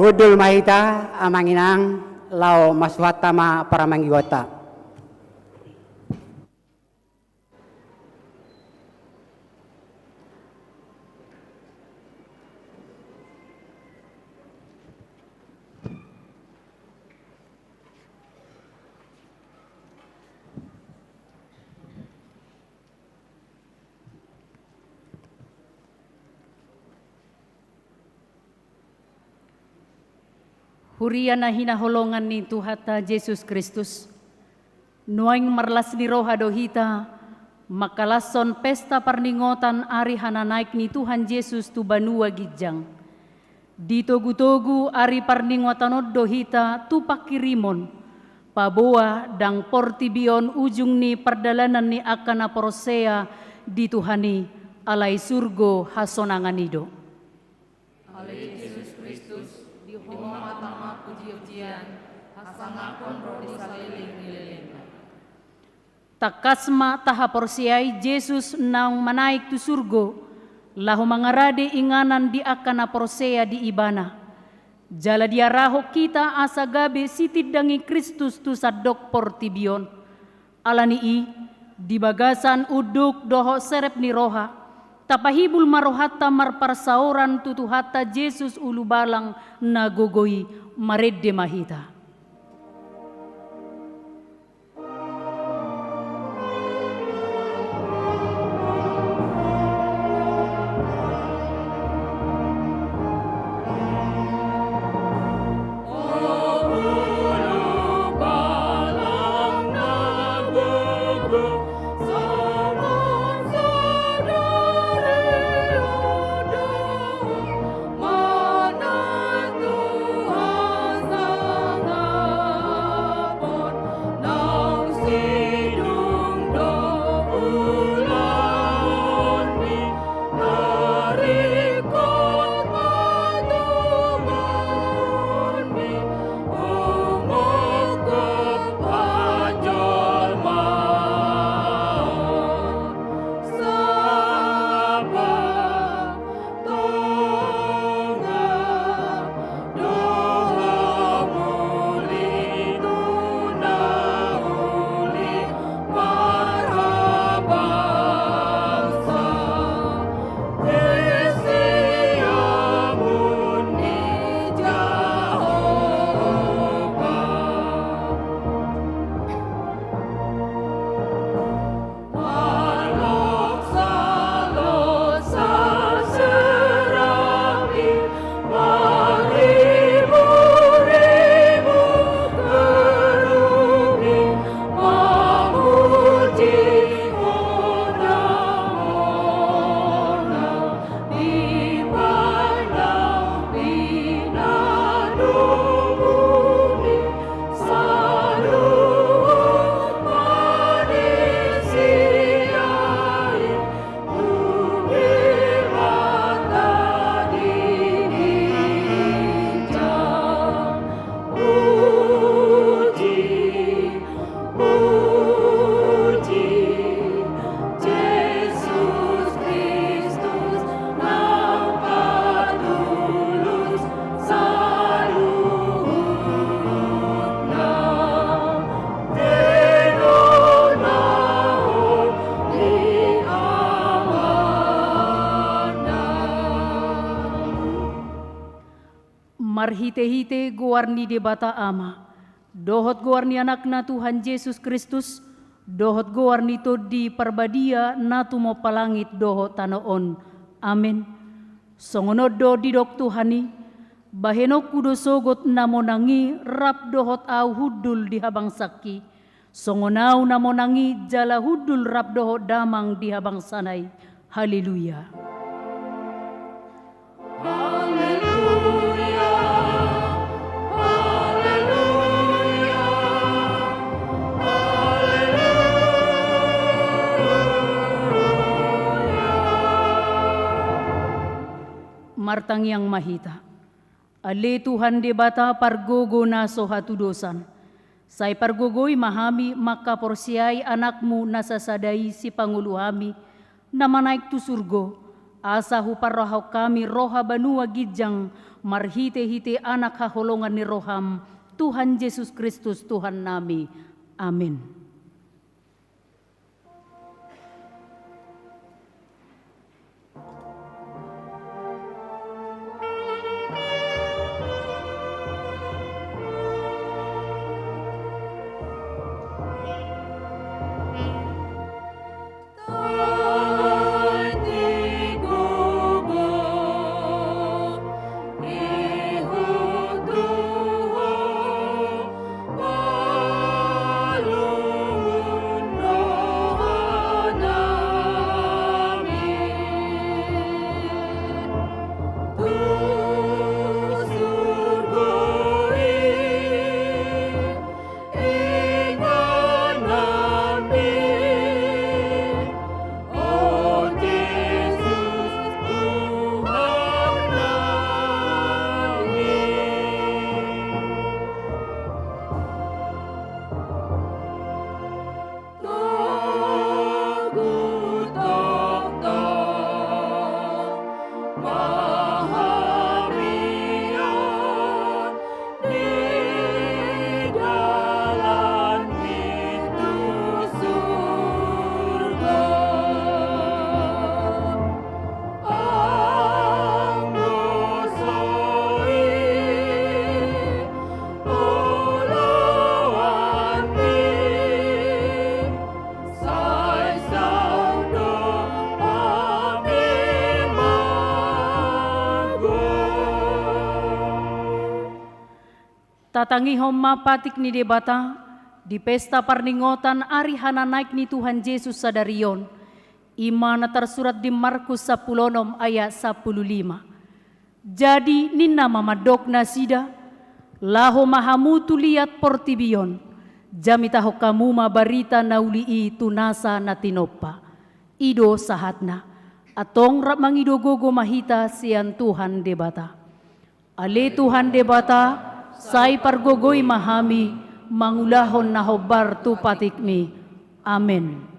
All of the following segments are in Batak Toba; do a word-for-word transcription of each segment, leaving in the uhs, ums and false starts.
Hundul ma hita, amang inang, laho masuhanta ma paramangihonta. Huria na hinaholongan ni Tuhanta Jesus Kristus, nuaeng marlas ni roha do hita mangkalashon pesta parningotan ari hananaek ni Tuhan Jesus tu banua ginjang. Ditogutogu ari parningotan on do hita tu pangkirimon, paboa ndang portibi on ujung ni pardalanan ni angka na porsea di Tuhan i, alai surgo hasonangan i do. Ale Jesus Kristus, di Ho ma tama pujipujian, hasangapon ro di saleleng ni lelengna. Tangkas ma tahaporseai Jesus naung manaek tu surgo, laho mangarade inganan di angka na porsea di Ibana. Jala diarahon hita asa gabe sitindangi Kristus tu sandok portibi on. Alani i, di bagasan unduk dohot serep ni roha, tapahibul ma rohanta marparsaoran tu Tuhanta Jesus Ulubalang na gogo i, marende ma hita. Marhitehite goar ni Debata Ama, dohot goar ni Anakna Tuhan Jesus Kristus, dohot goar ni Tondi Parbadia na tumompa langit dohot tano on. Amen. Songon on do didok Tuhan i: Bahenonku do sogot na monang i rap dohot ahu hundul di habangsangki, songon ahu na monang i jala hundul rap dohot damang di habangsana i. Haleluya. Haleluya, haleluya, haleluya. Martangiang ma hita. Ale Tuhan Debata pargogo na so hatudosan, sai pargogoi ma hami mangkaporseai Anakmu na sasada i sipangolu hami, na manaek tu surgo, asa huparrohahon hami roha banua ginjang Marhite-hite Anak haholongan ni roham, Tuhan Jesus Kristus Tuhannami. Amin. Tatangihon ma patik ni Debata di pesta parningotan ari hananaek ni Tuhan Jesus sadari on. I ma na tarsurat di Markus sampulu onom ayat sampulu lima. Jadi ninna ma mandok nasida: Laho ma hamu tu liat portibi on, jamitahon hamu ma barita na uli i tu nasa na tinompa. I do sahatna. Antong rap mangido gogo ma hita sian Tuhan Debata. Ale Tuhan Debata, sai pargogoi ma hami mangulahon na hombar tu patikmi. Amen.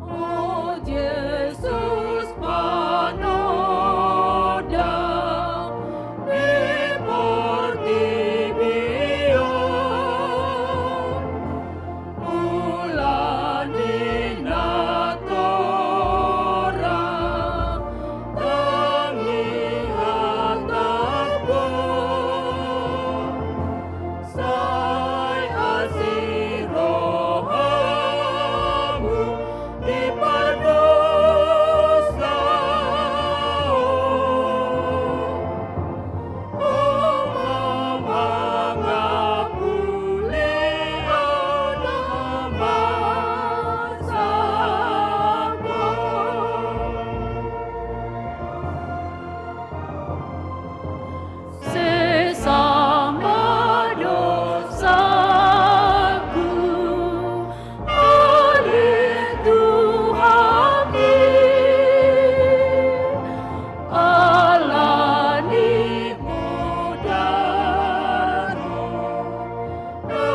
O Jesus, panoda di portibi on, ula ni natorang, tangiang tabo. Sai asi rohamu di pardosa on. Oma mangapuli au na marsangkot. Sesa ma dosaku, ale Tuhanki, ala ni mudar na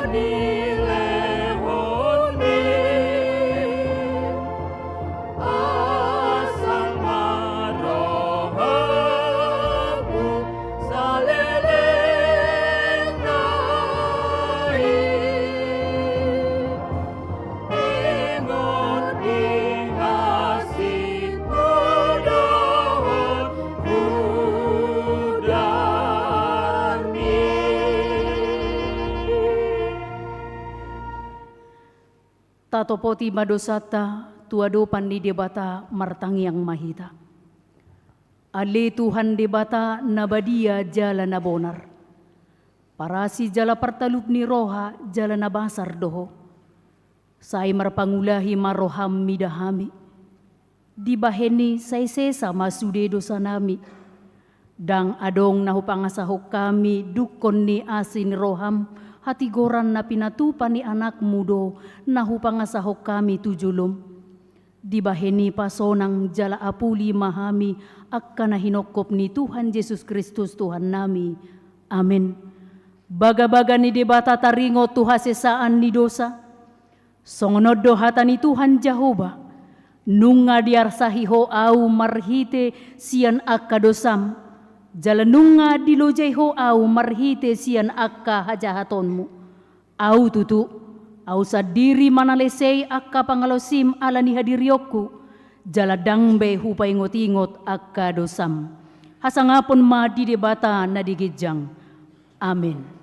nilehonmi. Asal ma rohamu saleleng nai ingot di hasitmu dohot mudarmi. Tatopoti ma dosanta tu adopan ni Debata, martangiang ma hita. Ale Tuhan Debata na badia jala na bonar, parasi jala partalup ni roha jala na basar do Ho. Sai marpangulahi ma roham mida hami. Dibahen i sai sesa ma sude dosanami. Ndang adong na hupangasahon hami dungkon ni asi ni roham, hatigoran na pinatupa ni Anakmu do na hupangasahon hami tu jolom. Dibahen i pasonang jala apuli ma hami angka na hinongkop ni Tuhan Jesus Kristus Tuhannami. Amen. Bagabaga ni Debata taringot tu hasesaan ni dosa. Songon on do hata ni Tuhan Jahowa: Nunga diarsahi ho Ahu marhite sian angka dosam, jala nunga dilojai ho Ahu marhite sian angka hajahatonmu. Ahu tutu, Ahu sandiri manalesei angka pangalaosim ala ni hadirionku, jala ndang be hupaingotingot angka dosam. Hasangapon ma di Debata na di ginjang. Amen.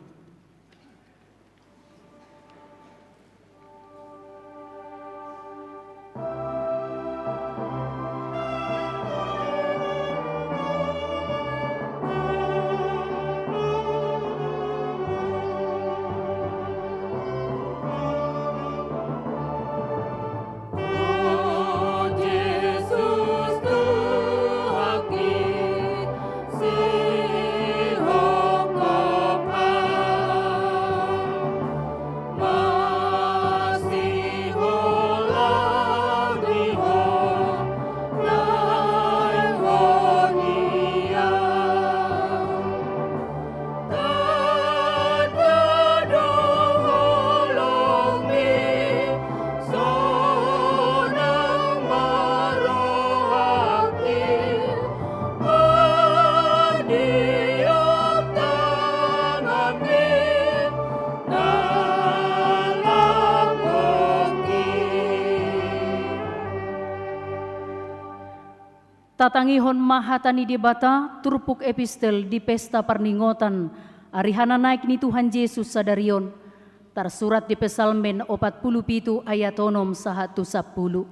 Tatangihon ma hata ni Debata, turpuk epistel di pesta parningotan ari hananaek ni Tuhan Jesus sadari on, tarsurat di Psalmen opat pulu pitu ayat onom sahat tu sampulu.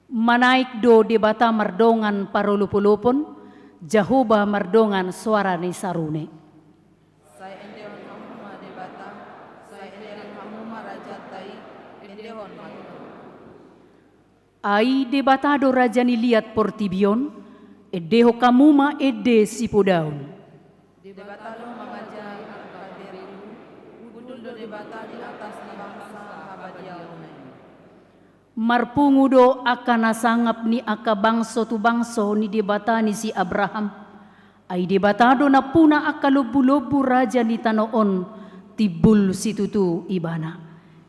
Manaek do Debata mardongan parolopolopon, Jahowa mardongan soara ni sarune. Sai endehon hamu ma Debata, sai endehon hamu ma Rajanta i, endehon ma Tuhan. Ai Debata do raja ni liat portibi on, endehon hamu ma ende sipodaon. Debata do mangajari angka beru, hundul do Debata di atas ni bangsa habadiaonna i. Marpungu do angka na sangap ni angka bangso tu bangso ni Debata ni si Abraham. Ai Debata do nampuna angka lombulombu raja ni tano on timbul situtu ibana.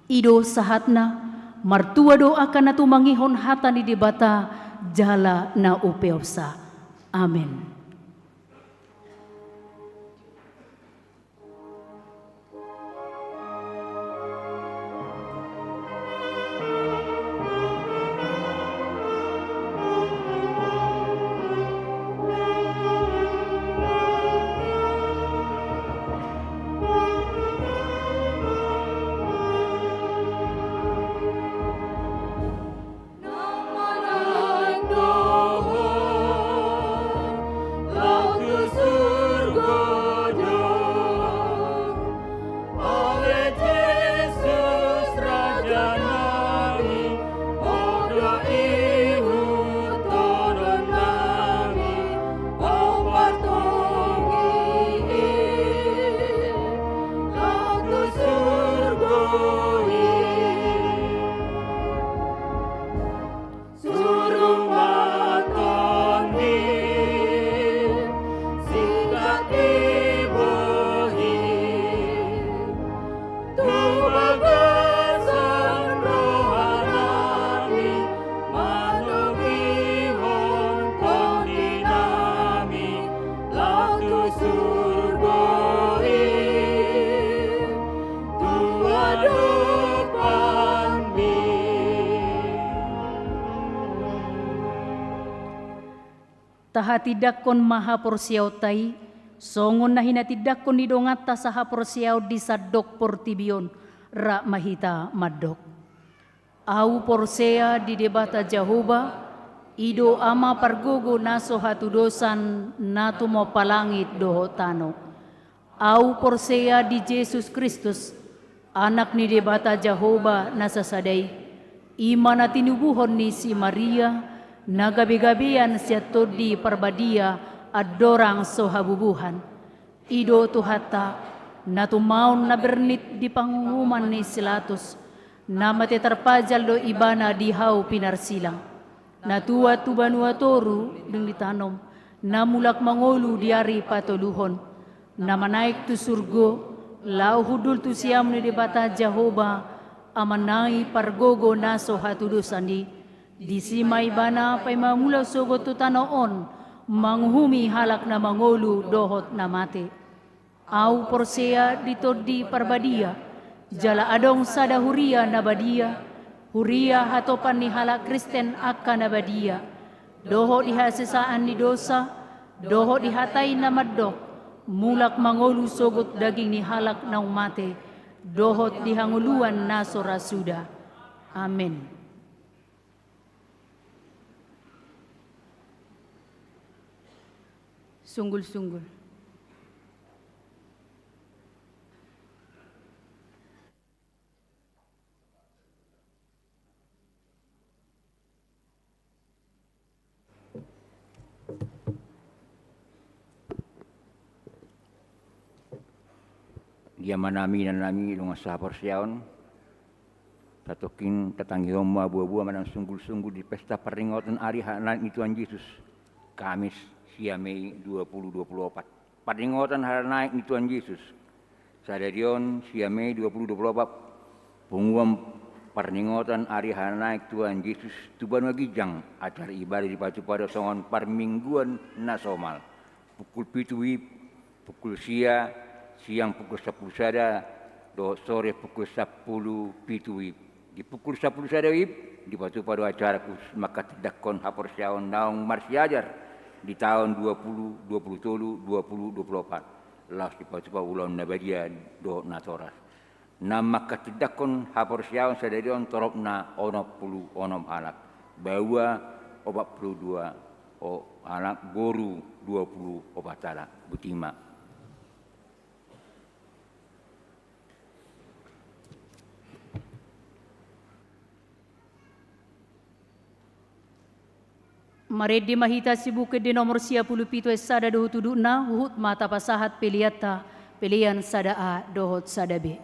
I do sahatna, martua do angka na tumangihon hata ni Debata jala na umpeopsa. Amen. Tahatindangkon ma haporseaonta i, songon na hinatindangkon ni donganta sahaporseaon di sandok portibi on, rap ma hita mandok. Ahu porsea di Debata Jahowa, i do Ama pargogo na so hatudosan na tumompa langit dohot tano. Ahu porsea di Jesus Kristus, Anak ni Debata Jahowa na sasada i, i ma na tinubuhon ni si Maria, na gabegabean sian Tondi Parbadia andorang so habubuhan. I do Tuhanta, na tumaon na bernit di panguhuman ni si Latus, Na mate tarpajal do ibana di hau pinarsilang. Na tuat tu banua toru dung ditanom, na mulak mangolu di ari patoluhon. Na manaek tu surgo, laho hundul tu siamun ni Debata Jahowa, Amanami pargogo na so hatudosan i. Disi ma ibana paima mulak sogot tu tano on, manguhumi halak na mangolu dohot na mate. Ahu porsea di Tondi Parbadia, jala adong sada huria na badia, huria hatopan ni halak Kristen angka na badia, dohot di hasesaan ni dosa, dohot di hata i na mandok, mulak mangolu sogot daging ni halak naung mate, dohot di hangoluan na so ra suda. Amen. Sunggul-sunggul. Di amanami, inanami, dongan sahaporseaon, satongkin tatangihon ma boa-boa manang sunggul-sunggul di pesta parningotan ari haranaek ni Tuhan Jesus, Kamis, sia Mei dua puluh dua puluh opat. Parningotan haranaek ni Tuhan Jesus. Sadari on, sia Mei dua puluh dua puluh opat, punguan parningotan ari haranaek Tuhan Jesus tu banua ginjang, acara ibadah dipatupa do songon parmingguan na somal. Pukul pitu WIB, pukul sia, siang pukul sampulu sada, dohot sore pukul sampulu pitu WIB. Di pukul sampulu sada WIB, dipatupa do acara khusus manghatindanghon haporseaon naung marsiajar di taon dua puluh dua puluh tolu dua puluh dua puluh opat. Laos dipatupa ulaon na badia dohot natoras. Na manghatindanghon haporseaon sadari on toropna onom pulu onom halak. Baoa opat pulu dua halak, boru dua pulu opat halak. Boti ma. Marende ma hita sibukin di nomor sia pulu pitu ayat sada dohot udutna, huhut ma tapasahat peleanta, pelean sada A dohot sada B.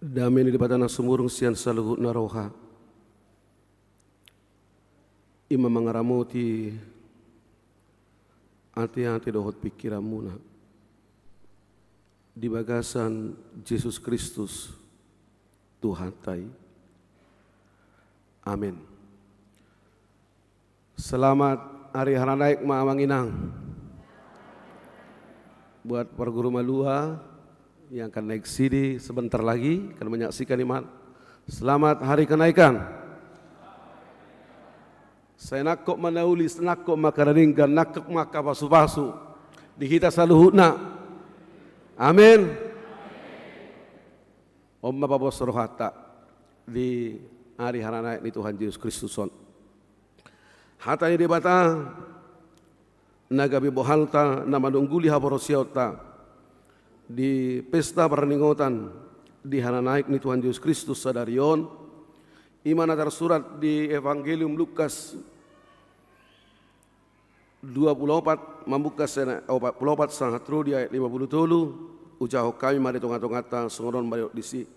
Dame ni Debata na sumurung sian saluhutna roha, i ma mangaramoti ateate dohot pingkiranmuna di bagasan Jesus Kristus Tuhanta i. Amen. Selamat Hari Haranaek ma amang inang. Buat parguru malua yang akan naik sini sebentar lagi, akan menyaksikan iman. Selamat Hari Kenaikan. Sai nangkok ma na uli, nangkok ma angka na denggan, nangkok ma angka pasupasu di hita saluhutna. Amin. On ma pabos rohanta di Hari Haranaek ni Tuhan Jesus Kristus on. Hata ni Debata na gabe bohalta na manungguli haporseaonta di pesta parningotan di Haranaek ni Tuhan Jesus Kristus sadari on, i ma na tarsurat di Evangelium Lukas dua pulu opat, mambuka sian opat pulu opat sahat ro di ayat lima pulu tolu. Ujahon hami ma di tongatonganta, songon on ma didok disi.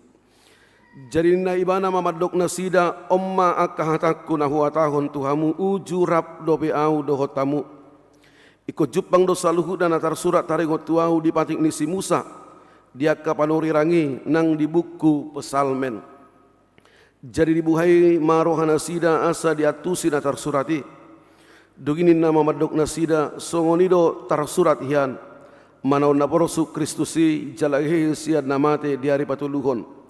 Jadi ninna ibana ma mandok nasida: On ma angka hatangku na huhatahon tu hamu uju rap dope ahu dohot hamu. Ingkon jumpang do saluhutna na tarsurat taringot tu ahu di patik ni si Musa, di angka panurirang i nang di buku Psalmen. Jadi dibuhai ma roha nasida asa diantusi na tarsurat i. Dung i ninna ma mandok nasida: Songon i do tarsurat hian: Manaon na porsuk Kristus i, jala hehe sian na mate di ari patoluhon.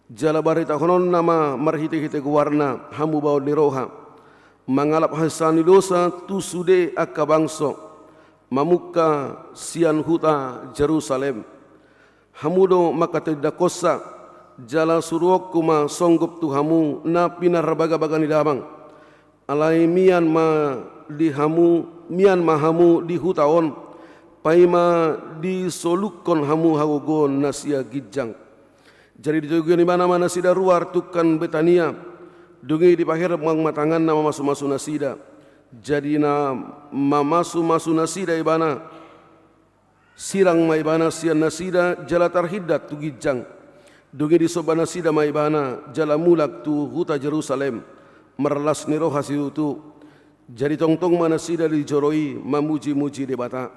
Jala baritahononna ma marhitehite goarna hamubaon ni roha, mangalap hasesaan ni dosa tu sude angka bangso, mamungka sian huta Jerusalem. Hamu do mangkatindangkonsa, jala suruonku ma songgop tu hamu na pinarbagabaga ni damang. Alai mian ma di hamu, mian ma hamu di huta on, paima disolukkon hamu hagogoon na sia ginjang. Jadi ditoguion ibana ma nasida ruar tungkan Betania. Dung i dipaherbang ma tanganna mamasumasu nasida. Jadi na mamasumasu nasida ibana, sirang ma ibana sian nasida jala tarhindat tu ginjang. Dung i disomba nasida ma ibana jala mulak tu huta Jerusalem, marlas ni roha situtu. Jadi tongtong ma nasida di joro i mamujimuji Debata.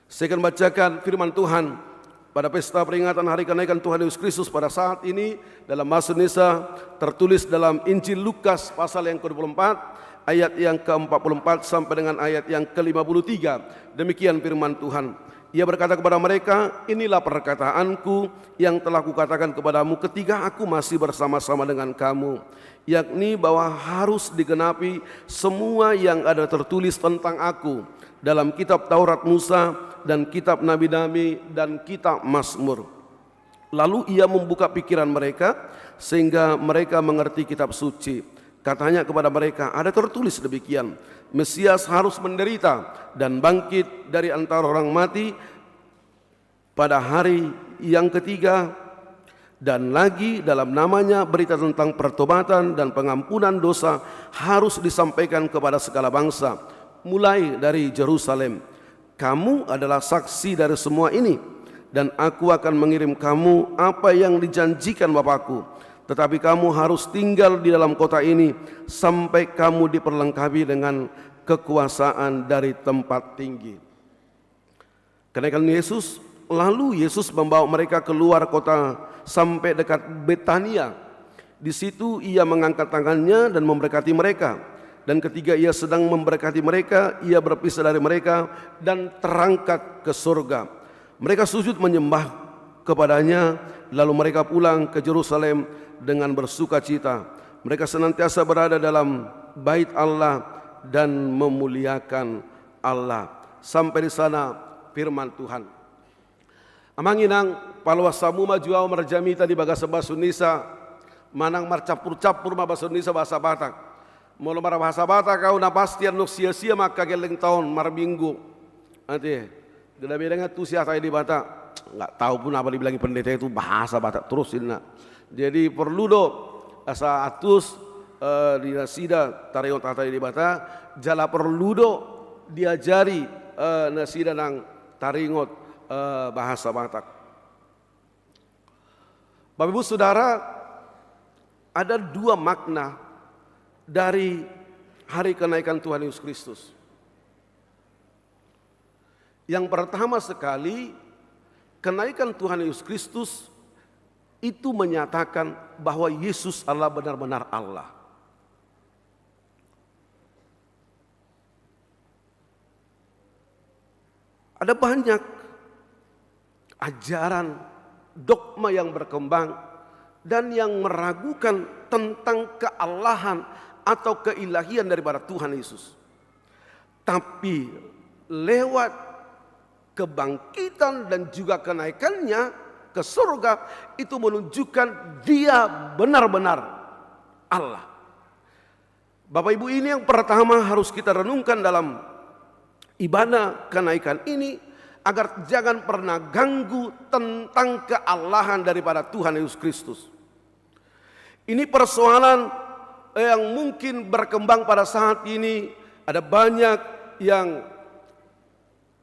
Saya akan bacakan firman Tuhan pada pesta peringatan Hari Kenaikan Tuhan Yesus Kristus pada saat ini dalam bahasa Indonesia, tertulis dalam Injil Lukas pasal yang kedua puluh empat, ayat yang keempat puluh empat sampai dengan ayat yang kelima puluh tiga. Demikian firman Tuhan. Ia berkata kepada mereka, "Inilah perkataanku yang telah kukatakan kepadamu ketika aku masih bersama-sama dengan kamu, yakni bahwa harus digenapi semua yang ada tertulis tentang aku dalam kitab Taurat Musa dan kitab nabi-nabi dan kitab Mazmur." Lalu ia membuka pikiran mereka, sehingga mereka mengerti kitab suci. Katanya kepada mereka, "Ada tertulis demikian, Mesias harus menderita dan bangkit dari antara orang mati pada hari yang ketiga, dan lagi dalam namanya berita tentang pertobatan dan pengampunan dosa harus disampaikan kepada segala bangsa, mulai dari Jerusalem. Kamu adalah saksi dari semua ini, dan aku akan mengirim kamu apa yang dijanjikan Bapakku. Tetapi kamu harus tinggal di dalam kota ini sampai kamu diperlengkapi dengan kekuasaan dari tempat tinggi." Kenaikan Yesus. Lalu Yesus membawa mereka keluar kota sampai dekat Betania. Di situ ia mengangkat tangannya dan memberkati mereka. Dan ketika ia sedang memberkati mereka, ia berpisah dari mereka dan terangkat ke surga. Mereka sujud menyembah kepadanya, lalu mereka pulang ke Jerusalem dengan bersukacita. Mereka senantiasa berada dalam bait Allah dan memuliakan Allah. Sampai di sana firman Tuhan. Amang inang, paloas hamu ma jo au marjamita di bagasan bahasa Indonesia, manang marcampur-campur ma bahasa Indonesia, bahasa Batak. Molo marbahasa Batak au, na pasti annon sia-sia ma angka gellengta on marminggu. Ate, geda beda nga tu si hata ni Debata. Nggak tahu pun apa dibilang pendeta itu, bahasa Batak terus inna. Jadi porlu do asa antus, eh, di nasida taringot hata ni Debata, jala porlu do diajari, eh, nasida nang taringot, eh, bahasa Batak. Bapak Ibu Saudara, ada dua makna dari hari kenaikan Tuhan Yesus Kristus. Yang pertama sekali, kenaikan Tuhan Yesus Kristus itu menyatakan bahwa Yesus adalah benar-benar Allah. Ada banyak ajaran, dogma yang berkembang dan yang meragukan tentang keallahan atau keilahian daripada Tuhan Yesus. Tapi lewat kebangkitan dan juga kenaikannya ke surga, itu menunjukkan Dia benar-benar Allah. Bapak Ibu, ini yang pertama harus kita renungkan dalam ibadah kenaikan ini, agar jangan pernah ganggu tentang keallahan daripada Tuhan Yesus Kristus. Ini persoalan yang mungkin berkembang pada saat ini. Ada banyak yang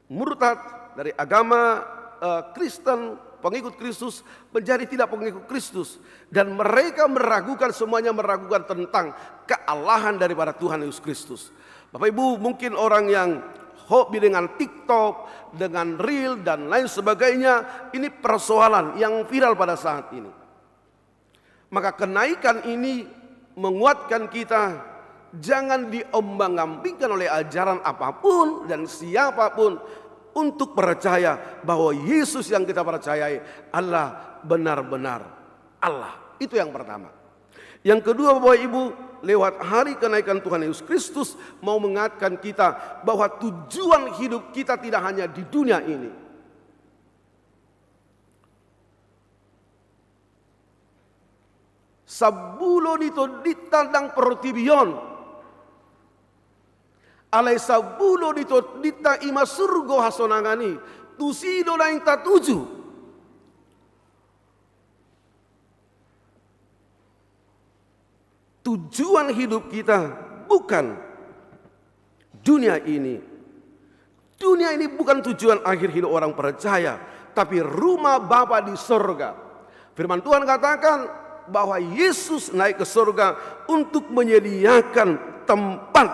murtad dari agama, eh, Kristen, pengikut Kristus, menjadi tidak pengikut Kristus. Dan mereka meragukan, semuanya meragukan tentang keallahan daripada Tuhan Yesus Kristus. Bapak Ibu, mungkin orang yang hobi dengan TikTok, dengan reel, dan lain sebagainya, ini persoalan yang viral pada saat ini. Maka kenaikan ini menguatkan kita, jangan diombang-ambingkan oleh ajaran apapun dan siapapun untuk percaya bahwa Yesus yang kita percayai adalah benar-benar Allah. Itu yang pertama. Yang kedua, Bapak Ibu, lewat hari kenaikan Tuhan Yesus Kristus mau mengingatkan kita bahwa tujuan hidup kita tidak hanya di dunia ini. Sambulo ni tondinta ndang portibi on. Alai sambulo ni tondinta i ma surgo hasonangan i, tusi do naeng tatuju. Tujuan hidup kita bukan dunia ini. Dunia ini bukan tujuan akhir hidup orang percaya, tapi rumah Bapa di sorga. Firman Tuhan katakan bahwa Yesus naik ke sorga untuk menyediakan tempat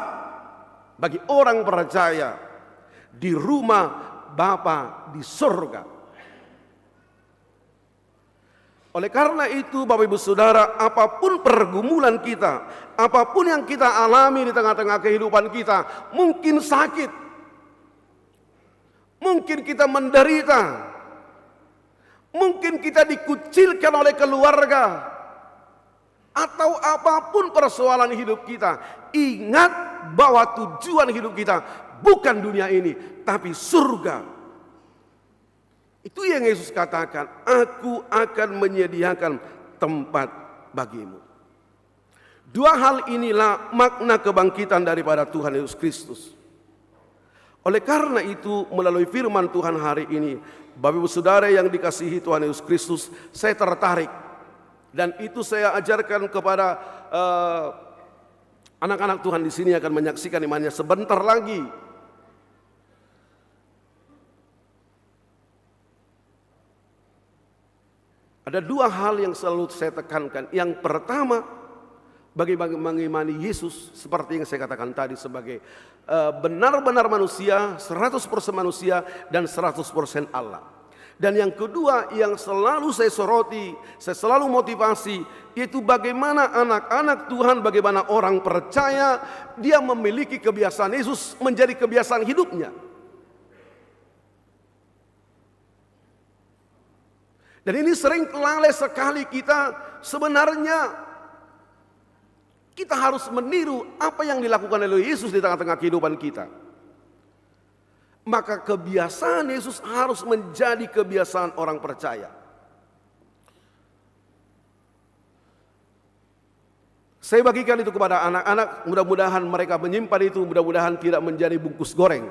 bagi orang percaya di rumah Bapa di sorga. Oleh karena itu, Bapak Ibu Saudara, apapun pergumulan kita, apapun yang kita alami di tengah-tengah kehidupan kita, mungkin sakit, mungkin kita menderita, mungkin kita dikucilkan oleh keluarga, atau apapun persoalan hidup kita, ingat bahwa tujuan hidup kita bukan dunia ini, tapi surga. Itu yang Yesus katakan, "Aku akan menyediakan tempat bagimu." Dua hal inilah makna kebangkitan daripada Tuhan Yesus Kristus. Oleh karena itu, melalui firman Tuhan hari ini, Bapak Ibu Saudara yang dikasihi Tuhan Yesus Kristus, saya tertarik. Dan itu saya ajarkan kepada, eh, anak-anak Tuhan di sini akan menyaksikan imannya sebentar lagi. Ada dua hal yang selalu saya tekankan. Yang pertama, bagi, bagi mengimani Yesus, seperti yang saya katakan tadi, sebagai, eh, benar-benar manusia, seratus persen manusia, dan seratus persen Allah. Dan yang kedua, yang selalu saya soroti, saya selalu motivasi, yaitu bagaimana anak-anak Tuhan, bagaimana orang percaya, dia memiliki kebiasaan Yesus menjadi kebiasaan hidupnya. Dan ini sering lalai sekali kita. Sebenarnya kita harus meniru apa yang dilakukan oleh Yesus di tengah-tengah kehidupan kita. Maka kebiasaan Yesus harus menjadi kebiasaan orang percaya. Saya bagikan itu kepada anak-anak, mudah-mudahan mereka menyimpan itu, mudah-mudahan tidak menjadi bungkus goreng.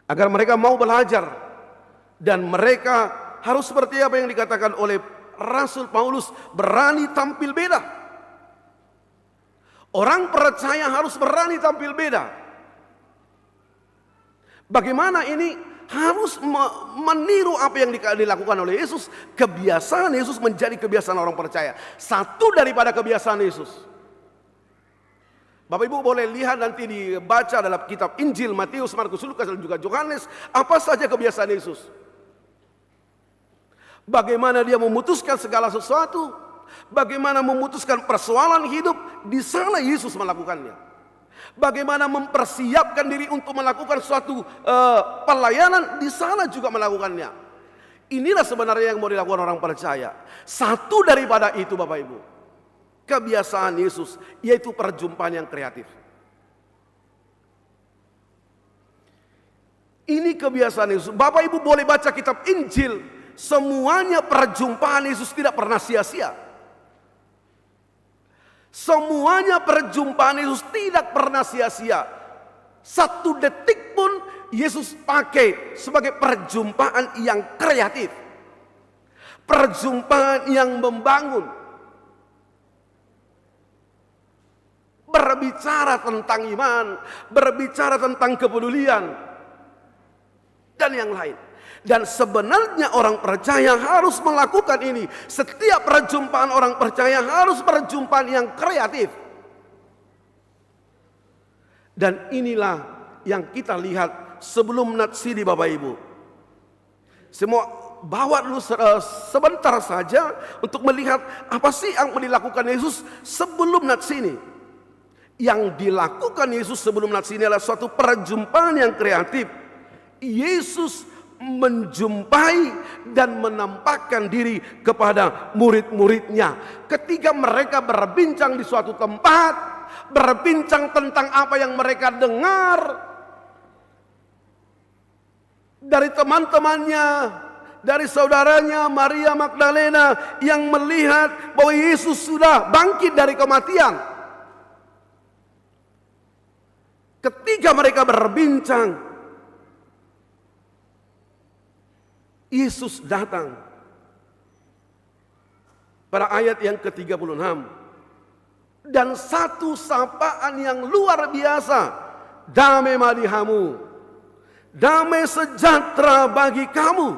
Agar mereka mau belajar, dan mereka harus seperti apa yang dikatakan oleh Rasul Paulus, berani tampil beda. Orang percaya harus berani tampil beda. Bagaimana ini? harus me-, meniru apa yang dika-, dilakukan oleh Yesus. Kebiasaan Yesus menjadi kebiasaan orang percaya. Satu daripada kebiasaan Yesus. Bapak Ibu boleh lihat nanti dibaca dalam kitab Injil Matius, Markus, Lukas, dan juga Yohanes, apa saja kebiasaan Yesus. Bagaimana dia memutuskan segala sesuatu, bagaimana memutuskan persoalan hidup, di sana Yesus melakukannya. Bagaimana mempersiapkan diri untuk melakukan suatu, eh, pelayanan, di sana juga melakukannya. Inilah sebenarnya yang mau dilakukan orang percaya. Satu daripada itu, Bapak Ibu, kebiasaan Yesus, yaitu perjumpaan yang kreatif. Ini kebiasaan Yesus. Bapak Ibu boleh baca kitab Injil, semuanya perjumpaan Yesus tidak pernah sia-sia. Semuanya perjumpaan Yesus tidak pernah sia-sia. Satu detik pun Yesus pakai sebagai perjumpaan yang kreatif. Perjumpaan yang membangun. Berbicara tentang iman, berbicara tentang kepedulian, dan yang lain. Dan sebenarnya orang percaya harus melakukan ini. Setiap perjumpaan orang percaya harus perjumpaan yang kreatif. Dan inilah yang kita lihat sebelum nats ini, Bapak Ibu. Saya mau bawa dulu se-, eh, sebentar saja untuk melihat apa sih yang dilakukan Yesus sebelum nats ini. Yang dilakukan Yesus sebelum nats ini adalah suatu perjumpaan yang kreatif. Yesus menjumpai dan menampakkan diri kepada murid-muridnya. Ketika mereka berbincang di suatu tempat, berbincang tentang apa yang mereka dengar, dari teman-temannya, dari saudaranya Maria Magdalena yang melihat bahwa Yesus sudah bangkit dari kematian. Ketika mereka berbincang, Yesus datang. Pada ayat yang ketiga puluh enam. Dan satu sapaan yang luar biasa, "Dame ma di hamu, dame sejahtera bagi kamu."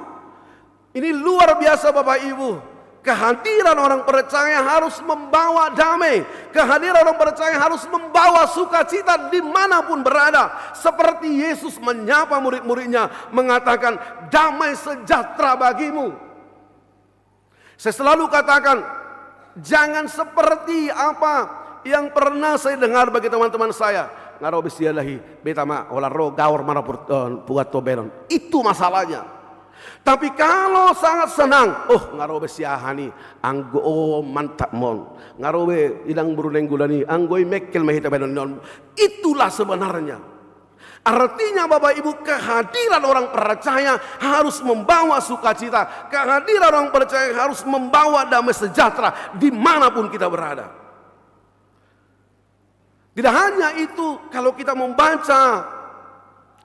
Ini luar biasa, Bapak Ibu. Kehadiran orang percaya harus membawa damai. Kehadiran orang percaya harus membawa sukacita dimanapun berada. Seperti Yesus menyapa murid-muridnya, mengatakan, "Damai sejahtera bagimu." Saya selalu katakan, jangan seperti apa yang pernah saya dengar bagi teman-teman saya. Nga ro be sialahi, beta ma, holan ro gaor ma na pur-, eh, puat to benon. Itu masalahnya. Tapi kalau sangat senang, oh, nga ro be siaha ni, anggo on mantap mon. Nga ro be inang boru Nainggolan i, anggo i mengkel ma hita benon. Itulah sebenarnya. Artinya, Bapak Ibu, kehadiran orang percaya harus membawa sukacita. Kehadiran orang percaya harus membawa damai sejahtera dimanapun kita berada. Tidak hanya itu, kalau kita membaca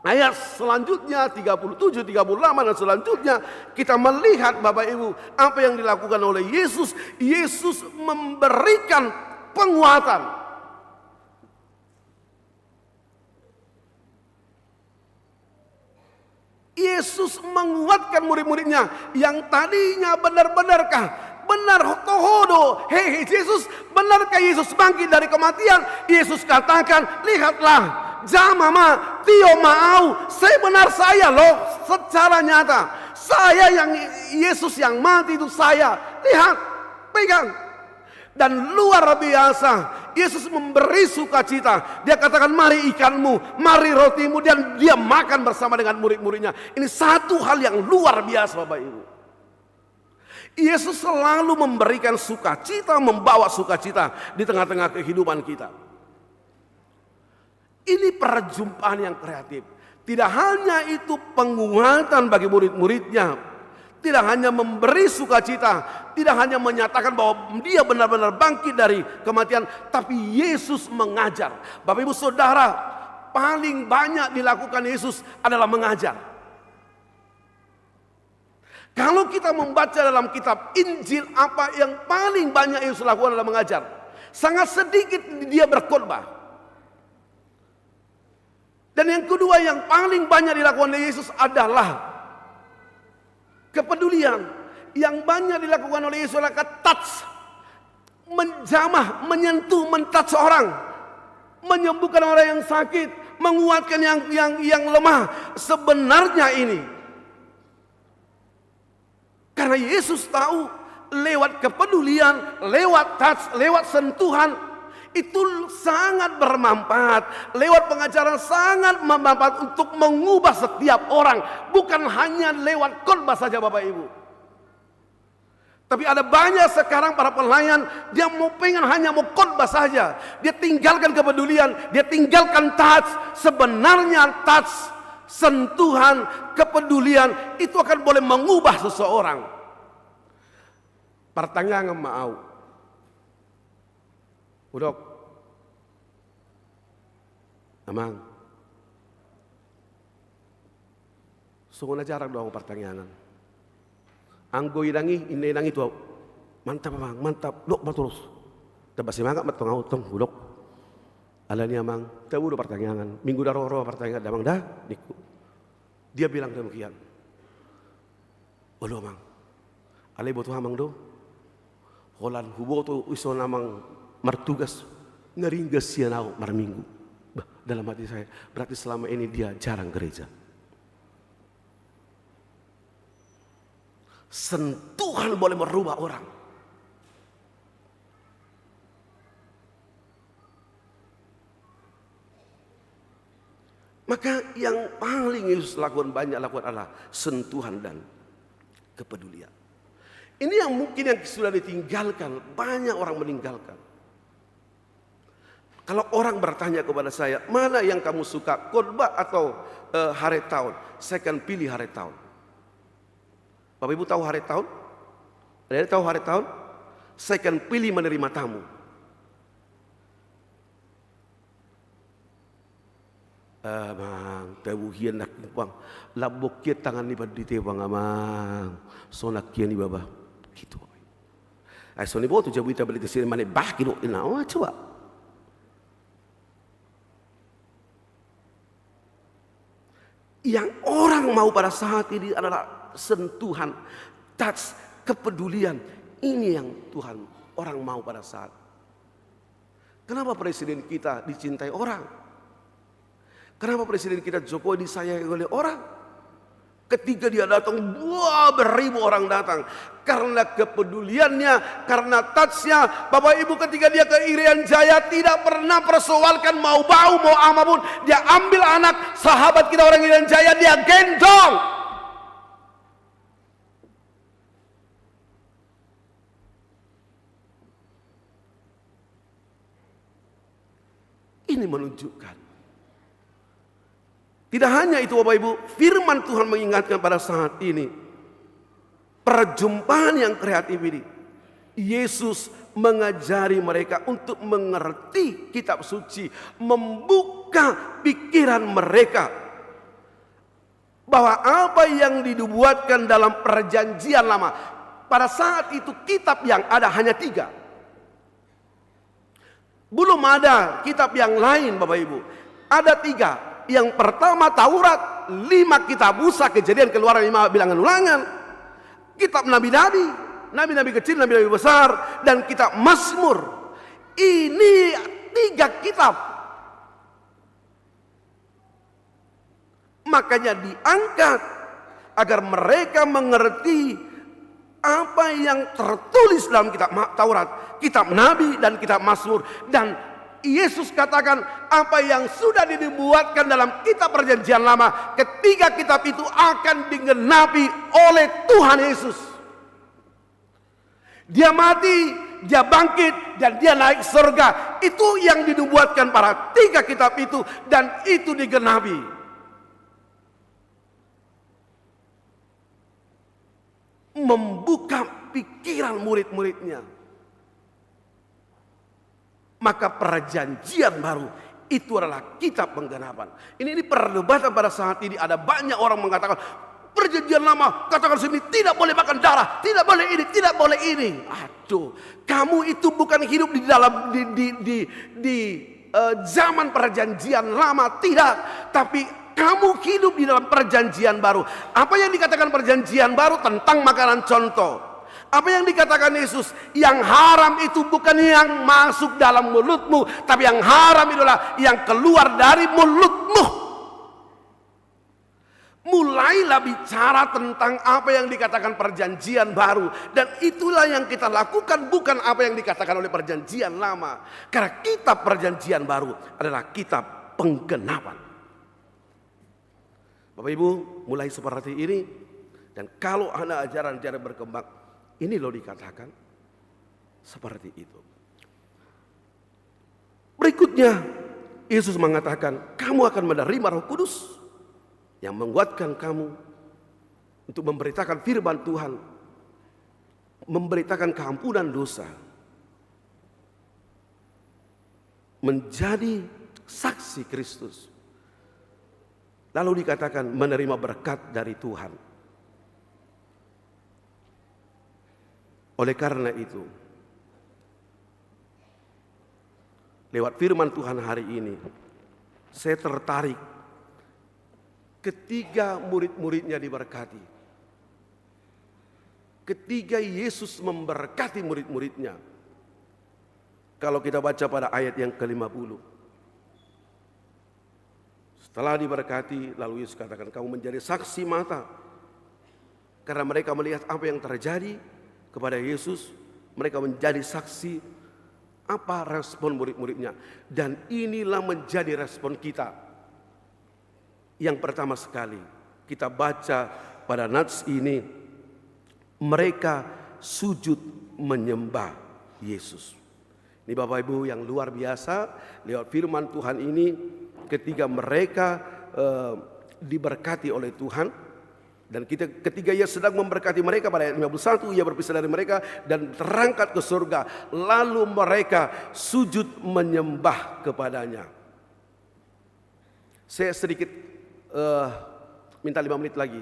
ayat selanjutnya, tiga puluh tujuh, tiga puluh delapan, dan selanjutnya, kita melihat, Bapak Ibu, apa yang dilakukan oleh Yesus. Yesus memberikan penguatan. Yesus menguatkan murid-muridnya yang tadinya, "Benar-benarkah? Benar toho do, he, he Yesus? Benarkah Yesus bangkit dari kematian?" Yesus katakan, "Lihatlah, jama ma, tio ma Au, sebenar saya loh, secara nyata. Saya yang, Yesus yang mati itu saya. Lihat, pegang." Dan luar biasa, Yesus memberi sukacita. Dia katakan, "Mari ikanmu, mari rotimu," dan dia makan bersama dengan murid-muridnya. Ini satu hal yang luar biasa, Bapak Ibu. Yesus selalu memberikan sukacita, membawa sukacita di tengah-tengah kehidupan kita. Ini perjumpaan yang kreatif. Tidak hanya itu penguatan bagi murid-muridnya, tidak hanya memberi sukacita, tidak hanya menyatakan bahwa dia benar-benar bangkit dari kematian, tapi Yesus mengajar. Bapak Ibu Saudara, paling banyak dilakukan Yesus adalah mengajar. Kalau kita membaca dalam kitab Injil, apa yang paling banyak Yesus lakukan adalah mengajar. Sangat sedikit dia berkhotbah. Dan yang kedua, yang paling banyak dilakukan oleh Yesus adalah kepedulian. Yang banyak dilakukan oleh Yesus adalah touch, menjamah, menyentuh, men-touch orang, menyembuhkan orang yang sakit, menguatkan yang yang yang lemah. Sebenarnya ini Karena Yesus tahu, lewat kepedulian, lewat touch, lewat sentuhan, itu sangat bermanfaat. Lewat pengajaran sangat bermanfaat untuk mengubah setiap orang. Bukan hanya lewat khotbah saja, Bapak Ibu. Tapi ada banyak sekarang para pelayan, dia mau, pengen hanya mau khotbah saja. Dia tinggalkan kepedulian, dia tinggalkan touch. Sebenarnya touch, sentuhan, kepedulian itu akan boleh mengubah seseorang. Partangiangan ma au. Hudok. Amang. Songon na jarang do au partangiangan. Anggo inang i, inna inang i tu au. Mantap, Amang, mantap. Dok ma torus. Tamba semangat ma tong au tong, hudok. Alani, Amang, tabo do partangiangan. Minggu na ro ro partangiangan da, Amang, da, ningku. Dia bilang demikian. Olo, Amang. Alai boto Amang do. Holan huboto ison Amang martugas, na ringgas sian au marminggu. Bah, dalam hati saya, berarti selama ini dia jarang gereja. Sentuhan boleh merubah orang. Maka yang paling Yesus lakukan, banyak lakukan adalah sentuhan dan kepedulian. Ini yang mungkin yang sudah ditinggalkan, banyak orang meninggalkan. Kalau orang bertanya kepada saya, "Mana yang kamu suka, khotbah atau, eh, haret taon?" Saya akan pilih haret taon. Bapak Ibu tahu haret taon? Ada yang tahu haret taon? Saya akan pilih menerima tamu. Amang, tabo hian nangkin, Bang. Lambok hian tangan ni pandita i, Bang, Amang. Sonang hian i, Baba. Gitu. Ai songon i boto jabu i, tabo di sini mana baki do ina. Oh, coba. Yang orang mau pada saat ini adalah sentuhan, touch, kepedulian. Ini yang Tuhan orang mau pada saat. Kenapa presiden kita dicintai orang? Kenapa presiden kita Jokowi disayangi oleh orang? Ketika dia datang, wah, beribu orang datang. Karena kepeduliannya, karena touch-nya. Bapak Ibu, ketika dia ke Irian Jaya, tidak pernah persoalkan mau bau, mau apapun. Dia ambil anak sahabat kita orang Irian Jaya, dia gendong. Ini menunjukkan. Tidak hanya itu, Bapak Ibu, firman Tuhan mengingatkan pada saat ini. Perjumpaan yang kreatif ini. Yesus mengajari mereka untuk mengerti kitab suci, membuka pikiran mereka. Bahwa apa yang dinubuatkan dalam perjanjian lama, pada saat itu kitab yang ada hanya tiga. Belum ada kitab yang lain, Bapak Ibu. Ada tiga. Yang pertama Taurat, lima kitab Musa, Kejadian, Keluaran, lima, Bilangan, Ulangan. Kitab nabi-nabi, nabi-nabi kecil, nabi-nabi besar, dan kitab Mazmur. Ini tiga kitab. Makanya diangkat agar mereka mengerti apa yang tertulis dalam kitab Ma-, Taurat, kitab Nabi, dan kitab Mazmur. Dan Yesus katakan, apa yang sudah dinubuatkan dalam kitab Perjanjian Lama, ketiga kitab itu akan digenapi oleh Tuhan Yesus. Dia mati, dia bangkit, dan dia naik surga. Itu yang dinubuatkan pada tiga kitab itu, dan itu digenapi. Membuka pikiran murid-muridnya. Maka perjanjian baru itu adalah kitab penggenapan. Ini, ini perdebatan pada saat ini. Ada banyak orang mengatakan, "Perjanjian lama, katakan sendiri, tidak boleh makan darah, tidak boleh ini, tidak boleh ini." Aduh, kamu itu bukan hidup di dalam, di, di, di, di eh, zaman Perjanjian Lama, tidak, tapi kamu hidup di dalam Perjanjian Baru. Apa yang dikatakan Perjanjian Baru tentang makanan, contoh. Apa yang dikatakan Yesus, yang haram itu bukan yang masuk dalam mulutmu, tapi yang haram itulah yang keluar dari mulutmu. Mulailah bicara tentang apa yang dikatakan Perjanjian Baru, dan itulah yang kita lakukan, bukan apa yang dikatakan oleh Perjanjian Lama. Karena kitab Perjanjian Baru adalah kitab penggenapan. Bapak Ibu, mulai seperti ini, dan kalau ada ajaran-ajaran berkembang, ini loh dikatakan seperti itu. Berikutnya, Yesus mengatakan, "Kamu akan menerima Roh Kudus yang menguatkan kamu untuk memberitakan firman Tuhan, memberitakan keampunan dosa, menjadi saksi Kristus." Lalu dikatakan, "Menerima berkat dari Tuhan." Oleh karena itu, lewat firman Tuhan hari ini, saya tertarik ketika murid-muridnya diberkati. Ketika Yesus memberkati murid-muridnya. Kalau kita baca pada ayat yang kelima puluh. Setelah diberkati, lalu Yesus katakan, "Kamu menjadi saksi mata." Karena mereka melihat apa yang terjadi kepada Yesus, mereka menjadi saksi. Apa respon murid-muridnya? Dan inilah menjadi respon kita. Yang pertama sekali, kita baca pada nats ini, mereka sujud menyembah Yesus. Ini Bapak Ibu yang luar biasa, lewat firman Tuhan ini, ketika mereka, eh, diberkati oleh Tuhan, dan kita, ketika Ia sedang memberkati mereka pada ayat lima puluh satu, Ia berpisah dari mereka dan terangkat ke surga, lalu mereka sujud menyembah kepada-Nya. Saya sedikit, eh, minta lima menit lagi.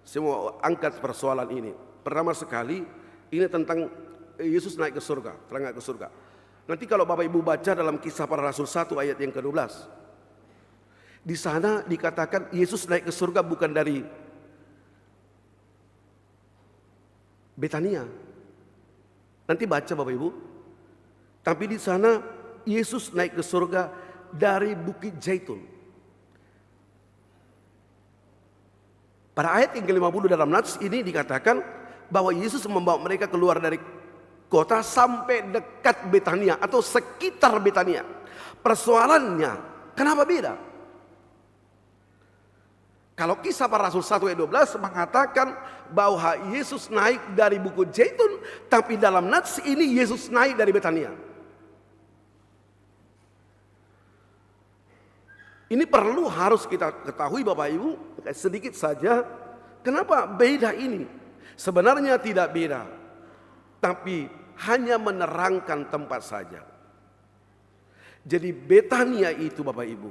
Saya mau angkat persoalan ini. Pertama sekali, ini tentang, eh, Yesus naik ke surga, terangkat ke surga. Nanti kalau Bapak Ibu baca dalam Kisah Para Rasul satu ayat yang kedua belas. Di sana dikatakan Yesus naik ke surga bukan dari Betania. Nanti baca, Bapak Ibu. Tapi di sana Yesus naik ke surga dari Bukit Zaitun. Pada ayat yang kelima puluh dalam nats ini dikatakan bahwa Yesus membawa mereka keluar dari kota sampai dekat Betania atau sekitar Betania. Persoalannya, kenapa beda? Kalau Kisah Para Rasul satu ayat dua belas mengatakan bahwa Yesus naik dari Bukit Zaitun, tapi dalam nats ini Yesus naik dari Betania. Ini perlu harus kita ketahui, Bapak Ibu, sedikit saja. Kenapa beda ini? Sebenarnya tidak beda, tapi hanya menerangkan tempat saja. Jadi Betania itu, Bapak Ibu,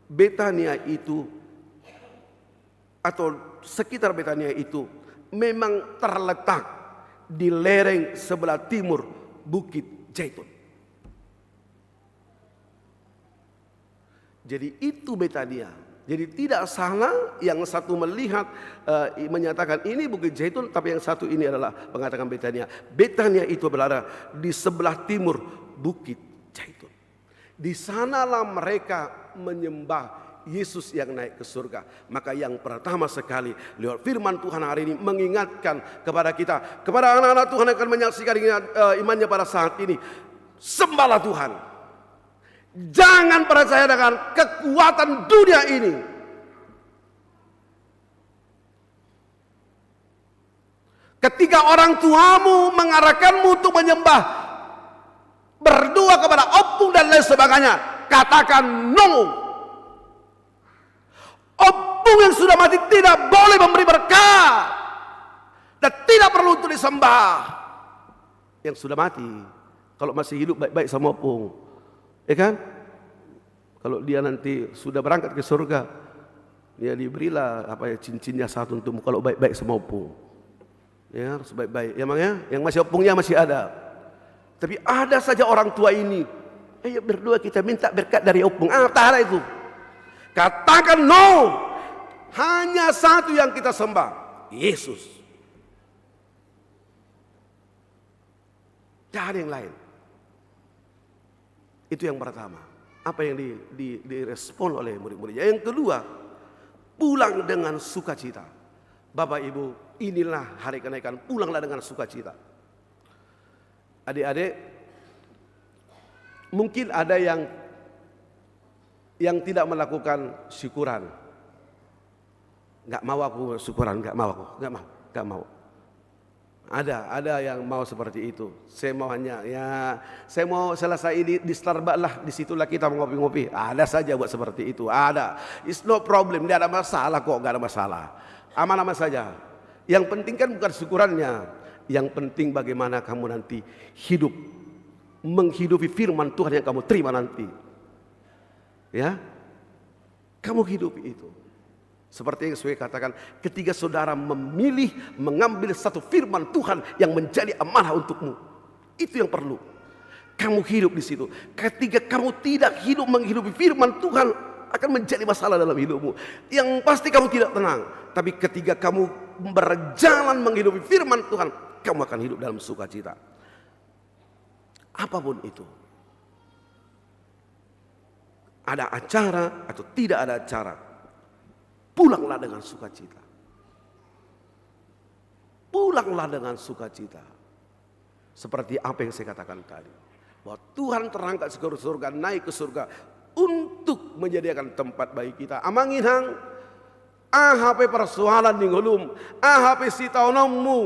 Betania itu atau sekitar Betania itu memang terletak di lereng sebelah timur Bukit Zaitun. Jadi itu Betania. Jadi tidak salah yang satu melihat, eh, menyatakan ini Bukit Zaitun, tapi yang satu ini adalah mengatakan Betania. Betania itu berada di sebelah timur Bukit Zaitun. Di sanalah mereka menyembah Yesus yang naik ke surga. Maka yang pertama sekali lewat firman Tuhan hari ini mengingatkan kepada kita, kepada anak-anak Tuhan yang akan menyaksikan, eh, imannya pada saat ini. Sembahlah Tuhan. Jangan percaya dengan kekuatan dunia ini. Ketika orang tuamu mengarahkanmu untuk menyembah, berdoa kepada ompung dan lain sebagainya, katakan no. Ompung yang sudah mati tidak boleh memberi berkat dan tidak perlu untuk disembah. Yang sudah mati, kalau masih hidup baik-baik sama ompung, ya kan? Kalau dia nanti sudah berangkat ke surga, ya diberilah apa ya, cincinnya satu untukmu kalau baik-baik sama ompung. Ya, harus baik-baik. Ya, Mang, ya? Yang masih ompungnya masih ada. Tapi ada saja orang tua ini Ayo berdoa kita minta berkat dari Ompung. Ah, tak ada itu. Katakan no. Hanya satu yang kita sembah, Yesus. Tidak ada yang lain. Itu yang pertama. Apa yang di, di, direspon oleh murid-muridnya. Yang kedua, pulang dengan sukacita. Bapak Ibu, inilah hari kenaikan, pulanglah dengan sukacita. Adik-adik, mungkin ada yang, yang tidak melakukan syukuran. Nggak mau aku syukuran, nggak mau aku, nggak mau, nggak mau. Ada, ada yang mau seperti itu. Saya mau hanya, ya, saya mau selesai ini di Starbucks lah, di situlah kita mengopi-ngopi. Ada saja buat seperti itu, ada. It's no problem, tidak ada masalah kok, nggak ada masalah. Aman-aman saja. Yang penting kan bukan syukurannya. Yang penting bagaimana kamu nanti hidup, menghidupi firman Tuhan yang kamu terima nanti. Ya, kamu hidupi itu. Seperti yang saya katakan, ketika saudara memilih mengambil satu firman Tuhan yang menjadi amanah untukmu, itu yang perlu. Kamu hidup di situ. Ketika kamu tidak hidup menghidupi firman Tuhan, akan menjadi masalah dalam hidupmu. Yang pasti kamu tidak tenang. Tapi ketika kamu berjalan menghidupi firman Tuhan, kamu akan hidup dalam sukacita. Apapun itu. Ada acara atau tidak ada acara, pulanglah dengan sukacita. Pulanglah dengan sukacita. Seperti apa yang saya katakan tadi, bahwa Tuhan terangkat ke surga, naik ke surga untuk menyediakan tempat bagi kita. Amang inang, aha pe persoalan ni ngolum, aha pe sitaononmu,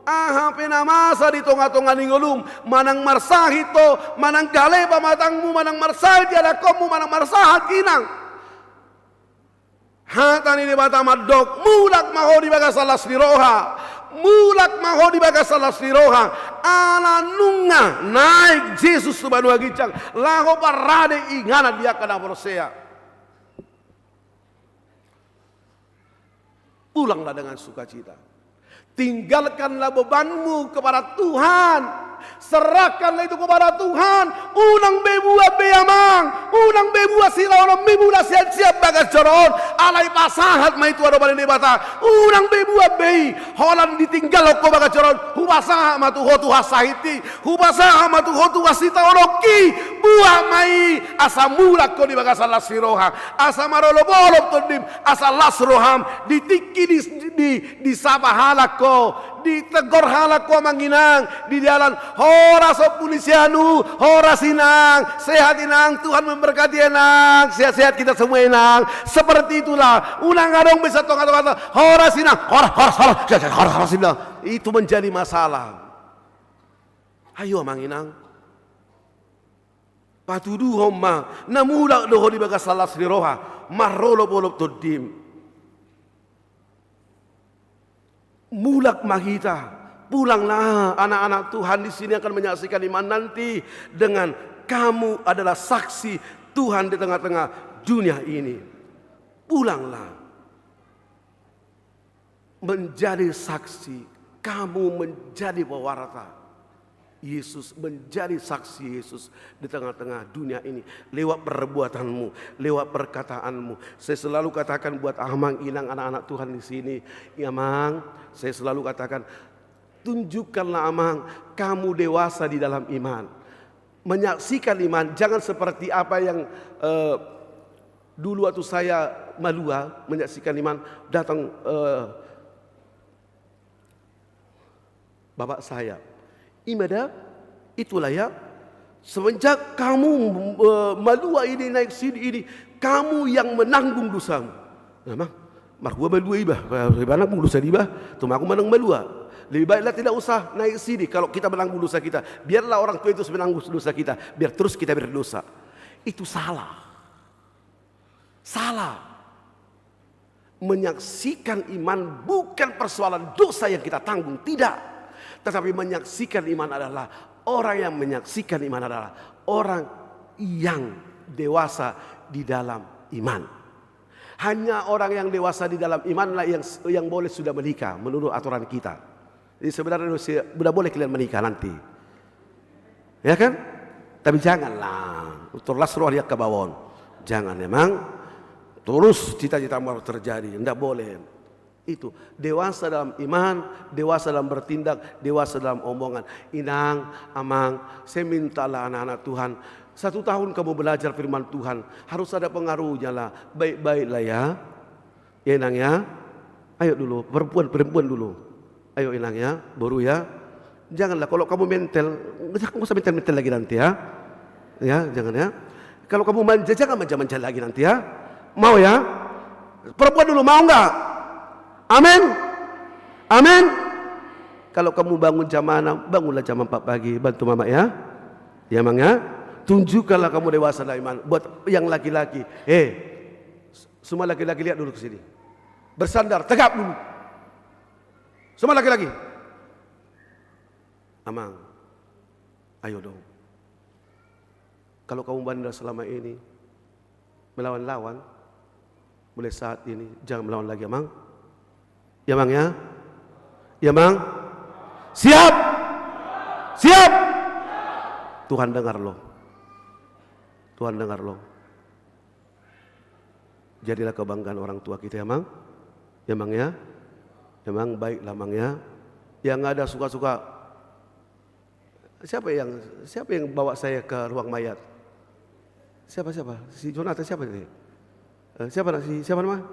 aha pe na masa di tonga-tonga ni ngolum, manang marsahit ho, manang gale pamatangmu, manang marsahit ianakhonmu, manang marsahit inang. Hata ni Debata mandok, mulak ma ho di bagasan las ni roha. Mulak ma ho di bagasan las ni roha. Ala nunga naek Jesus tu banua ginjang, laho parade inganan di angka na porsea. Pulanglah dengan sukacita. Tinggalkanlah bebanmu kepada Tuhan. Serahkanlah itu kepada Tuhan. Unang be buat be, amang. Unang be buat sitaononmi mulak sian, sian bagas joro on. Alai pasahat ma i tu adopan ni Debata. Unang be buat be i. Holan ditinggalhon ho bagas joro on. Hupasahat ma tu ho Tuhan sahit i. Hupasahat ma tu ho Tuhan sitaononki. Buat ma i. Asa mulak ho di bagasan las ni roha. Asa marolop-olop tondim. Asa las roham. Di tingki di, di, disapa halak ho, ditegor halak ho, amang inang, di dalan, horas Ompu ni si Anu, horas inang, sehat inang, Tuhan memberkati inang, sehat-sehat kita semua inang. Seperti itulah, unang adong be satonga-tonga, horas inang, horas, horas, horas, sehat, sehat, horas, horas inang. Itu menjadi masalah. Ayo amang inang. Patuduhon ma, na mulak do ho di bagasan las ni roha, marolop-olop tondim. Mulak ma hita, pulanglah anak-anak Tuhan di sini akan menyaksikan iman nanti dengan kamu adalah saksi Tuhan di tengah-tengah dunia ini. Pulanglah. Menjadi saksi, kamu menjadi pewarta Yesus, menjadi saksi Yesus di tengah-tengah dunia ini lewat perbuatanmu, lewat perkataanmu. Saya selalu katakan buat amang inang anak-anak Tuhan di sini, ya amang, saya selalu katakan, tunjukkanlah amang, kamu dewasa di dalam iman. Menyaksikan iman, jangan seperti apa yang, eh, dulu waktu saya malua menyaksikan iman, datang, eh, bapak saya. I ma da, itulah ya, semenjak kamu, eh, malua ini naik sini ini, kamu yang menanggung dosamu. Nah, amang, marhua malua iba, iba nanggung dosa iba, tung aku manang malua. Lebih baiklah tidak usah naik sini kalau kita menanggung dosa kita. Biarlah orang tua itu menanggung dosa kita, biar terus kita berdosa. Itu salah. Salah. Menyaksikan iman bukan persoalan dosa yang kita tanggung, tidak. Tetapi menyaksikan iman adalah, orang yang menyaksikan iman adalah orang yang dewasa di dalam iman. Hanya orang yang dewasa di dalam imanlah yang, yang boleh sudah menikah menurut aturan kita. Jadi sebenarnya sudah boleh kalian menikah nanti. Ya kan? Tapi janganlah, tor las roha di angka baoa on. Jangan, emang. Terus cita-cita mau terjadi, ndak boleh. Itu, dewasa dalam iman, dewasa dalam bertindak, dewasa dalam omongan. Inang, amang, saya mintalah anak-anak Tuhan, satu tahun kamu belajar firman Tuhan, harus ada pengaruhnya lah, baik-baiklah ya. Ya, Inang ya. Ayo dulu, perempuan, perempuan dulu. Ayo, Inang ya, boru ya. Janganlah, kalau kamu mental, nggak usah mental-mental lagi nanti ya. Ya, jangan ya. Kalau kamu manja, jangan manja-manja lagi nanti ya. Mau ya? Perempuan dulu, mau nggak? Amin. Amin. Kalau kamu bangun jam enam, bangunlah jam empat pagi, bantu mama ya. Ya, Mang ya. Tunjukkanlah kamu dewasa dalam iman. Buat yang laki-laki, eh, semua laki-laki, lihat dulu ke sini. Bersandar, tegap dulu. Semua laki-laki. Amang, ayo dong. Kalau kamu bandel selama ini, melawan-lawan, mulai saat ini jangan melawan lagi, Amang. Ya, Mang ya? Ya, Mang? Siap? Siap? Tuhan dengar lo. Tuhan dengar lo. Jadilah kebanggaan orang tua kita, ya, Mang. Ya, Mang ya? Ya, Mang, baiklah, Mang ya. Yang ada suka-suka. Siapa yang, siapa yang bawa saya ke ruang mayat? Siapa, siapa? Si Jonathan siapa ini? Eh, siapa, si, siapa nama?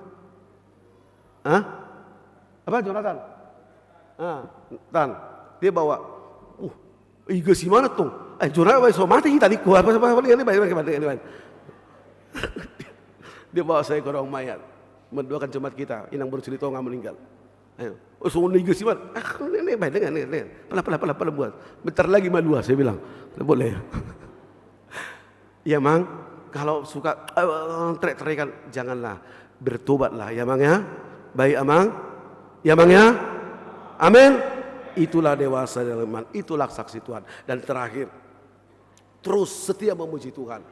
Hah? Apa, Jonathan? Ah, Tan. Dia bawa. Uh, iga si mana tong? Eh, Jonathan, so mati kita di kuat. Apa, apa, apa, ini baik, baik, baik, baik. Dia bawa saya ke ruang mayat. Mendoakan jemaat kita, Inang Boru Silitonga meninggal. Ayo. Oh, songon iga si mana? Ah, ini, ini, baik, dengan, dengan, dengan. Pelan, pelan, pelan, pelan buat. Bentar lagi malua, saya bilang. Tidak boleh. Ya, Mang, kalau suka, eh, trek-trekan, janganlah. Bertobatlah, ya, Mang ya. Baik, Amang. Ya, Mang ya. Amin. Itulah dewasa dalam iman. Itulah saksi Tuhan. Dan terakhir, terus setia memuji Tuhan.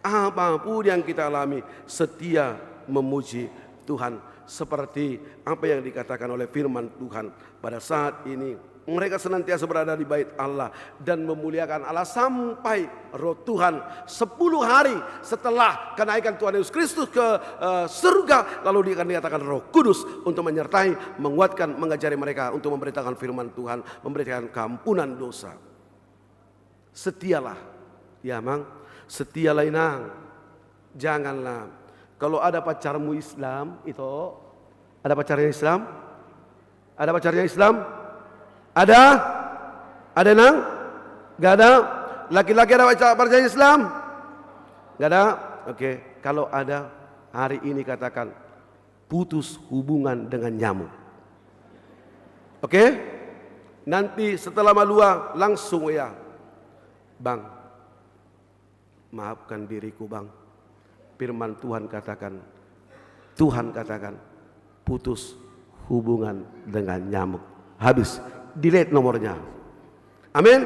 Apapun yang kita alami, setia memuji Tuhan. Seperti apa yang dikatakan oleh firman Tuhan pada saat ini. Mereka senantiasa berada di bait Allah dan memuliakan Allah sampai Roh Tuhan sepuluh hari setelah kenaikan Tuhan Yesus Kristus ke, eh, surga, lalu dia akan dinyatakan Roh Kudus untuk menyertai, menguatkan, mengajari mereka untuk memberitakan firman Tuhan, memberitakan keampunan dosa. Setialah, ya, Mang, setialah, Inang. Janganlah. Kalau ada pacarmu Islam, itu, ada pacarnya Islam? Ada pacarnya Islam? Ada? Ada, Nang? Nggak ada? Laki-laki ada pacar-, pacarnya Islam? Nggak ada? Oke, kalau ada, hari ini katakan, putus hubungan dengan nyamuk. Oke? Nanti setelah malua, langsung ya. Bang, maafkan diriku, Bang. Firman Tuhan katakan, Tuhan katakan, putus hubungan dengan nyamuk. Habis, delete nomornya. Amin.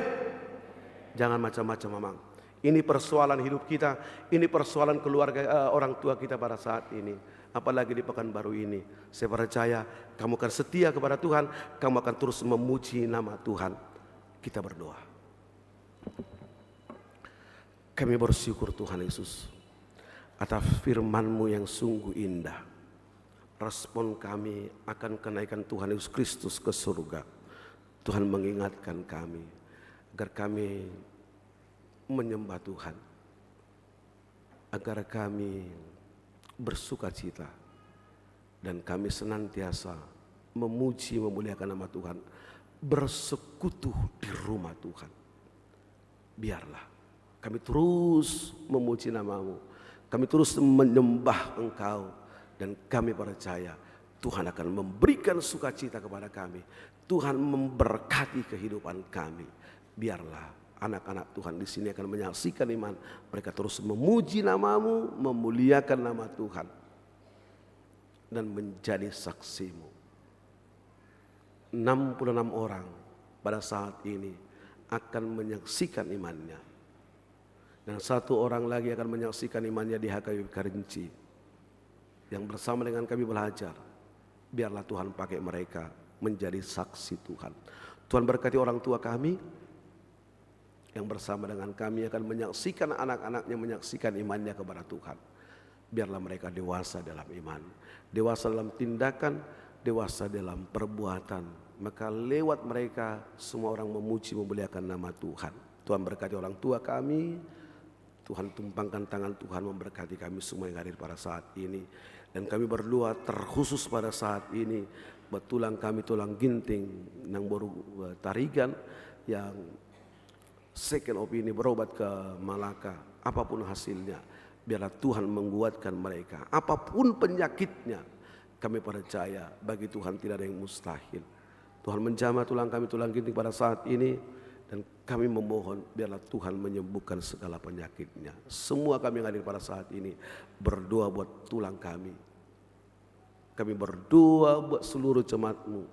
Jangan macam-macam, Amang. Ini persoalan hidup kita, ini persoalan keluarga, eh, orang tua kita pada saat ini. Apalagi di Pekanbaru ini. Saya percaya kamu akan setia kepada Tuhan, kamu akan terus memuji nama Tuhan. Kita berdoa. Kami bersyukur, Tuhan Yesus, atas firman-Mu yang sungguh indah. Respon kami akan kenaikan Tuhan Yesus Kristus ke surga. Tuhan mengingatkan kami agar kami menyembah Tuhan, agar kami bersukacita, dan kami senantiasa memuji, memuliakan nama Tuhan, bersekutu di rumah Tuhan. Biarlah kami terus memuji nama-Mu, kami terus menyembah Engkau, dan kami percaya Tuhan akan memberikan sukacita kepada kami. Tuhan memberkati kehidupan kami. Biarlah anak-anak Tuhan di sini akan menyaksikan iman. Mereka terus memuji nama-Mu, memuliakan nama Tuhan, dan menjadi saksi-Mu. Enam puluh enam orang pada saat ini akan menyaksikan imannya. Dan satu orang lagi akan menyaksikan imannya di H K B P Kerinci. Yang bersama dengan kami belajar. Biarlah Tuhan pakai mereka menjadi saksi Tuhan. Tuhan berkati orang tua kami. yang bersama dengan kami akan menyaksikan anak-anaknya menyaksikan imannya kepada Tuhan. Biarlah mereka dewasa dalam iman, dewasa dalam tindakan, dewasa dalam perbuatan. Maka lewat mereka semua orang memuji, memuliakan nama Tuhan. Tuhan berkati orang tua kami. Tuhan tumpangkan tangan, Tuhan memberkati kami semua yang hadir pada saat ini. Dan kami berdoa terkhusus pada saat ini buat tulang kami, tulang ginting, nang boru, eh, Tarigan, yang second opini, berobat ke Malaka, apapun hasilnya, biarlah Tuhan menguatkan mereka. Apapun penyakitnya, kami percaya bagi Tuhan tidak ada yang mustahil. Tuhan menjamah tulang kami, tulang ginting pada saat ini, dan kami memohon biarlah Tuhan menyembuhkan segala penyakitnya. Semua kami yang hadir pada saat ini berdoa buat tulang kami. Kami berdoa buat seluruh jemaat-Mu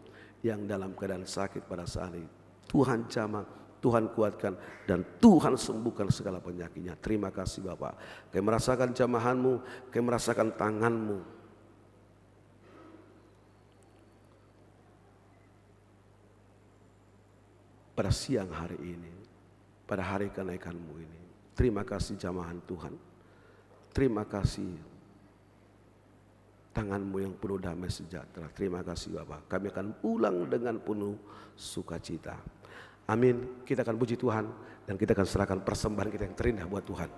yang dalam keadaan sakit pada saat ini. Tuhan jamah, Tuhan kuatkan, dan Tuhan sembuhkan segala penyakitnya. Terima kasih, Bapa. Kami merasakan jamahan-Mu, kami merasakan tangan-Mu. Pada siang hari ini, pada hari kenaikan-Mu ini. Terima kasih jamahan Tuhan. Terima kasih tangan-Mu yang penuh damai sejahtera. Terima kasih, Bapa. Kami akan pulang dengan penuh sukacita. Amin. Kita akan puji Tuhan dan kita akan serahkan persembahan kita yang terindah buat Tuhan.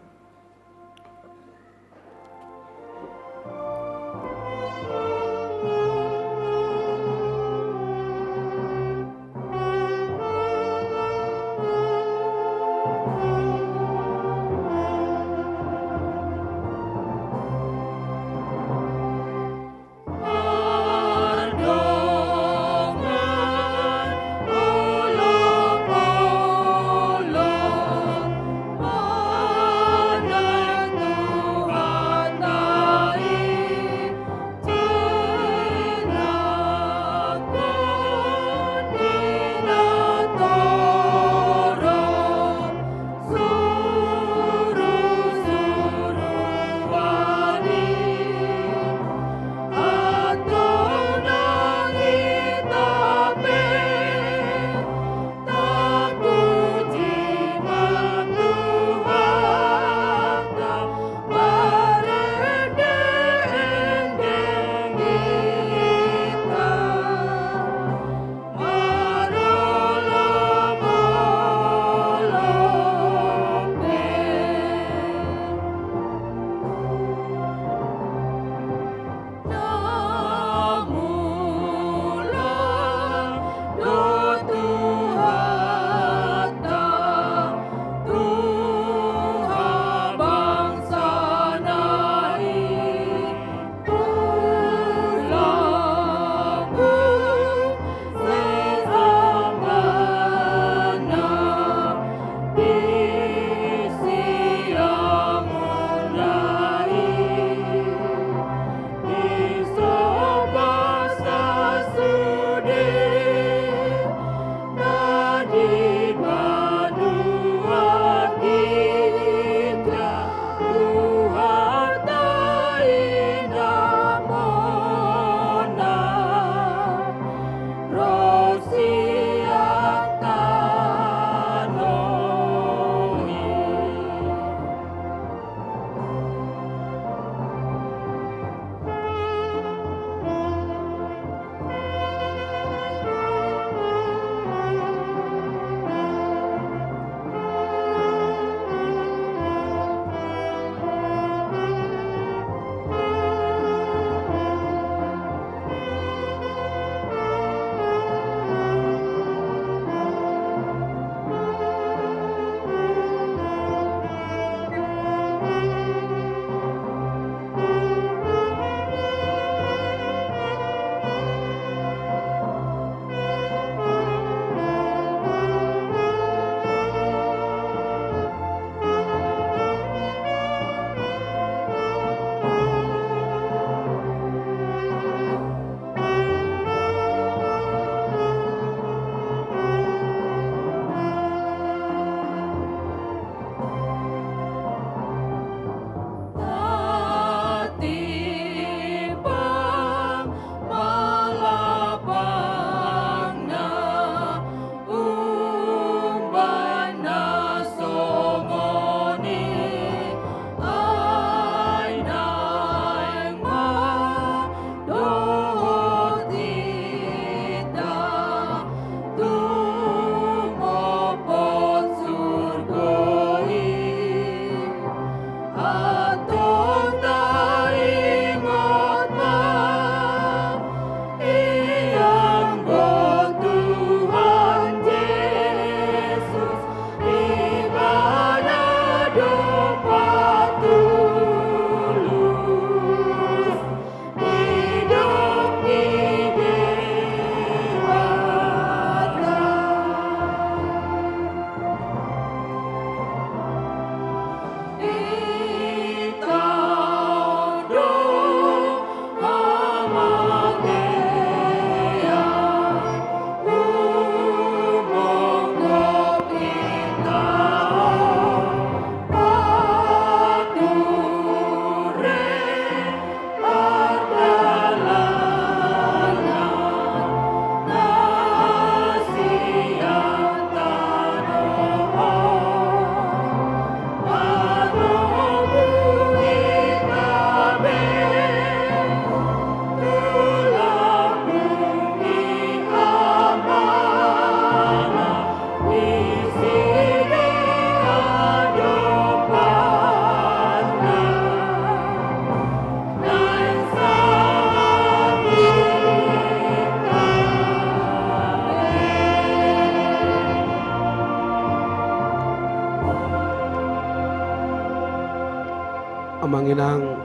Amang inang,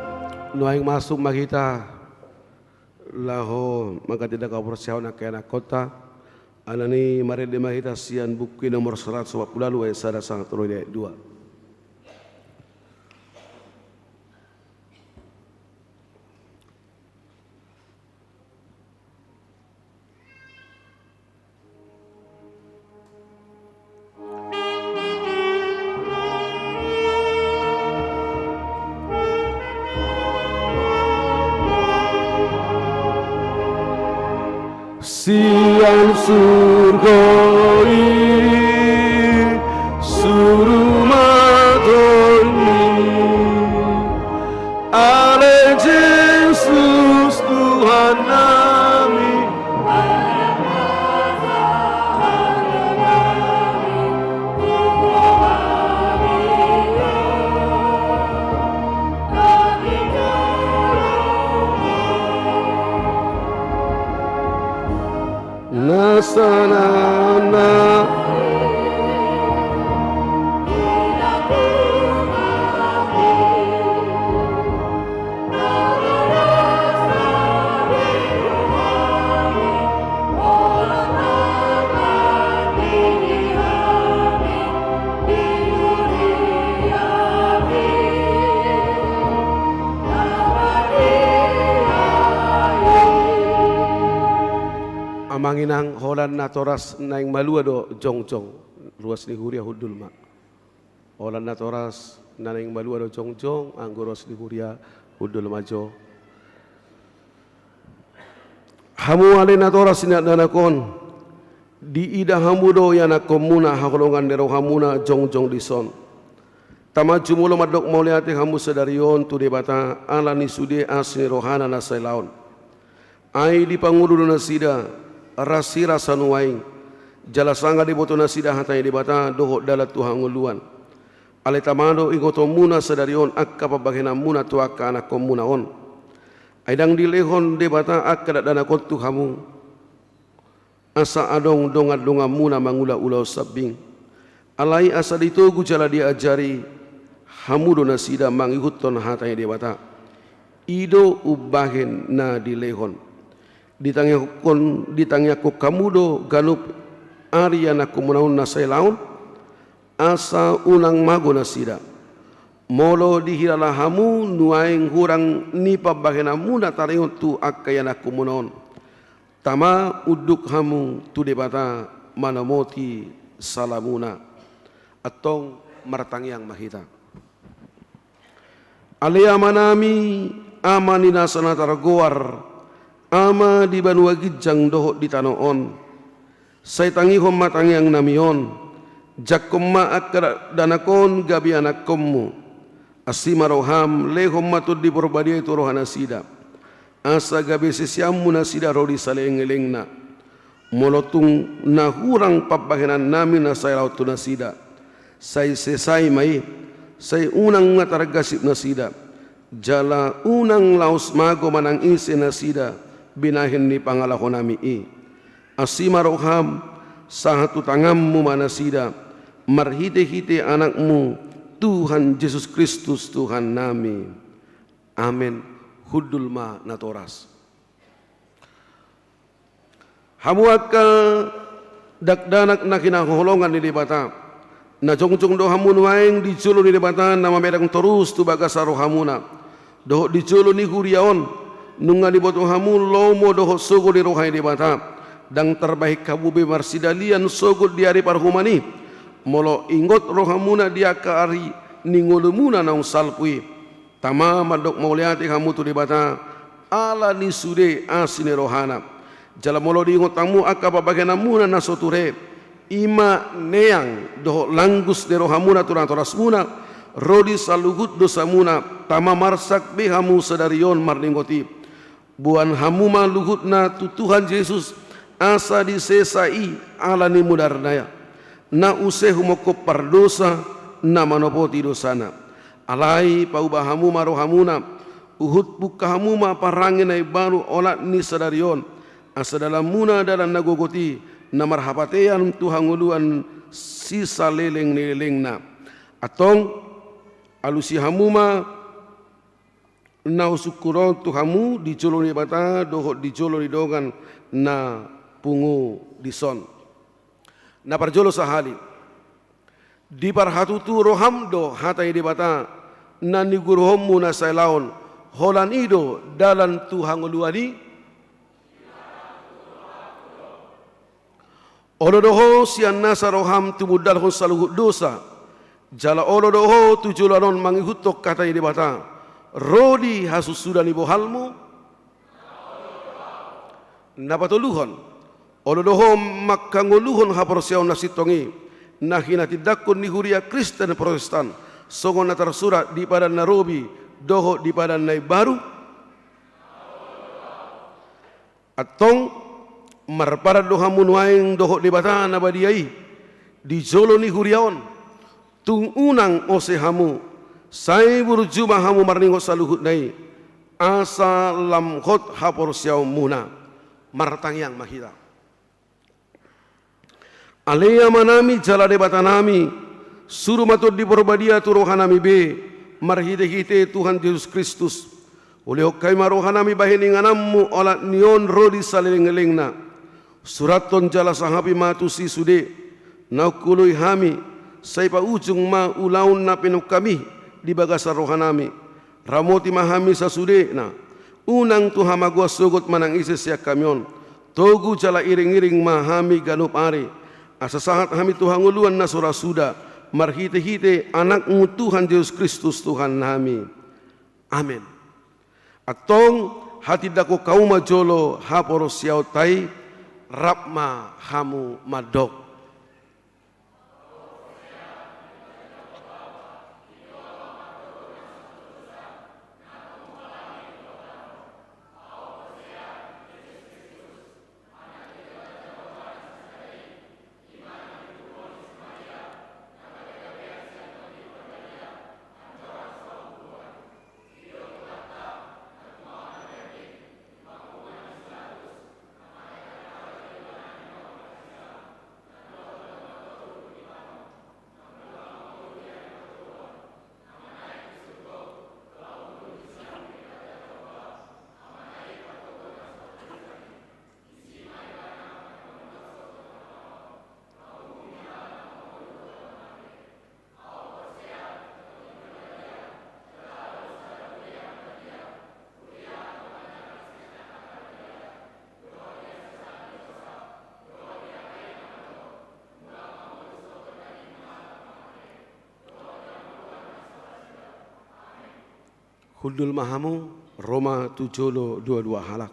nuaeng masuk ma hita laho manghatindanghon haporseaon angka ianakhonta. Alani i marende ma hita sian buku nomor saratus opat pulu ualu, ayat sada sahat tu ayat dua. Sian surgo i suru ma Tondi, ale Jesus Tuhan nami. Na sanana. Amang inang, holan natoras naeng malua do jongjong, ruas ni huria hundul ma. Holan natoras naeng malua do jongjong, anggo ruas ni huria hundul ma jo. Hamu ale natoras ni dakdanak on, diida hamu do ianakhonmuna haholongan ni rohamuna jongjong dison. Tama jumolo mandok mauliate hamu sadari on tu Debata ala ni sude asi ni rohana na sai laon. Ai dipangolu do nasida rasirasa nuaeng, jala sanga diboto nasida hata ni Debata dohot dalan tu hangoluan. Alai tama do ingotonmuna sadari on angka pambahenanmuna tu angka anakhonmuna on. Ai ndang dilehon Debata angka dakdanak on tu hamu, asa adong dongandonganmuna mangula ulaon sambing. Alai asa ditogu jala diajari hamu do nasida mangihuthon hata ni Debata. I do umbahen na dilehon. Ditangiangkon, ditangiangkon hamu do ganup ari ianakhonmuna on na sai laon, asa unang mago nasida. Molo dihilala hamu nuaeng hurang ni pambahenanmuna taringot tu angka ianakhonmuna on, tama unduk hamu tu Debata manomoti salamuna. Antong martangiang ma hita. Ale Amanami, Ama ni nasa na targoar Ama di banua ginjang dohot di tano on, sai tangihon ma tangiangnami on. Jangkon ma angka dakdanak on gabe anakhonmu. Asi ma roham, lehon ma Tondi Porbadia i tu rohanasida, asa gabe siseanmu nasida ro di salelenglelengna. Molo tung na hurang pambahenannami na sai laon tu nasida, sai sesai ma i, sai unang ma targasip nasida, jala unang laos mago manang ise nasida binahen ni pangalahonami i. Asi ma roham, sahat tu tanganmu ma nasida, marhitehite Anakmu, Tuhan Jesus Kristus Tuhannami. Amen. Hundul ma natoras. Hamu angka dakdanak na hinaholongan ni Debata, na jongjong do hamu nuaeng di jolo ni Debata na mamereng torus tu bagasan rohamuna, dohot di jolo ni huria on, nunga diboto hamu lomo dohot sogo ni roha ni Debata. Ndang tarbahen hamu be marsidalian sogot di ari parhumana i, molo ingot rohamuna di angka ari ni ngolumuna naung salpu i. Tama mandok mauliate hamu tu Debata ala ni sude asi ni rohana. Jala molo diingot hamu angka pambahenanmuna na so ture, i ma neang dohot langgus ni rohamuna tu natorasmuna, ro di saluhut dosamuna, tama marsak be hamu sadari on marningot i. Boan hamu ma luhutna tu Tuhan Jesus, asa disesa i ala ni mudarna, na use humongkop pardosa na manopoti dosana. Alai pauba hamu ma rohamuna, huhut bungka hamu ma parange na imbaru olat ni sadari on, asa dalanmuna dalan na gogot i, na marhapatean tu hangoluan sisaleleng ni lelengna. Antong, alusi hamu ma na husungkun on tu hamu di jolo ni Debata dohot di jolo ni dongan na pungu dison. Na parjolo sahali, diparhatutu roham do hata ni Debata na niguruhonmu na sahali on, holan i do dalan tu hangoluan i. Olo do ho sian nasa roham tumundalhon saluhut dosa, jala olo do ho tu joloan on mangihuthon hata ni Debata, ro di hasusuda ni bohalmu. Na patoluhon, olo do ho manghangoluhon haporseaon na sintong i, na hinatindangkon ni huria Kristen Protestan, songon na tarsurat di Padan na Robi dohot di Padan na Imbaru. Antong, marpadan do hamu nuaeng dohot Debata na badia i di jolo ni huria on. Tung unang ose hamu, sai burju ma hamu marningot saluhutna i, asa lam hot haporseaonmuna. Martangiang ma hita. Ale Amanami jala Debatanami, suru ma Tondi Porbadia tu rohanami be, marhitehite Tuhan Jesus Kristus. Ulehon hami ma rohanami bahen ingananmu olat ni on ro di salelenglelengna. Surathon jala sangapi ma tusi sude na hungkului hami, sai paujung ma ulaon na pinungka hami di bagasan rohanami. Ramoti ma hami sasudena, unang tu hamagoan sogot manang ise sian hami on. Togu jala iringiring ma hami ganup ari, asa sahat hami tu hangoluan na so ra suda, marhitehite Anakmu Tuhan Jesus Kristus Tuhannami. Amen. Antong, hatindangkon hamu ma jolo haporseaonta i, rap ma hamu mandok. Hundul ma hamu, ro ma tu jolo dua-dua halak.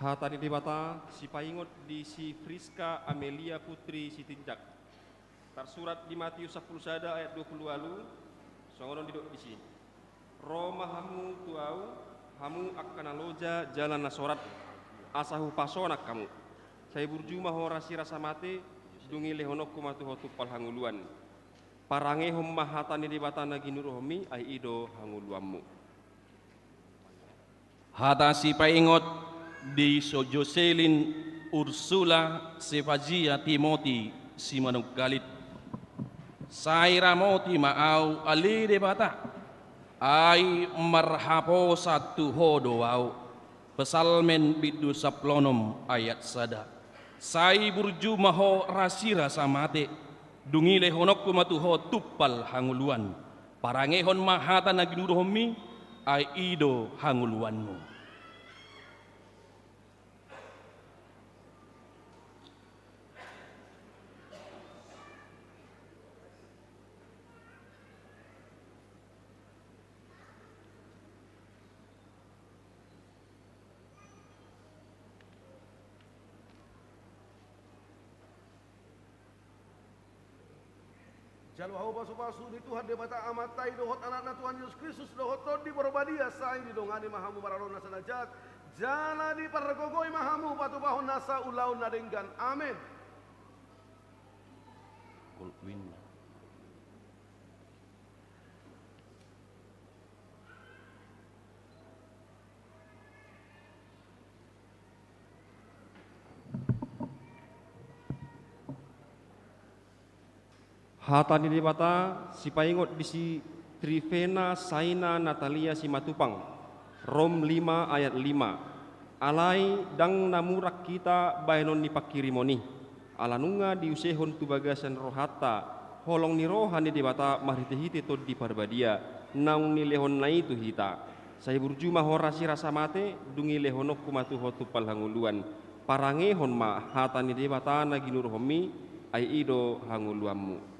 Hata ni Debata sipaingot di si Friska Amelia Putri Sitinjak. Tarsurat di Matius sampulu sada ayat dua pulu ualu, songon on didok disi. Ro ma hamu tu Ahu, hamu angka na loja jala na sorat, asa hupasonang hamu. Sai burju ma ho rasirasa mate, dung i lehononku ma tu ho tumpal hangoluan. Parangehon ma hata ni Debata na ginuruhonmi, ai i do hangoluanmu. Hata sipaingot di so Joselin Ursula Sevazia Timoti Simanungkalit. Sai ramoti ma ahu ale Debata, ai marhaposan tu Ho do ahu. Psalmen bindu sampulu onom ayat sada. Sai burju ma ho rasirasa mate, Dung i lehononku ma tu ho tumpal hangoluan. Parangehon ma hata na ginuruhonmi, ai i do hangoluanmu. Jalo hamu pasupasu ni Tuhan Debata Amanta i dohot Anakna Tuhan Jesus Kristus dohot Tondi Porbadia, sai didongani ma hamu maradophon nasa na jat, jala dipargogoi ma hamu patupahon nasa ulaon na denggan. Amen. Godwin. Hata ni Debata sipaingot di si Trifena Saina Natalia Simatupang, Rom lima ayat lima. Alai ndang na murang hita bahenon ni panghirimon i. Ala nunga diusehon tu bagasan rohanta holong ni roha ni Debata marhitehite Tondi Parbadia, naung nilehonna i tu hita. Sai burju ma ho rasirasa mate, dung i lehononku ma tu ho tumpal hangoluan. Parangehon ma hata ni Debata na ginuruhonmi, ai i do hangoluanmu.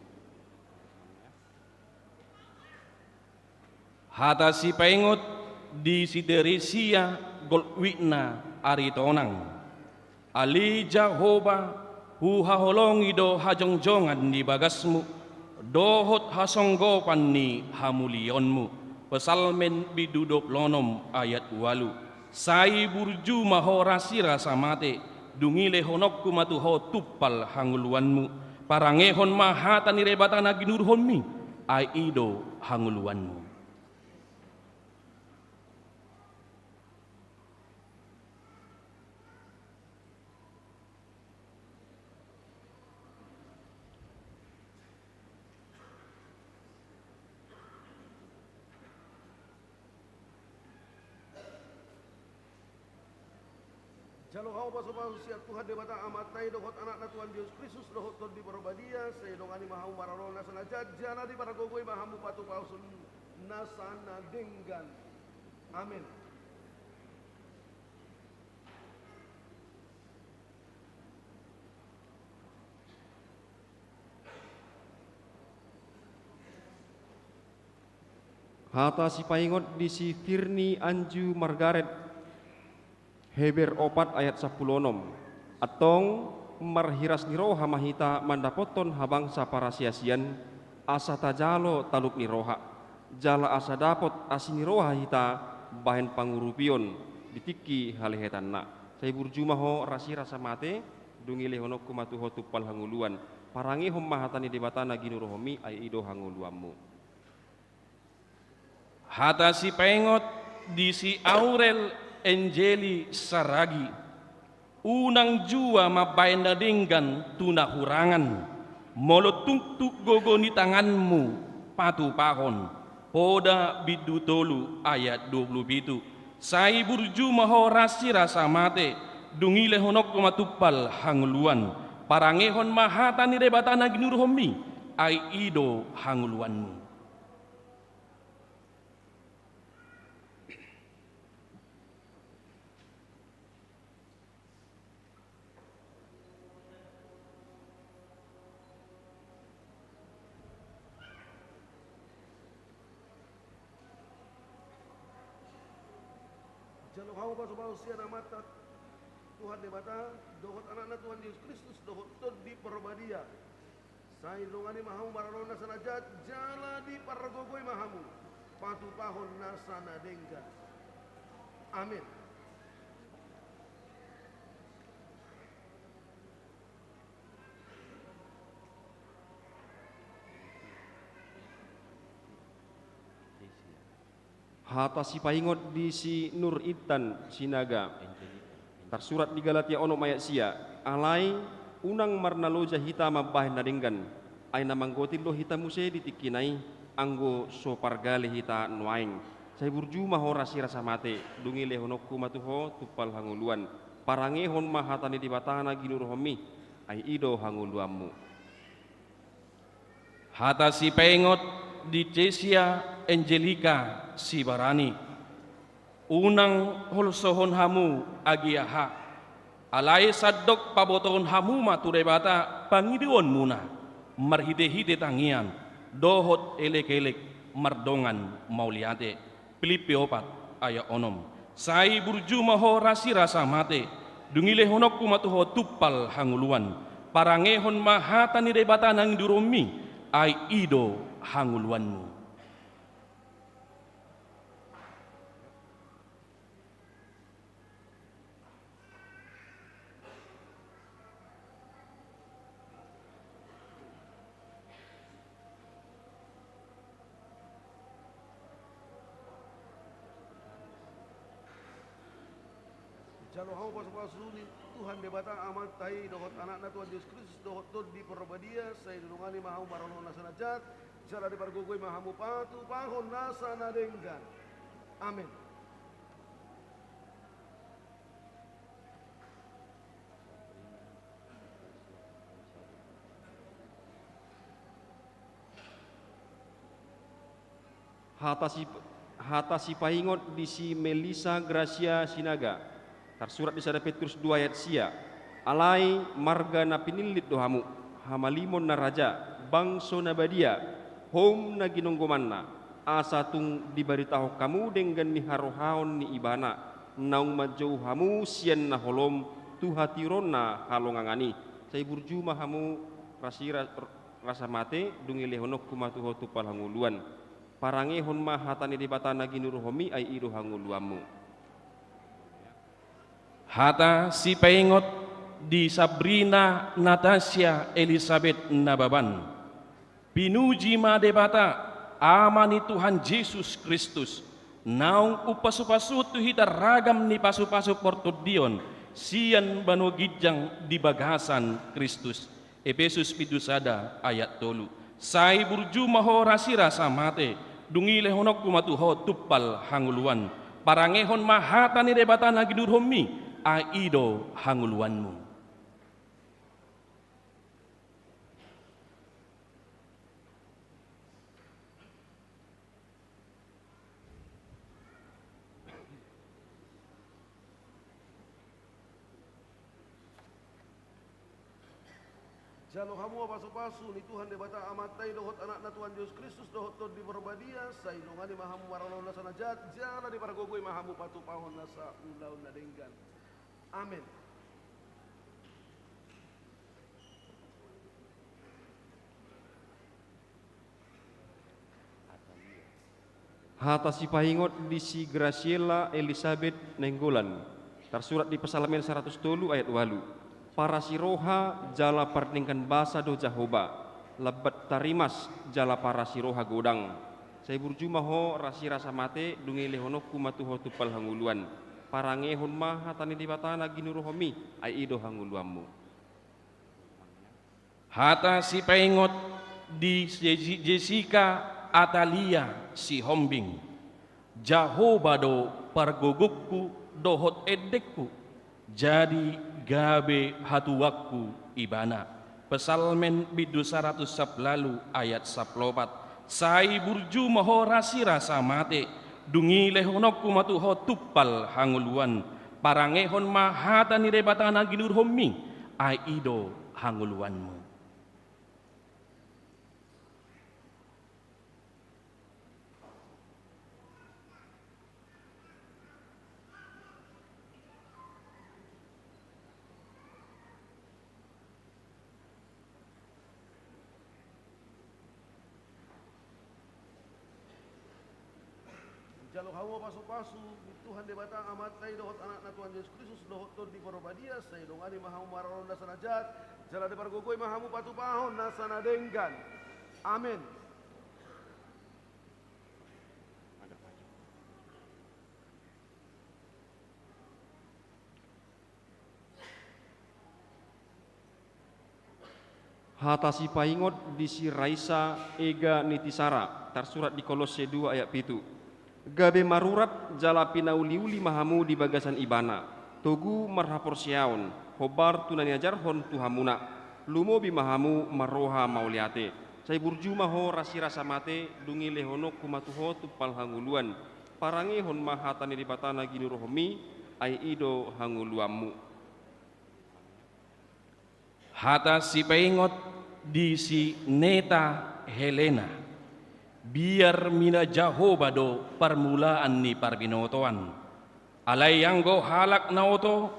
Hata sipaingot di si Teresia Goldwigna Aritonang. Ale Jahowa, huhaholongi do hajongjongan ni bagasmu dohot hasonggopan ni hamuliaonmu. Psalmen bindu dua pulu onom ayat ualu. Sai burju ma ho rasirasa mate, dung i lehononku ma tu ho tumpal hangoluanmu. Parangehon ma hata ni Debata na ginuruhonmi, ai i do hangoluanmu. Jalo hamu pasupasu sian Tuhan Debata Amanta i dohot Anakna Tuhan Jesus Kristus dohot Tondi Porbadia, sai didongani ma hamu maradophon nasa na jat, jala dipargogoi ma hamu patupahon nasa na denggan. Amen. Hata sipaingot di si Firni Anju Margaret, Heber opat ayat sampulu onom. Antong marhiras ni roha ma hita mandapothon habangsa parasiasian, asa tajalo talup ni roha, jala asa dapot asi ni roha hita bahen pangurupion di tingki halehetanna. Sai burju ma ho rasirasa mate, dung i lehononku ma tu ho tumpal hangoluan. Parangehon ma hata ni Debata na ginuruhonmi, ai i do hangoluanmu. Hata sipaingot di si Aurel Angeli Saragi. Unang jua mambahen na denggan tu na hurangan. Molo tung tu gogo ni tanganmu patupahon. Poda bindu tolu ayat dua pulu pitu. Sai burju ma ho rasirasa mate, dung i lehononku ma tumpal hangoluan. Parangehon ma hata ni Debata na ginuruhonmi, ai i do hangoluanmu. Jalo hamu pasupasu sian Amanta Tuhan Debata dohot Anakna Tuhan Jesus Kristus dohot Tondi Porbadia. Sai didongani ma hamu maradophon nasa na jat, jala dipargogoi ma hamu patupahon nasa na denggan. Amen. Hata sipaingot di si Nur Intan Sinaga. Tarsurat di Galatia onom ayat sia, alai unang marnaloja hita mambahen na denggan, ai na manggotil do hita muse di tingkina i, anggo so pargale hita nuaeng. Sai burju ma ho rasirasa mate, dung i lehononku ma tu ho tumpal hangoluan. Parangehon ma hata ni Debata na ginuruhonmi, ai i do hangoluanmu. Hata sipaingot di Cesia Angelika Sibarani. Unang holsohon hamu agia aha. Alai sandok pabotohon hamu ma tu Debata pangidoonmuna, marhitehite tangiang dohot elekelek mardongan mauliate. Pilippi opat ayat onom. Sai burju ma ho rasirasa mate, dung i lehononku ma tu ho tumpal hangoluan. Parangehon ma hata ni Debata na ginurhonmi, ai i do hangoluanmu. Jalo hamu pasupasu ni Tuhan Debata Amanta i dohot Anakna Tuhan Jesus Kristus dohot Tondi Porbadia, sai didongani ma hamu maroloan nasa na jat, jala dipargogoi ma hamu patupahon nasa na denggan. Amen. Hata si, hata sipaingot di si Melisa Grasia Sinaga, tarsurat di sada Petrus dua ayat sia. Alai marga na pinillit do hamu, hamalimon na raja, bangso na badia, houm na ginonggomanna, asa tung dibaritahon hamu denggan ni harohaon ni Ibana, naung manjou hamu sian na holom tu hatiuron na halongangan i. Sai burju ma hamu rasira-, rasa mate, dung i lehononku ma tu ho tumpal hangoluan. Parangehon ma hata ni Debata na ginurhonmi, ai i do hangoluanmu. Hata sipaingot di Sabrina Natasia Elisabet Nababan. Pinuji ma Debata, Ama ni Tuhan Jesus Kristus, naung umpasupasuhon tu hita ragam ni pasupasu partondion sian banua ginjang di bagasan Kristus. Epesus pitu sada ayat tolu. Sai burju ma ho rasirasa mate, dung i lehononku ma tu ho tumpal hangoluan. Parangehon ma hata ni Debata na ginurhonmi, ai i do hangoluanmu. Jalo hamu ma pasupasu ni Tuhan Debata Amanta i dohot Anakna Tuhan Jesus Kristus dohot Tondi Porbadia, sai didongani ma hamu maroloan nasa na jat, jala dipargogoi ma hamu patupahon nasa ulaon na denggan. Amen. Hata sipaingot di si Graciela Elisabet Nainggolan, tarsurat di Psalmen saratus tolu ayat ualu. Parasiroha jala pardenggan basa do Jahowa, lambat tarimas jala parasiroha godang. Sai burju ma ho rasirasa mate, dung i lehononku ma tu ho tumpal hangoluan. Parangehon ma hata ni Debata na ginurhonmi, ai i do hangoluanmu. Hata sipaingot di Jesi-, Jessica Atalia Sihombing. Jahowa do pargogongku dohot endengku, jadi gabe hatuaonku Ibana. Psalmen bindu saratus sampulu ualu ayat sampulu opat. Sai burju ma ho rasirasa mate, dung i lehononku ma tu ho tumpal hangoluan. Parangehon ma hata ni Debata na ginurhonmi, ai i do hangoluanmu. Jalo hamu ma pasupasu ni Tuhan Debata Amanta i dohot Anakna Tuhan Jesus Kristus dohot Tondi Porbadia, sai didongani ma hamu maroloan nasa na jat, jala dipargogoi ma hamu patupahon nasa na denggan. Amen. Hata sipaingot di si Raisa Ega Nitisara, tarsurat di Kolosse dua ayat pitu. Gabe marurat jala pinauliuli ma hamu di bagasan Ibana, togu marhaporseaon, hombar tu na niajarhon tu hamuna, lumobi ma hamu marroha mauliate. Sai burju ma ho rasirasa mate, dung i lehononku ma tu ho tumpal hangoluan. Parangehon ma hata ni Debata na ginuruhonmi, ai i do hangoluanmu. Hata sipaingot di si Neta Helena. Biar mina Jahowa do parmulaan ni parbinotoan. Alai anggo halak na oto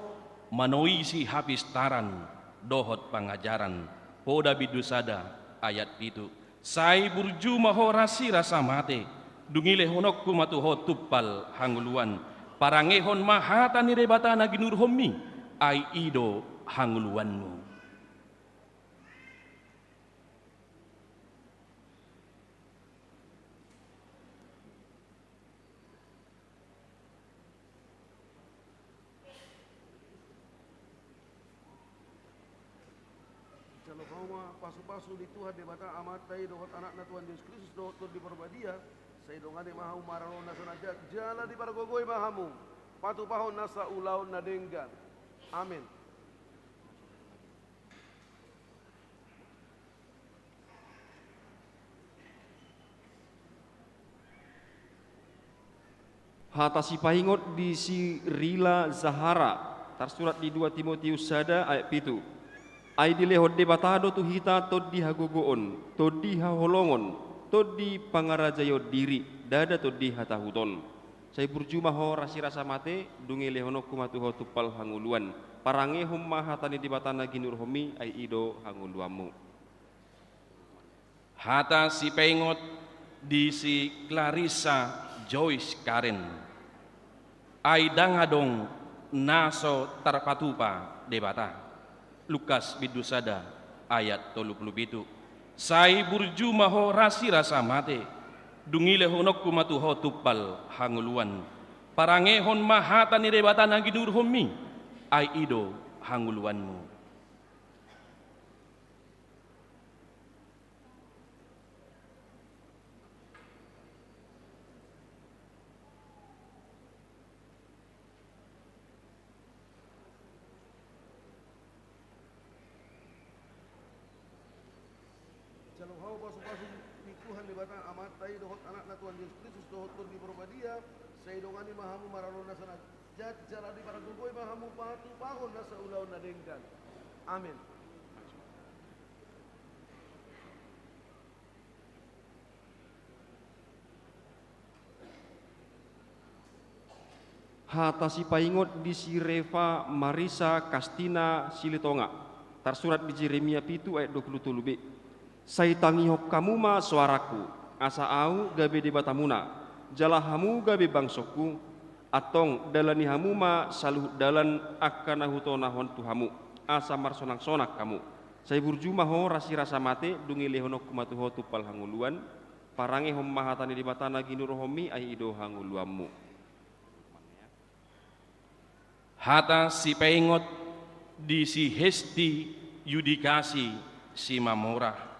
manoisi hapistaran dohot pangajaran. Poda bindu sada ayat pitu. Sai burju ma ho rasirasa mate, dung i lehononku ma tu ho tumpal hangoluan. Parangehon ma hata ni Debata na ginuruhonmi, ai i do hangoluanmu. Jalo hamu ma pasupasu ni Tuhan Debata Amanta i dohot Anakna Tuhan Jesus Kristus dohot Tondi Porbadia, sai dongani ma hamu maralo nasa na jat jala dipargogoi ma hamu patupahon nasa ulaon na denggan. Amen. Hata sipaingot di si Rila Zahara, tarsurat di dua Timoteus sada ayat pitu. Ai dilehon Debata do tu hita tondi hagogoon, tondi haholongon, tondi pangarajaion diri, ndada tondi hatahuton. Sai burju ma ho rasirasa mate, dung i lehononku ma tu ho tumpal hangoluan. Parangehon ma hata ni Debata na ginuruhonmi, ai i do hangoluanmu. Hata sipaingot di si Clarissa Joyce Karen. Ai ndang adong na so tarpatupa Debata. Lukas bindu sada ayat tolu pulu pitu. Sai burju ma ho rasirasa mate, dung i lehononku ma tu ho tumpal hangoluan. Parangehon ma hata ni Debata na ginuruhonmi, ai i do hangoluanmu. Jalo hamu pasupasu ni Tuhan Debata Amanta i dohot Anakna Tuhan Jesus Kristus dohot Tondi Porbadia, sai dongani ma hamu maralo nasa na jat jala dipargogoi ma hamu patupahon nasa ulaon na denggan. Amen. Hata sipaingot di si Reva Marisa Kastina Silitonga, tarsurat di Jeremia pitu ayat dua pulu tolu b. Sai tangihon hamu ma soarangku, asa ahu gabe Debatamuna, jala hamu gabe bangsongku, antong dalani hamu ma saluhut dalan angka na hutonahon tu hamu, asa marsonangsonang hamu. Sai burju ma ho rasirasa mate, dung i lehononku ma tu ho tumpal hangoluan. Parangehon ma hata ni Debata na ginuruhonmi, ai i do hangoluanmu. Hata sipaingot di si Hesti Yudikasi Simamora.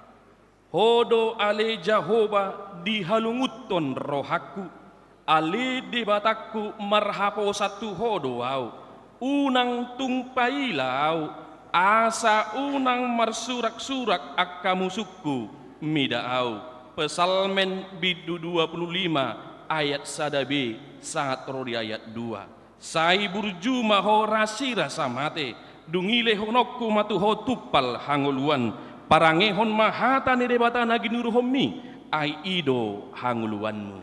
Ho do ale Jahowa dihalungunhon rohangku, ale Debatangku marhaposan tu ho do ahu. Unang tung paila ahu, asa unang marsuraksurak angka musungku mida ahu. Psalmen bindu dua pulu lima ayat sada b sahat ro di ayat dua. Sai burju ma ho rasirasa mate, dung i lehononku ma tu ho tumpal hangoluan. Parangehon ma hata ni Debata na ginuruhonmi, ai i do hangoluanmu.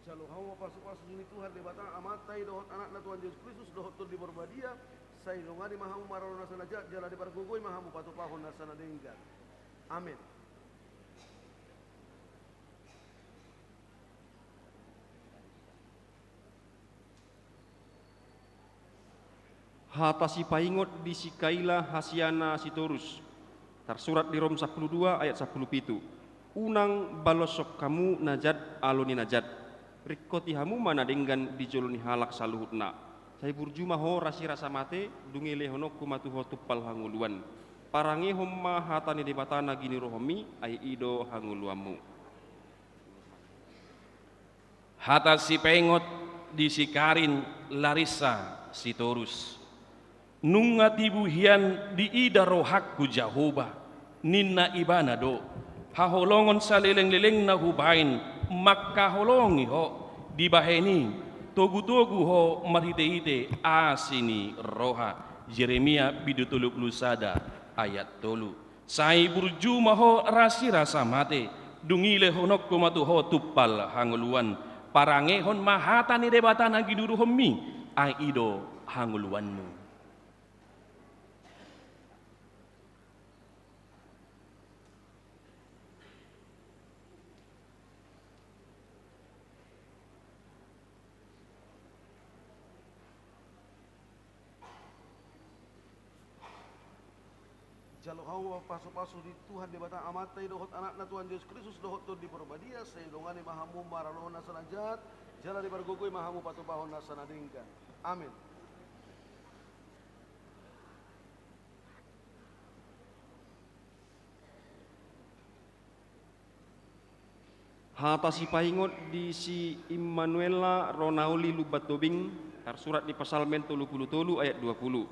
Jalo hamu ma pasupasu ni Tuhan Debata Amanta i dohot Anakna Tuhan Jesus Kristus dohot Tondi Porbadia, sai dongani ma hamu maralo nasa na jat jala dipargogoi ma hamu patupahon nasa na denggan. Amen. Hata sipaingot di si Kaila Hasiana Sitorus, tarsurat di Rom sampulu dua ayat sampulu pitu. Unang baloshon hamu na jat alo ni na jat. Ringkoti hamu ma na denggan di jolo ni halak saluhutna. Sai burju ma ho rasirasa mate, dung i lehononku ma tu ho tumpal hangoluan. Parangehon ma hata ni Debata na ginuruhonmi, ai i do hangoluanmu. Hata sipaingot di si Karin Larissa Sitorus. Nunga tibu hian diida rohangku Jahowa, ninna ibana do. Haholongon salelenglelengna hubaen mangkaholongi ho, dibahen i togutogu ho marhitehite asi ni roha. Jeremia bindu tolu pulu sada ayat tolu. Sai burju ma ho rasirasa mate, dung i lehononku ma tu ho tumpal hangoluan. Parangehon ma hata ni Debata na ginuruhonmi, ai i do hangoluanmu. Jalo hamu ma pasupasu ni Tuhan Debata Amanta i dohot Anakna Tuhan Jesus Kristus dohot Tondi Porbadia, sai dongani ma hamu maralohon nasa na jat, jala dipargogoi ma hamu patupahon nasa na denggan. Amen. Hata sipaingot di si Immanuela Ronauli Lumban Tobing, tarsurat di Psalmen tolu pulu tolu ayat dua pulu.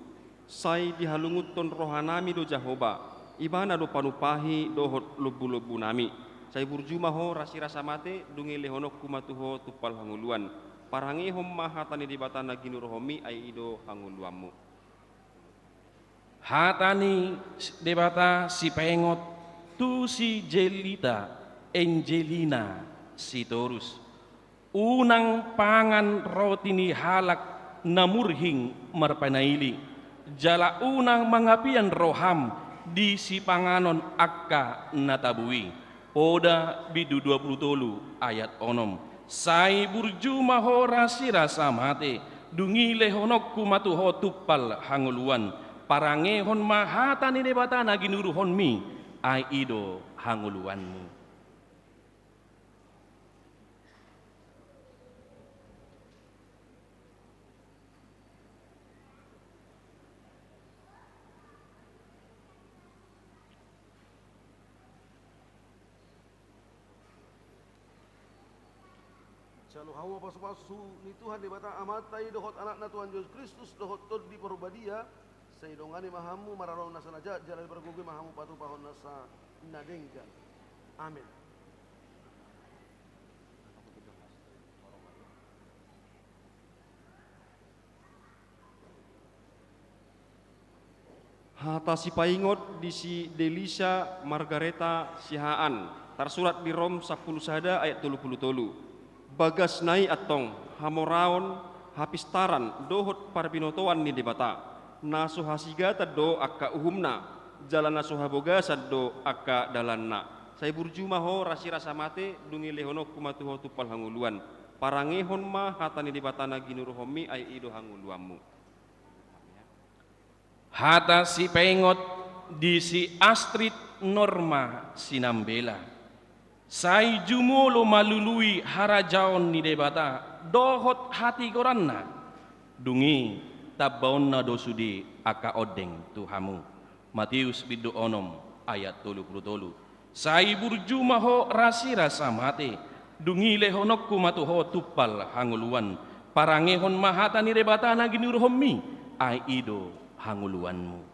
Sai dihalungunhon rohanami do Jahowa, Ibana do panumpahi dohot lombulombunami. Sai burju ma ho rasirasa mate, dung i lehononku ma tu ho tumpal hangoluan. Parangehon ma hata ni Debata na ginuruhonmi, ai i do hangoluanmu. Hata ni Debata sipaingot tu si Jelita Angelina Sitorus. Unang pangan roti ni halak na murhing marpanaili, jala unang mangapian roham di sipanganon angka na tabu i. Poda bindu dua pulu tolu ayat onom. Sai burju ma ho rasirasa mate, dung i lehononku ma tu ho tumpal hangoluan. Parangehon ma hata ni Debata na ginuruhonmi, ai i do hangoluanmu. Jalo hamu ma pasupasu ni Tuhan Debata Amanta i dohot Anakna Tuhan Jesus Kristus dohot Tondi Porbadia, sai dongani ma hamu maralohon nasa na jat, jala dipargogoi ma hamu patupahon nasa na denggan. Amen. Hata sipaingot di si Delisa Margareta Siahaan, tarsurat di Rom sampulu sada ayat tolu pulu tolu. Bagasna i antong hamoraon, hapistaran dohot parbinotoan ni Debata. Na so hasigatan do angka uhumna, jala na so habogasan do angka dalanna. Sai burju ma ho rasirasa mate, dung i lehononku ma tu ho tumpal hangoluan. Parangehon ma hata ni Debata na ginuruhonmi, ai i do hangoluanmu. Hata sipaingot di si Astrid Norma Sinambela. Sai jumolo ma lului harajaon ni Debata dohot hatigoranna. Dung i tambaonna do sude angka ondeng tu hamu. Matius bindu onom ayat tolu pulu tolu. Sai burju ma ho rasirasa mate, dung i lehononku ma tu ho tumpal hangoluan. Parangehon ma hata ni Debata na ginuruhonmi, ai i do hangoluanmu.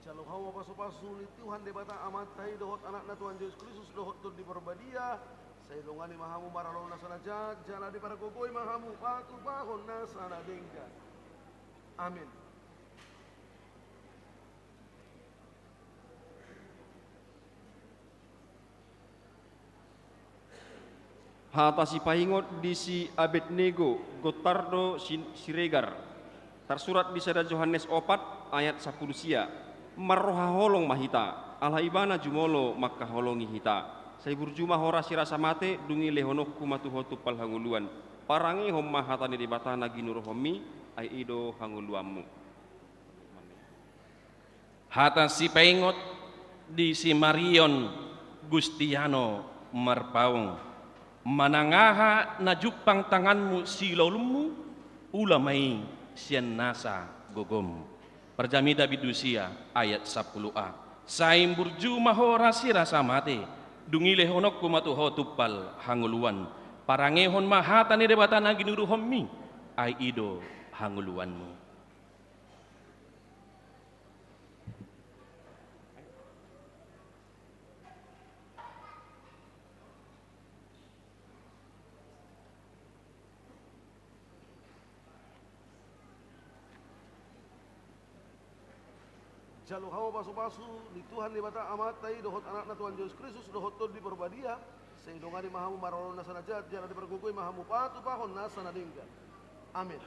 Jalo hamu ma pasupasu ni Tuhan Debata Amanta i dohot Anakna Tuhan Jesus Kristus dohot Tondi Porbadia, sai dongani ma hamu maralohon nasa na jat, jala dipargogoi ma hamu patupahon nasa na denggan. Amen. Hata sipaingot di si Abednego Gotardo Si-, Siregar, tarsurat di sada Johannes opat ayat sampulu sia. Marroha holong ma hita, ala Ibana jumolo mangkaholongi hita. Sai burju ma ho rasirasa mate, dung i lehononku ma tu ho tumpal hangoluan. Parangehon ma hata ni Debata na ginuruhonmi, ai i do hangoluanmu. Hata sipaingot di si Marion Gustiano Marpaung. Manang aha na jumpang tanganmu silolummu, ula ma i sian nasa gogom. Parjamita bindu sia ayat sampulu a. Sai burju ma ho rasirasa mate, dung i lehononku ma tu ho tumpal hangoluan. Parangehon ma hata ni Debata na ginuruhonmi, ai i do hangoluanmu. Jalo hamu pasupasu ni Tuhan Debata Amanta i dohot Anakna Tuhan Jesus Kristus dohot Tondi Porbadia, sai dongani ma hamu maroloi nasa na jat, jala dipargogoi ma hamu patupahon nasa na denggan. Amin.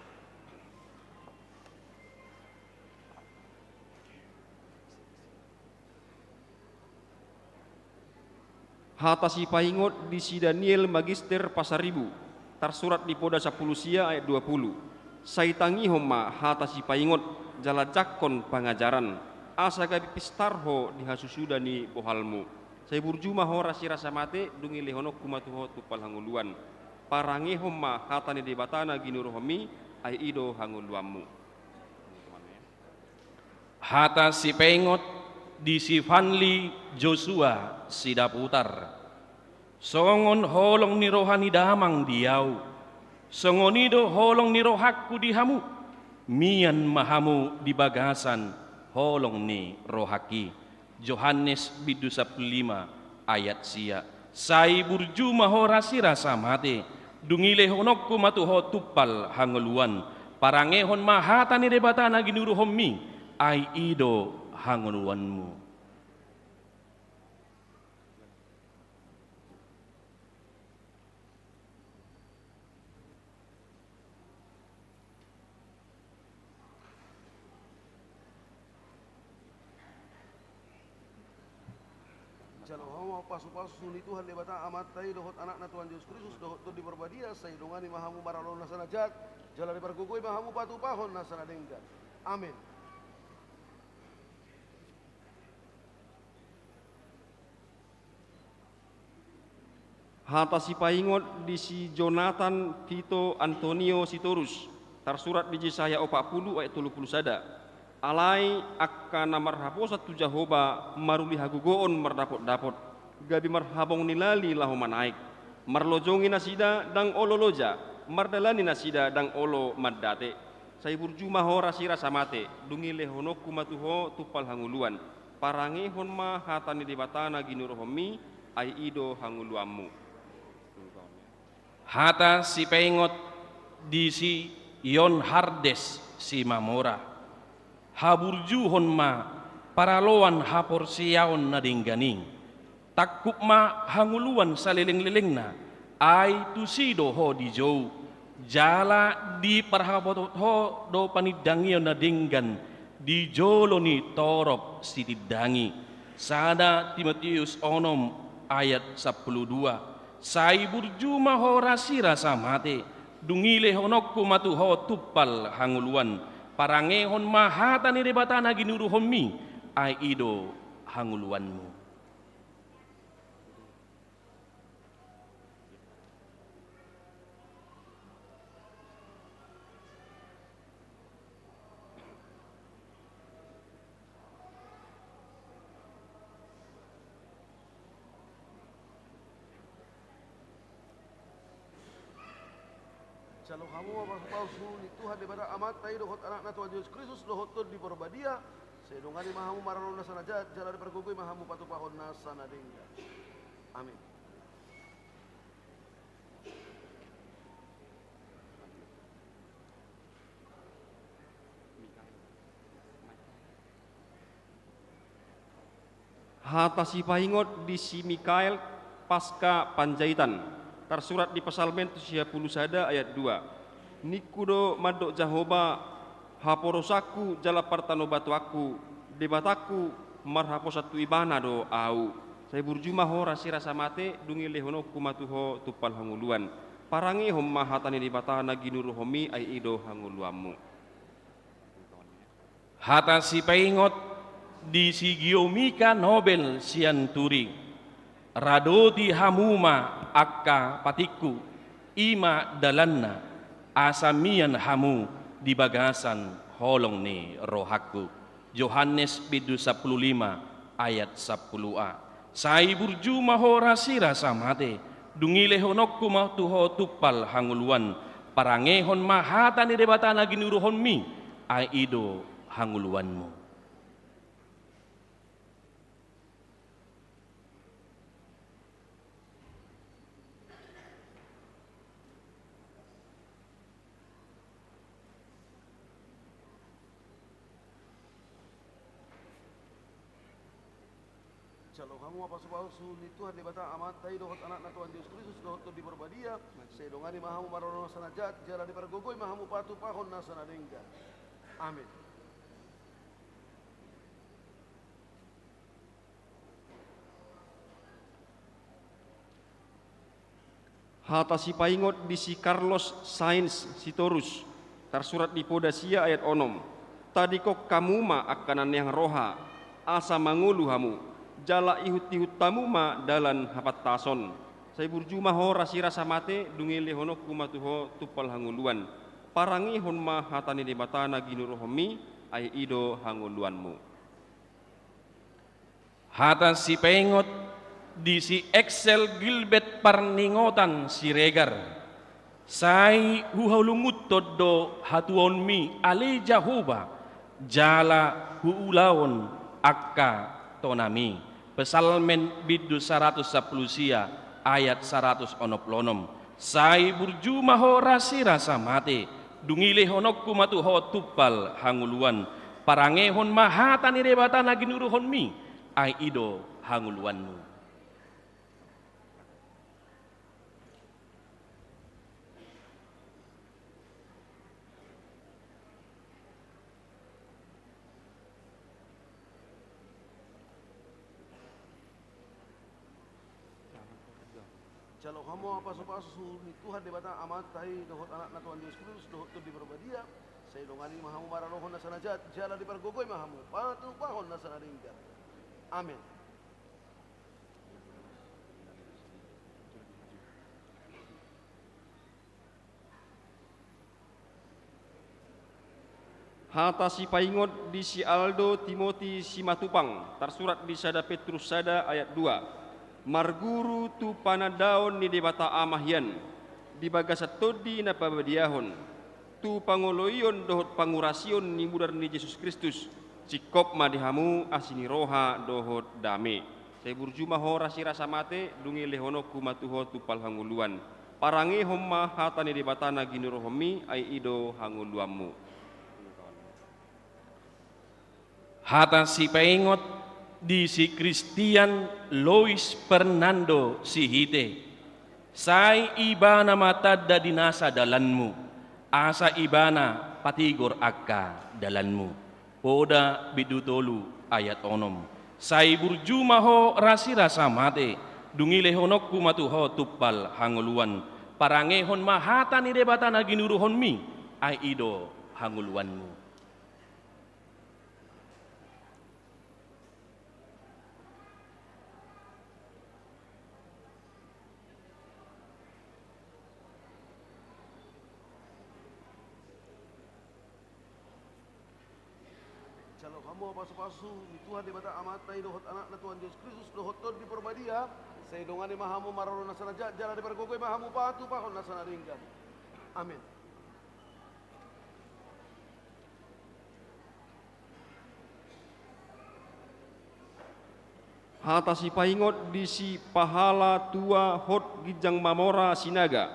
Hata sipaingot di si Daniel Magister Pasaribu, tarsurat di Poda sampulu sia ayat dua pulu. Sai tangihon ma hata sipaingot, jala jangkon pangajaran, asa gabe pistar ho di hasusuda ni bohalmu. Sai burju ma ho rasirasa mate, dung i lehononku ma tu ho tumpal hangoluan. Parangehon ma hata ni Debata na ginuruhonmi, ai i do hangoluanmu. Hata sipaingot di si Fanli Joshua Sidaputar. Songon holong ni roha ni damang di ahu, songon i do holong ni rohangku di hamu. Mian ma hamu di bagasan holong ni rohangki. Johannes bindu sampulu lima ayat sia. Sai burju ma ho rasirasa mate, dung i lehononku ma tu ho tumpal hangoluan. Parangehon ma hata ni Debata na ginuruhonmi, ai i do hangoluanmu. Jalo hamu pasupasu ni Tuhan Debata Amanta i dohot Anakna Tuhan Jesus Kristus dohot Tondi Porbadia, sai dongani ma hamu maroloi nasa na jat, jala dipargogoi ma hamu patupahon nasa na denggan. Amin. Hata sipaingot di si Jonathan Vito Antonio Sitorus, tarsurat di Jesaya opat pulu ayat tolu pulu sada. Alai angka na marhaposan tu Jahowa maruli hagogoon mardapotdapot, gabe marhabong ni lali laho manaek. Marlojongi nasida ndang olo loja, mardalani nasida ndang olo mandate. Sai burju ma ho rasirasa mate, dung i lehononku ma tu ho tumpal hangoluan. Parangehon ma hata ni Debata na ginuruhonmi, ai i do hangoluanmu. Hata sipaingot di si Yon Hardes Simamora. Haburjuhon ma paraloan haporseaon na denggan i. Tangkup ma hangoluan salelenglelengna, ai tusi do ho dijou, jala diparhapothot ho do panindangion na denggan di jolo ni torop sitindangi. Sada Timoteus onom ayat sampulu dua. Sai burju ma ho rasirasa mate, dung i lehononku ma tu ho tumpal hangoluan. Parangehon ma hata ni Debata na ginuruhonmi, ai i do hangoluanmu. Jalo hamu ma pasupasu ni Tuhan Debata Amanta i dohot Anakna Tuhan Jesus Kristus dohot Tondi Porbadia, sai dongani ma hamu maroloi nasa na jat, jala dipargogoi ma hamu patupahon nasa na denggan. Amin. Hata sipaingot di si Mikael Paska Panjaitan, tarsurat di Psalmen sia pulu sada ayat dua. Ningku do mandok Jahowa, haporosangku jala partanobatoanku, Debatangku, marhaposan tu Ibana do ahu. Sai burju ma ho rasirasa mate, dung i lehononku ma tu ho tumpal hangoluan. Parangehon ma hata ni Debata na ginuruhonmi, ai i do hangoluanmu. Hata sipaingot di si Giomika Nobel sian Turi. Radoti hamu ma angka patikku, i ma dalanna, asa mian hamu di bagasan holong ni rohangku. Johannes bindu sampulu lima ayat sampulu a. Sai burju ma ho rasirasa mate, dung i lehononku ma tu ho tumpal hangoluan, parangehon ma hata ni Debata na ginuruhonmi, ai i do hangoluanmu. Jalo hamu ma pasupasu ni Tuhan Debata Amanta i dohot Anakna Tuhan Jesus Kristus dohot Tondi Porbadia, sai dongani ma hamu maralo nasa na jat, jala dipargogoi ma hamu patupahon nasa na denggan. Amin. Hata sipaingot di si Carlos Sainz Sitorus, tarsurat di Poda sia ayat onom. Tadingkon hamu ma angka na neang roha, asa mangolu hamu, jala ihut-ihut hamu ma dalan hapantason. Sai burju ma ho rasirasa mate, dung i lehononku ma tu ho tumpal hangoluan. Parangehon ma hata ni Debata na ginuruhonmi, ai i do hangoluanmu. Hata sipaingot di si Axel Gilbert Parningotan Siregar. Sai huhalungunhon do hatuaonmi ale Jahowa, jala huulahon angka tonami. Psalmen bindu saratus sampulu sia ayat saratus onom pulu onom. Sai burju ma ho rasirasa mate, dung i lehononku ma tu ho tumpal hangoluan, parangehon ma hata ni Debata na ginuruhonmi, ai i do hangoluanmu. Jalo hamu ma pasupasu ni Tuhan Debata Amanta i dohot Anakna Tuhan Jesus Kristus dohot Tondi Porbadia, sai dongani ma hamu maralohon nasa na jat, jala dipargogoi ma hamu patupahon nasa na denggan. Amin. Hata sipaingot di si Aldo Timoti Simatupang, tarsurat di sada Petrus sada ayat dua. Marguru tu panandaon ni Debata Ama hian, di bagasan Tondi na pabadiahon, tu pangoloion dohot pangurasion ni mudar ni Jesus Kristus, singkop ma di hamu asi ni roha dohot dame. Sai burju ma ho rasirasa mate, dung i lehononku ma tu ho tumpal hangoluan. Parangehon ma hata ni Debata na ginuruhonmi, ai i do hangoluanmu. Hata sipaingot di si Christian Lois Fernando Sihite. Sai ibana ma tanda di nasa dalanmu, asa ibana patigor angka dalanmu. Poda bindu tolu ayat onom. Sai burju ma ho rasirasa mate, dung i lehononku ma tu ho tumpal hangoluan, parangehon ma hata ni Debata na ginuruhonmi, ai i do hangoluanmu. Jalo hamu ma pasupasu ni Tuhan Debata Amanta i dohot Anakna Tuhan Jesus Kristus dohot Tondi Porbadia, sai dongani ma hamu maralohon nasa na jat, jala dipargogoi ma hamu patupahon nasa na denggan. Amin. Hata sipaingot di si pahala tua hot ginjang mamora Sinaga.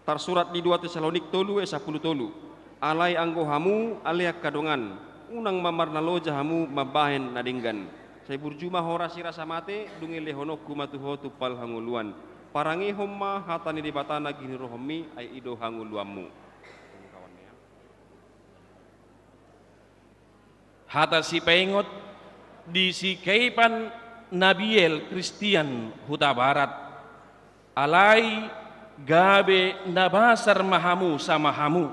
Tarsurat di dua Tesalonik tolu ayat sampulu tolu. Alai anggo hamu, ale angka dongan, unang ma marnaloja hamu mambahen na denggan. Sai burju ma ho rasirasa mate, dung i lehononku ma tu ho tumpal hangoluan. Parangehon ma hata ni Debata na ginuruhonmi, ai i do hangoluanmu. Hata sipaingot di si Keipan Nabiel Kristian Hutabarat. Alai gabe na basar ma hamu sama hamu,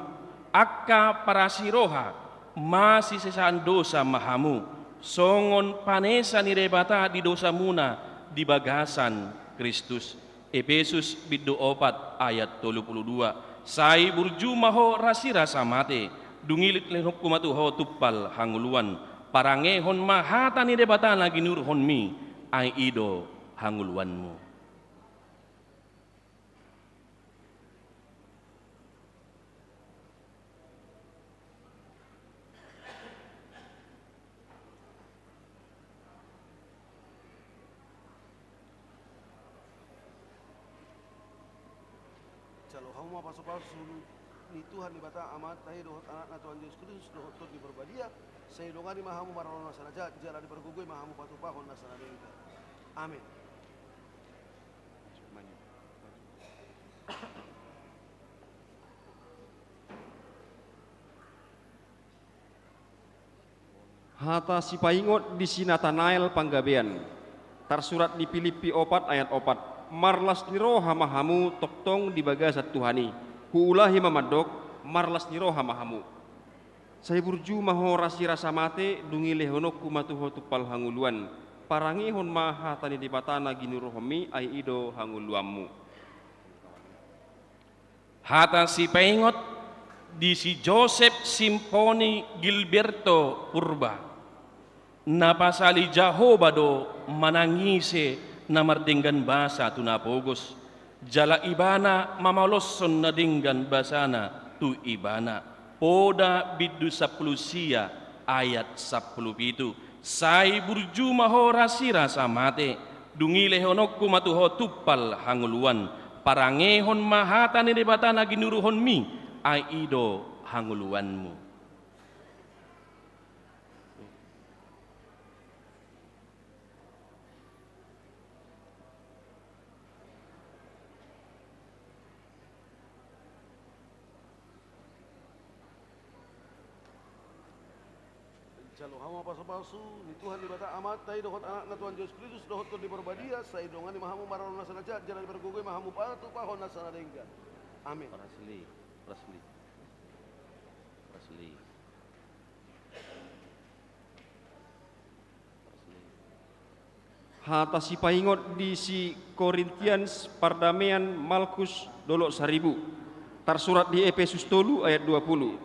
angka parasiroha, masisesaan dosa ma hamu, songon panesa ni Debata di dosamuna di bagasan Kristus. Epesus bindu opat ayat tolu pulu dua. Sai burju ma ho rasirasa mate, dung i lehononku ma tu ho tumpal hangoluan, parangehon ma hata ni Debata na ginuruhonmi, ai i do hangoluanmu. Jalo hamu ma pasupasu ni Tuhan Debata Amanta i dohot Anakna Tuhan Jesus Kristus dohot Tondi Parbadia, sai dongani ma hamu marngaran na jat, jala dipargogoi ma hamu patupahon na denggan. Amin. Hata sipaingot di si Natanael Panggabean, tarsurat di Pilippi opat ayat opat. Marlas ni roha ma hamu tongtong di bagasan Tuhan i. Huulahi ma mandok, marlas ni roha ma hamu. Sai burju ma ho rasirasa mate, dung i lehononku ma tu ho tumpal hangoluan. Parangehon ma hata ni Debata na ginuruhonmi, ai i do hangoluanmu. Hata sipaingot di si Josep Simponi Gilberto Purba. Na pasali Jahowa do manang ise na mardenggan basa tu na pogos, jala Ibana mamaloshon na denggan basana tu ibana. Poda bindu sampulu sia ayat sampulu pitu. Sai burju ma ho rasirasa mate, dung i lehononku ma tu ho tumpal hangoluan, parangehon ma hata ni Debata na ginuruhonmi, ai i do hangoluanmu. Jalo hamu ma pasupasu ni Tuhan Debata Amanta i dohot Anakna Tuhan Jesus Kristus dohot Tondi Parbadia, sai dongani ma hamu marngaran na jat, jala dipargogoi ma hamu patupahon na denggan. Amin. Horas Li, horas Li. Horas Li. Hata sipaingot di si Korintians Pardamean Markus Dolok Saribu, tarsurat di Epesus tolu ayat dua pulu.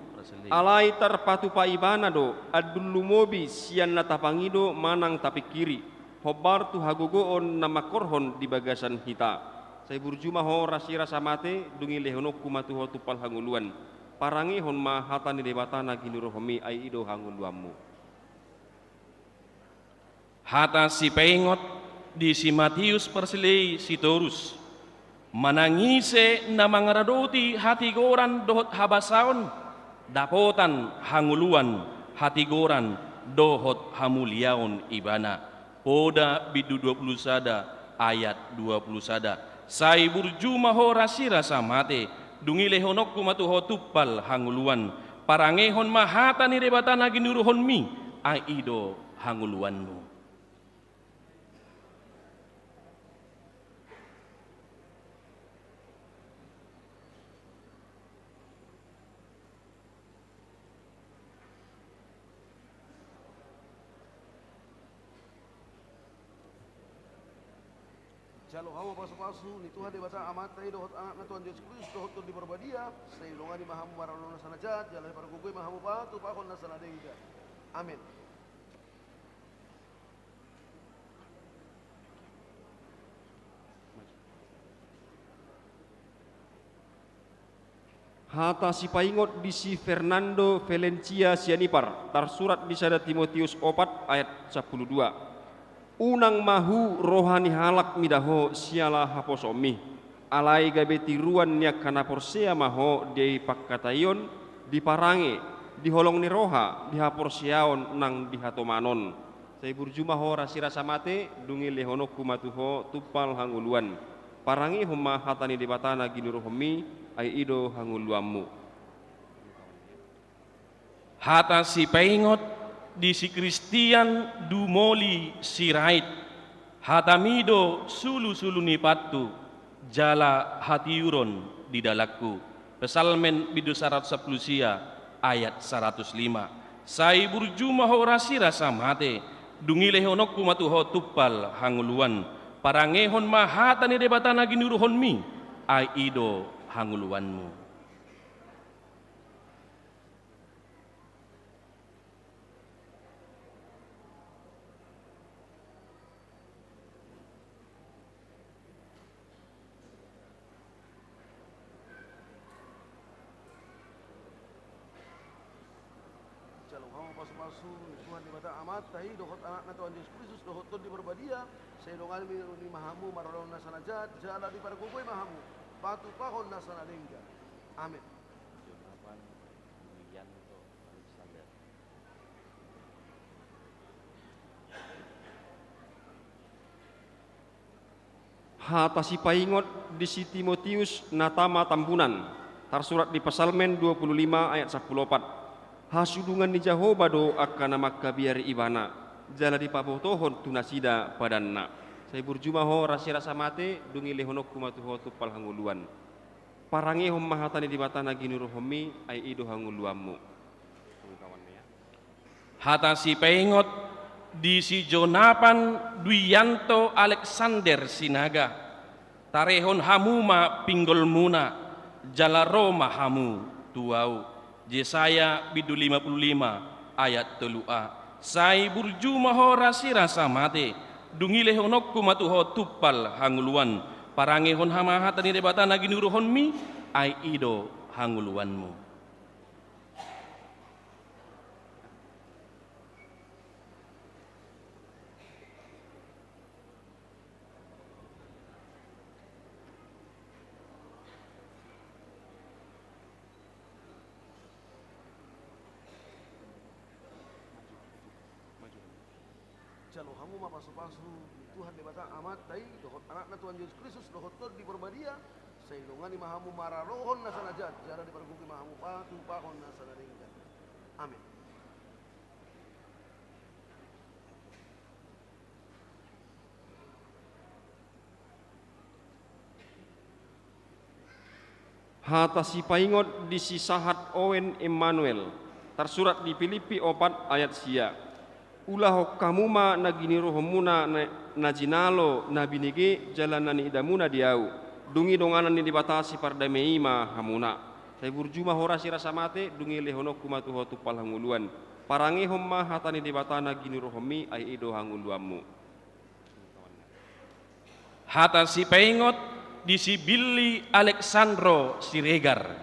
Alai tarpatupa Ibana do, andul lumobi sian na tapangido manang tapingkiri, hombar tu hagogoon na mangkorhon di bagasan hita. Sai burju ma ho rasirasa mate, dung i lehononku ma tu ho tumpal hangoluan. Parangehon ma hata ni Debata na ginuruhonmi, ai i do hangoluanmu. Hata sipaingot di si Matius Parsilei Sitorus. Manang ise na mangaradoti hatigoran dohot habasaon, dapotan hangoluan, hatigoran dohot hamuliaon ibana. Poda bindu dua pulu sada ayat dua pulu sada. Sai burju ma ho rasirasa mate, dung i lehononku ma tu ho tumpal hangoluan. Parangehon ma hata ni Debata na ginuruhonmi, ai i do hangoluanmu. Jalo hamu ma pasupasu ni Tuhan Debata Amanta i dohot Anakna Tuhan Jesus Kristus dohot Tondi Parbadia, sai dongani ma hamu marngaran na jat, jala dipargogoi ma hamu patupahon na denggan. Amin. Hata sipaingot di si Fernando Valencia Sianipar, tarsurat di sada Timoteus opat ayat sampulu dua. Unang mahu roha ni halak mida ho siala haposoonmi. Alai gabe tiruan ni angka na porsea ma ho di pangkataion, di parange, di holong ni roha, di haporseaon nang di hatomanon. Sai burju ma ho rasirasa mate, dung i lehononku ma tu ho tumpal hangoluan. Parangehon ma hata ni Debata na ginuruhonmi, ai i do hangoluanmu. Hata sipaingot di si Christian Dumoli Sirait. Hatami do sulusulu ni pathu, jala hatiuron di dalanku. Psalmen bindu saratus sampulu sia ayat saratus lima. Sai burju ma ho rasirasa mate, dung i lehononku ma tu ho tumpal hangoluan. Parangehon ma hata ni Debata na ginuruhonmi, ai i do hangoluanmu. Jalo hamu pasupasu ni Tuhan Debata Amanta i, dohot Anakna Tuhan Jesus Kristus, dohot Tondi Parbadia, sai dongani ma hamu maralohon nasa na jat, jala dipargogoi ma hamu patupahon nasa na denggan. Amen. Hata sipaingot di si Timotius na tama Tambunan, tarsurat di Psalmen dua puluh lima ayat sampulu opat. Hasudungan ni Jahowa do angka na mangkabiari Ibana, jala dipabotohon tu nasida padanna. Sai burju ma ho rasirasa mate, dung i lehononku ma tu ho tumpal hangoluan. Parangehon ma hata ni Debata na ginuruhonmi, ai i do hangoluanmu. Hata sipaingot di si Jonapan Duianto Alexander Sinaga. Tarehon hamu ma pinggolmuna, jala ro ma hamu tu ahu. Jesaya bindu lima puluh lima ayat tolu a. Sai burju ma ho rasirasa mate, dung i lehononku ma tu ho tumpal hangoluan. Parangehon ma hata ni Debata na ginuruhonmi, ai i do hangoluanmu. Jalo hamu ma pasupasu ni Tuhan Debata Amanta i, dohot Anakna Tuhan Jesus Kristus, dohot Tondi Parbadia, sai dongani ma hamu maralohon nasa na jat, jala dipargogoi ma hamu patupahon nasa na denggan. Amen. Hata sipaingot di si Sahat Owen Emmanuel, tarsurat di Pilippi opat ayat sia. Ulahon hamu ma na ginuruhonmuna na, na jinalo, na binege, jala na niidamuna di ahu. Dung i donganan ni Debata sipardame i ma hamuna. Sai burju ma ho rasirasa mate, dung i lehononku ma tu ho tumpal hangoluan. Parangehon ma hata ni Debata na ginuruhonmi, ai i do hangoluanmu. Hata sipaingot di si Billy Alexandro Siregar.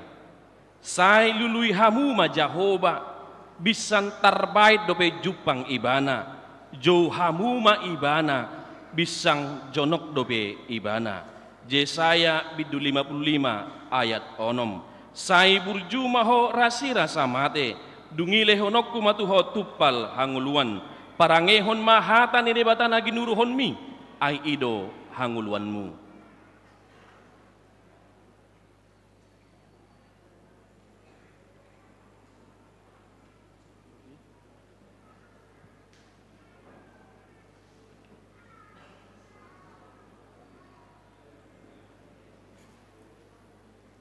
Sai lului hamu ma Jahowa, binsang tarbaen dope jumpang Ibana, jou hamu ma Ibana, binsang jonok dope Ibana. Jesaya bindu lima puluh lima ayat onom. Sai burju ma ho rasirasa mate, dung i lehononku ma tu ho tumpal hangoluan. Parangehon ma hata ni Debata na ginuruhonmi, ai i do hangoluanmu.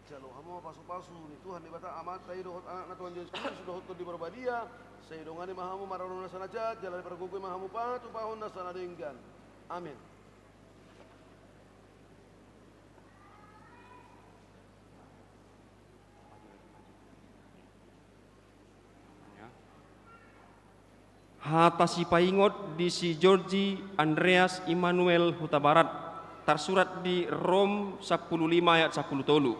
Jalo hamu ma pasupasu ni Tuhan Debata Amanta i, dohot Anakna Tuhan Jesus Kristus, dohot Tondi Parbadia, sai dongani ma hamu maralohon nasa na jat, jala dipargogoi ma hamu patupahon nasa na denggan. Amen. Hata sipaingot di si Georgi Andreas Immanuel Hutabarat, tarsurat di Rom sampulu lima ayat sampulu tolu.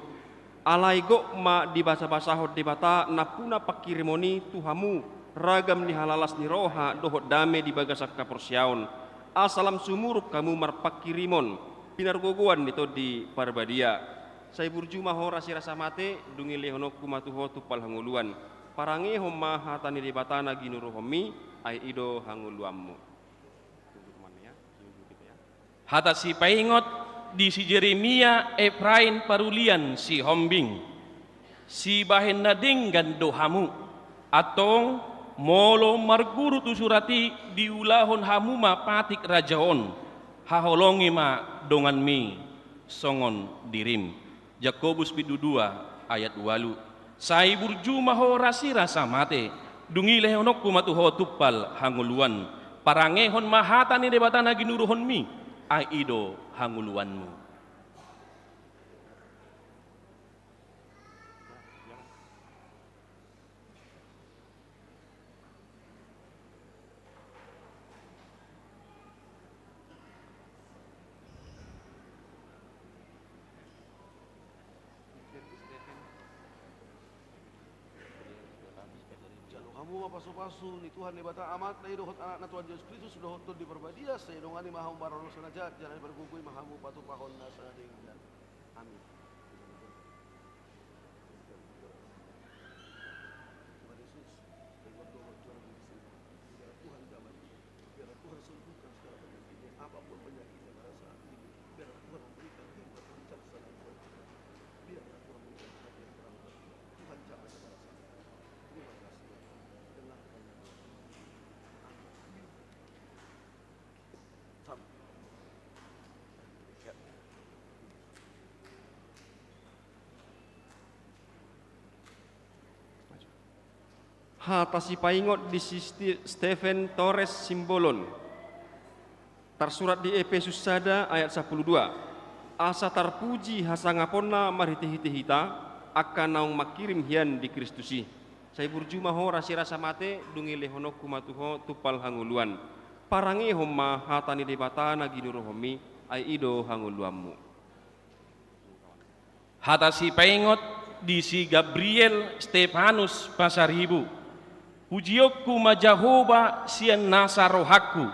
Alai gok ma dibasabasahon Debata nampuna pangkirimon i tu hamu ragam ni halalas ni roha dohot dame di bagasan haporseaon, asa lam sumurung hamu marpangkirimon pinargogoan ni Tondi Parbadia. Sai burju ma ho rasirasa mate, dung i lehononku ma tu ho tumpal hangoluan. Parangehon ma hata ni Debata na ginuruhonmi, ai i do hangoluanmu. Hata sipaingot di si Jeremia Efraim Parulian Sihombing. Sibahen na denggan do hamu. Antong, molo marguru tu surat i, diulahon hamu ma patik raja on, haholongi ma donganmi songon dirim. Jakobus bindu dua ayat ualu. Sai burju ma ho rasirasa mate, Dung i lehononku ma tu ho tumpal hangoluan, parangehon ma hata ni Debata na ginuruhonmi, ai i do hangoluanmu. Jalo hamu ma pasupasu ni Tuhan Debata Amanta i dohot Anakna Tuhan Jesus Kristus dohot Tondi Parbadia, sai dongani ma hamu marolop na jat, jala dipargogoi ma hamu patupahon na sana denggan. Amin. Tuhan Yesus, Tuhan Yesus, Tuhan Yesus. Biarlah Tuhan sembuhkan segala penyakitnya, apapun penyakitnya pada saat ini. Biarlah Tuhan memberikan hikmat bijaksanaan buat kita. Biarlah Tuhan memberikan hati yang terang buat kita. Tuhan, jamah pada saat ini. Terima kasih, ya Tuhan. Dengarkan, ya Tuhan. Amin. Sam. Hata sipaingot di si Sti-, Stephen Torres Simbolon. Tarsurat di Epesus sada ayat sampulu dua. Asa tarpuji hasangaponna marhitehite hita, angka naung mangkirim hian di Kristus i. Sai burju ma ho rasirasa mate, dung i lehononku ma tu ho tumpal hangoluan. Parangehon ma hata ni Debata na ginuruhonmi, ai i do hangoluanmu. Hata sipaingot di si Gabriel Stefanus Pasaribu. Pujionku ma Jahowa sian nasa rohangku,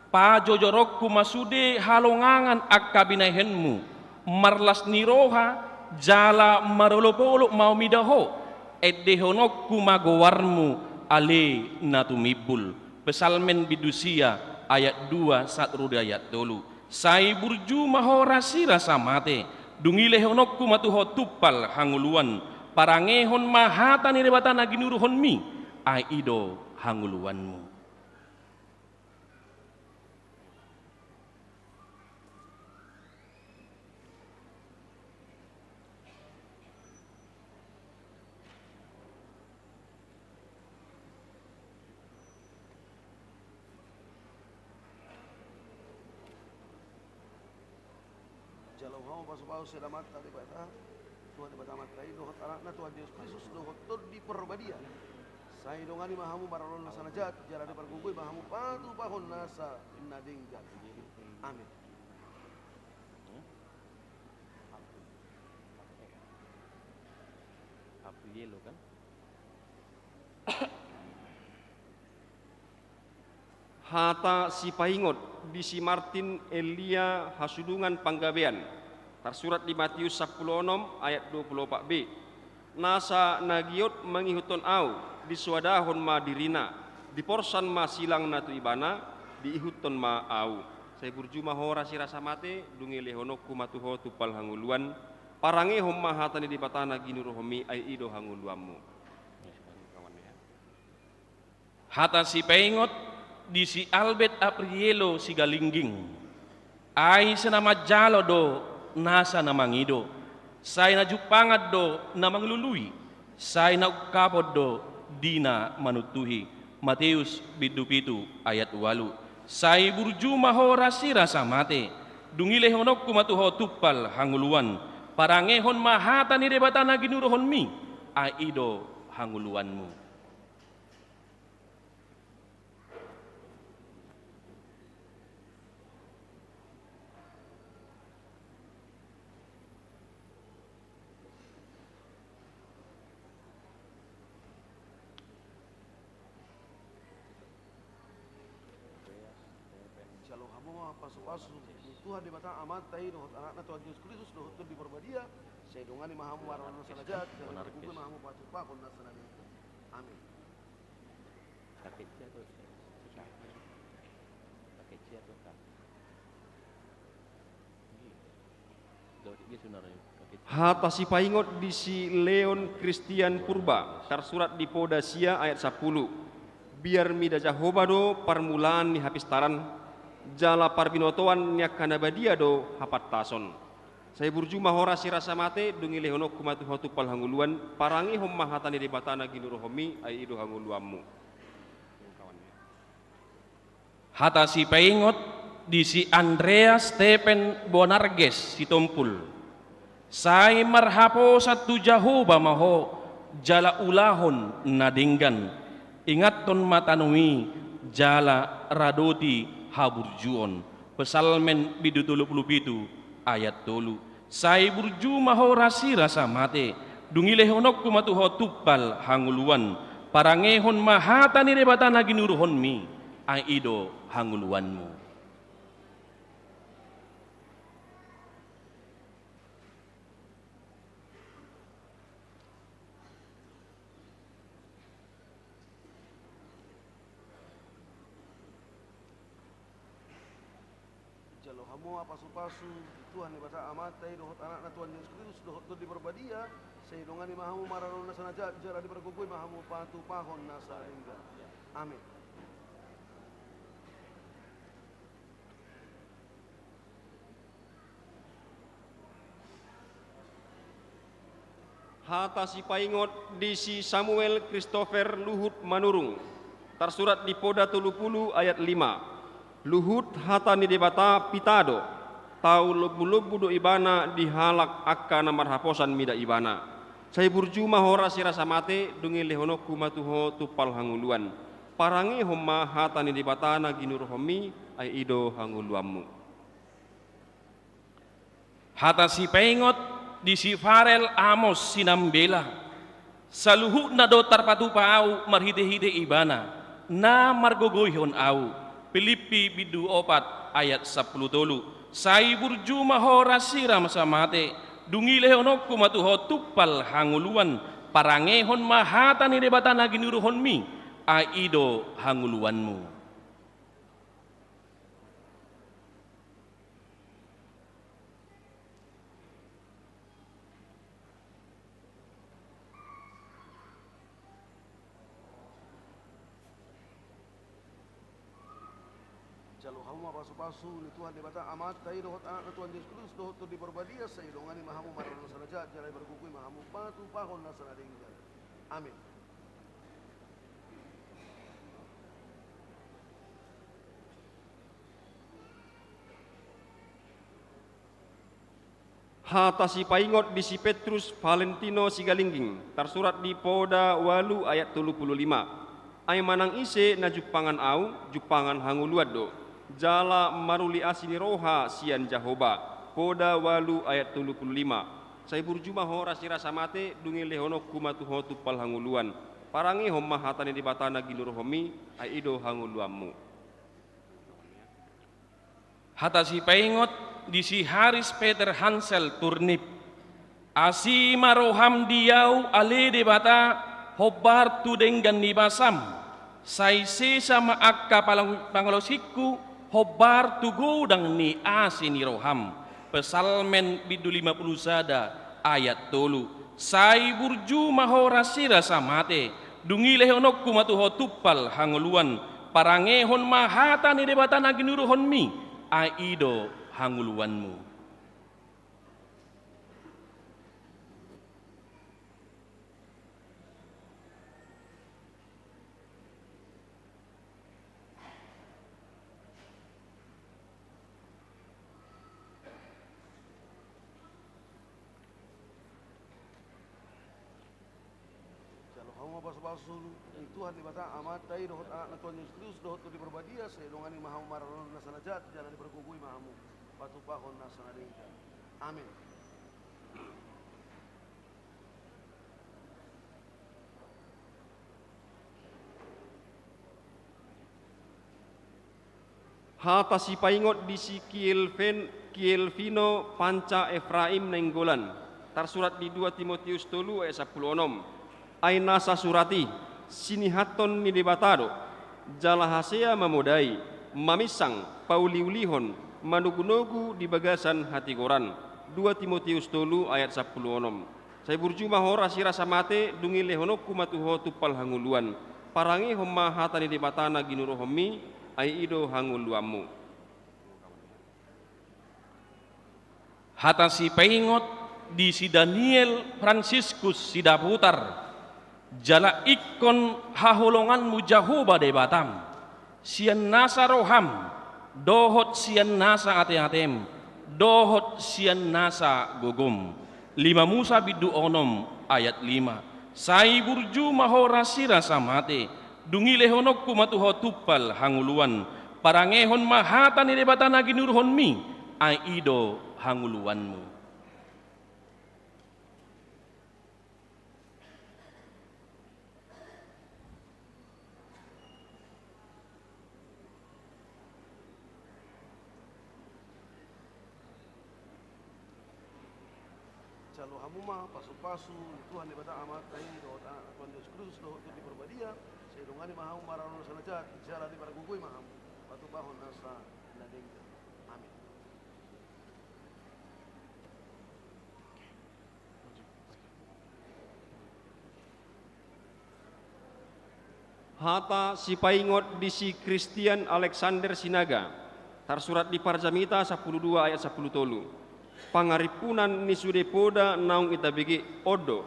pajojoronku ma sude halongangan angka binahenmu, marlas ni roha jala marolopolop ma umida ho, endehononku ma goarmu ale na tumimbul. Psalmen bindu sia ayat dua sahat ro di ayat tolu. Sai burju ma ho rasirasa mate, dung i lehononku ma tu ho tumpal hangoluan, parangehon ma hata ni Debata na ginuruhonmi, ai i do hangoluanmu. Jalo hamu pasupasu sian Amanta Debata, Tuhan Debata Amanta i dohot Anakna Tuhan Jesus Kristus dohot Tondi Parbadia. Sai dongani ma hamu marolop na sana jat, jala dipargogoi ma hamu patupahon nasa na denggan. Amin. April yellow kan? Hata sipaingot di si Martin Elia Hasudungan Panggabean, tarsurat di Matius sampulu onom ayat dua pulu opat b. Nasa na giot mangihuthon Ahu, disoadahon ma dirina, diporsan ma silang na tu ibana, diihuthon ma Ahu. Sai burju ma ho rasirasa mate, dung i lehononku ma tu ho tumpal hangoluan, parangehon ma hata ni Debata na ginuruhonmi, ai i do hangoluanmu. Hata sipaingot di si Albert Aprielo Sigalingging. Ai sai na manjalo do nasa na mangido, sai na jumpangan do na mangalului, sai na ungkapon do di na manuntuhi. Mateus bindu pitu ayat ualu. Sai burju ma ho rasirasa mate, dung i lehononku ma tu ho tumpal hangoluan, parangehon ma hata ni Debata na ginuruhonmi, ai i do hangoluanmu. Jalo hamu ma pasupasu ni Tuhan Debata Amanta i dohot Anakna Tuhan Jesus Kristus dohot Tondi Parbadia, sai dongani ma hamu marolop na sana jat, jala dipargogoi ma hamu patupahon nasa na denggan. Amin. Hata sipaingot di si Leon Christian Purba, tarsurat di Poda sia ayat sampulu. Biar mida Jahowa do parmulaan ni hapistaran, jala parbinotoan ni angka na badia do hapantason. Sai burju ma ho rasi rasa mate, dung i lehononku ma tu ho tumpal hangoluan, parangehon ma hata ni Debata na ginuruhonmi, ai i do hangoluanmu. Hata sipaingot di si Andreas Tepen Bonarges Sitompul. Sai marhaposan tu Jahowa ma ho, jala ulahon na denggan. Ingathon ma tano i, jala radoti haburjuon. Psalmen bindu tolu pulu pitu ayat tolu. Sai burju ma ho rasi rasa mate, dung i lehononku ma tu ho tumpal hangoluan, parangehon ma hata ni Debata na ginuruhonmi, ai i do hangoluanmu. Jalo hamu ma pasupasu ni Tuhan Debata Amanta i, dohot Anakna Tuhan Jesus Kristus, dohot Tondi Parbadia, sai dongani ma hamu maradophon nasa na jat, jala dipargogoi ma hamu patupahon nasa na denggan. Amin. Hata sipaingot di si Samuel Christopher Luhut Manurung, tarsurat di Poda tolu pulu ayat lima. Luhut hata ni Debata pitado, tau lombulombu do ibana di halak angka na marhaposan mida ibana. Sai burju ma ho rasi rasa mate, dung i lehononku ma tu ho tumpal hangoluan. Parangehon ma hata ni Debata na ginuruhonmi, ai i do hangoluanmu. Hata sipaingot di si Farel Amos Sinambela. Saluhutna do tarpatupa ahu marhitehite ibana, na margogoihon ahu. Pilippi bindu opat ayat sampulu tolu. Sai burju ma ho rasi rasa mate, dung i lehononku ma tu ho tumpal hangoluan, parangehon ma hata ni Debata na ginuruhonmi, ai i do hangoluanmu. Jalo hamu ma pasupasu ni Tuhan Debata Amanta i, dohot Anakna Tuhan Jesus Kristus, dohot Tondi Parbadia, sai dongani ma hamu maradophon nasa na jat, jala dipargogoi ma hamu patupahon nasa na denggan. Amin. Hata sipaingot di si Petrus Valentino Sigalingging, tarsurat di Poda ualu ayat tolu pulu lima. Ai manang ise na jumpangan ahu, jumpangan hangoluan do, jala maruli asi ni roha sian Jahowa. Poda ualu ayat tolu pulu lima. Sai burju ma ho rasi rasa mate, dung i lehononku ma tu ho tumpal hangoluan. Parangehon ma hata ni Debata na ginuruhonmi, ai i do hangoluanmu. Hata sipaingot di si Haris Peter Hansel Turnip. Asi ma roham di ahu ale Debata, hombar tu denggan ni basam. Sai sesa ma angka palang-, pangalosingku, hombar tu godang ni asi ni roham. Psalmen bindu lima pulu sada ayat tolu. Sai burju ma ho rasi rasa mate, dung i lehononku ma tu ho tumpal hangoluan, parangehon ma hata ni Debata na ginuruhonmi, ai i do hangoluanmu. Jalo hamu ma pasupasu ni Tuhan Debata Amanta i, dohot Anakna Tuhan Jesus Kristus, dohot Tondi Parbadia, sai dongani ma hamu maradophon nasa na jat, jala dipargogoi ma hamu patupahon nasa na denggan. Amin. Hata sipaingot di si Kielven-, Kielvino Panca Efraim Nainggolan, tarsurat di dua Timoteus tolu ayat sampulu onom. Ai nasa surat i, sinihathon ni Debata do, jala hasea mamodai, maminsang, pauliulihon, manogunogu di bagasan hatigoran. Dua Timoteus tolu ayat sampulu onom. Sai burju ma ho rasi rasa mate, dung i lehononku ma tu ho tumpal hangoluan. Parangehon ma hata ni Debata na ginuruhonmi, ai i do hangoluanmu. Hata sipaingot di si Daniel Franciscus Sidabutar, jala ingkon haholonganmu Jahowa Debatam, sian nasa roham, dohot sian nasa ateatem, dohot sian nasa gogom. Lima Musa bindu onom ayat lima. Sai burju ma ho rasirasa mate, dung i lehononku ma tu ho tumpal hangoluan, parangehon ma hata ni Debata na ginuruhonmi, ai i do hangoluanmu. Jalo hamu ma pasupasu ni Tuhan Debata Amanta i dohot Anakna Tuhan Jesus Kristus dohot Tondi Parbadia, sai dongani ma hamu maralo nasa na jat, jala dipargogoi ma hamu patupahon nasa na denggan. Amin. Hata sipaingot di si Christian Alexander Sinaga, tarsurat di Parjamita sampulu dua ayat sampulu tolu. Pangarimpunan ni sude poda naung i tabege on do: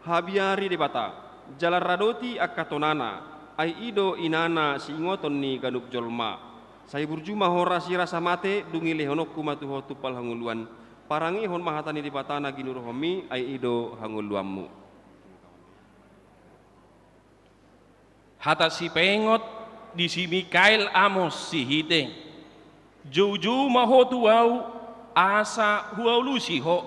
Habiari Debata, jala radoti angka tonana, ai i do inana siingoton ni ganup jolma. Sai burju ma ho rasirasa mate, dung i lehononku ma tu ho tumpal hangoluan, parangehon ma hata ni Debata na ginuruhonmi, ai i do hangoluanmu. Hata sipaingot di si Mikael Amos Sihite. Joujou ma ho tu ahu, asa hualusi ho,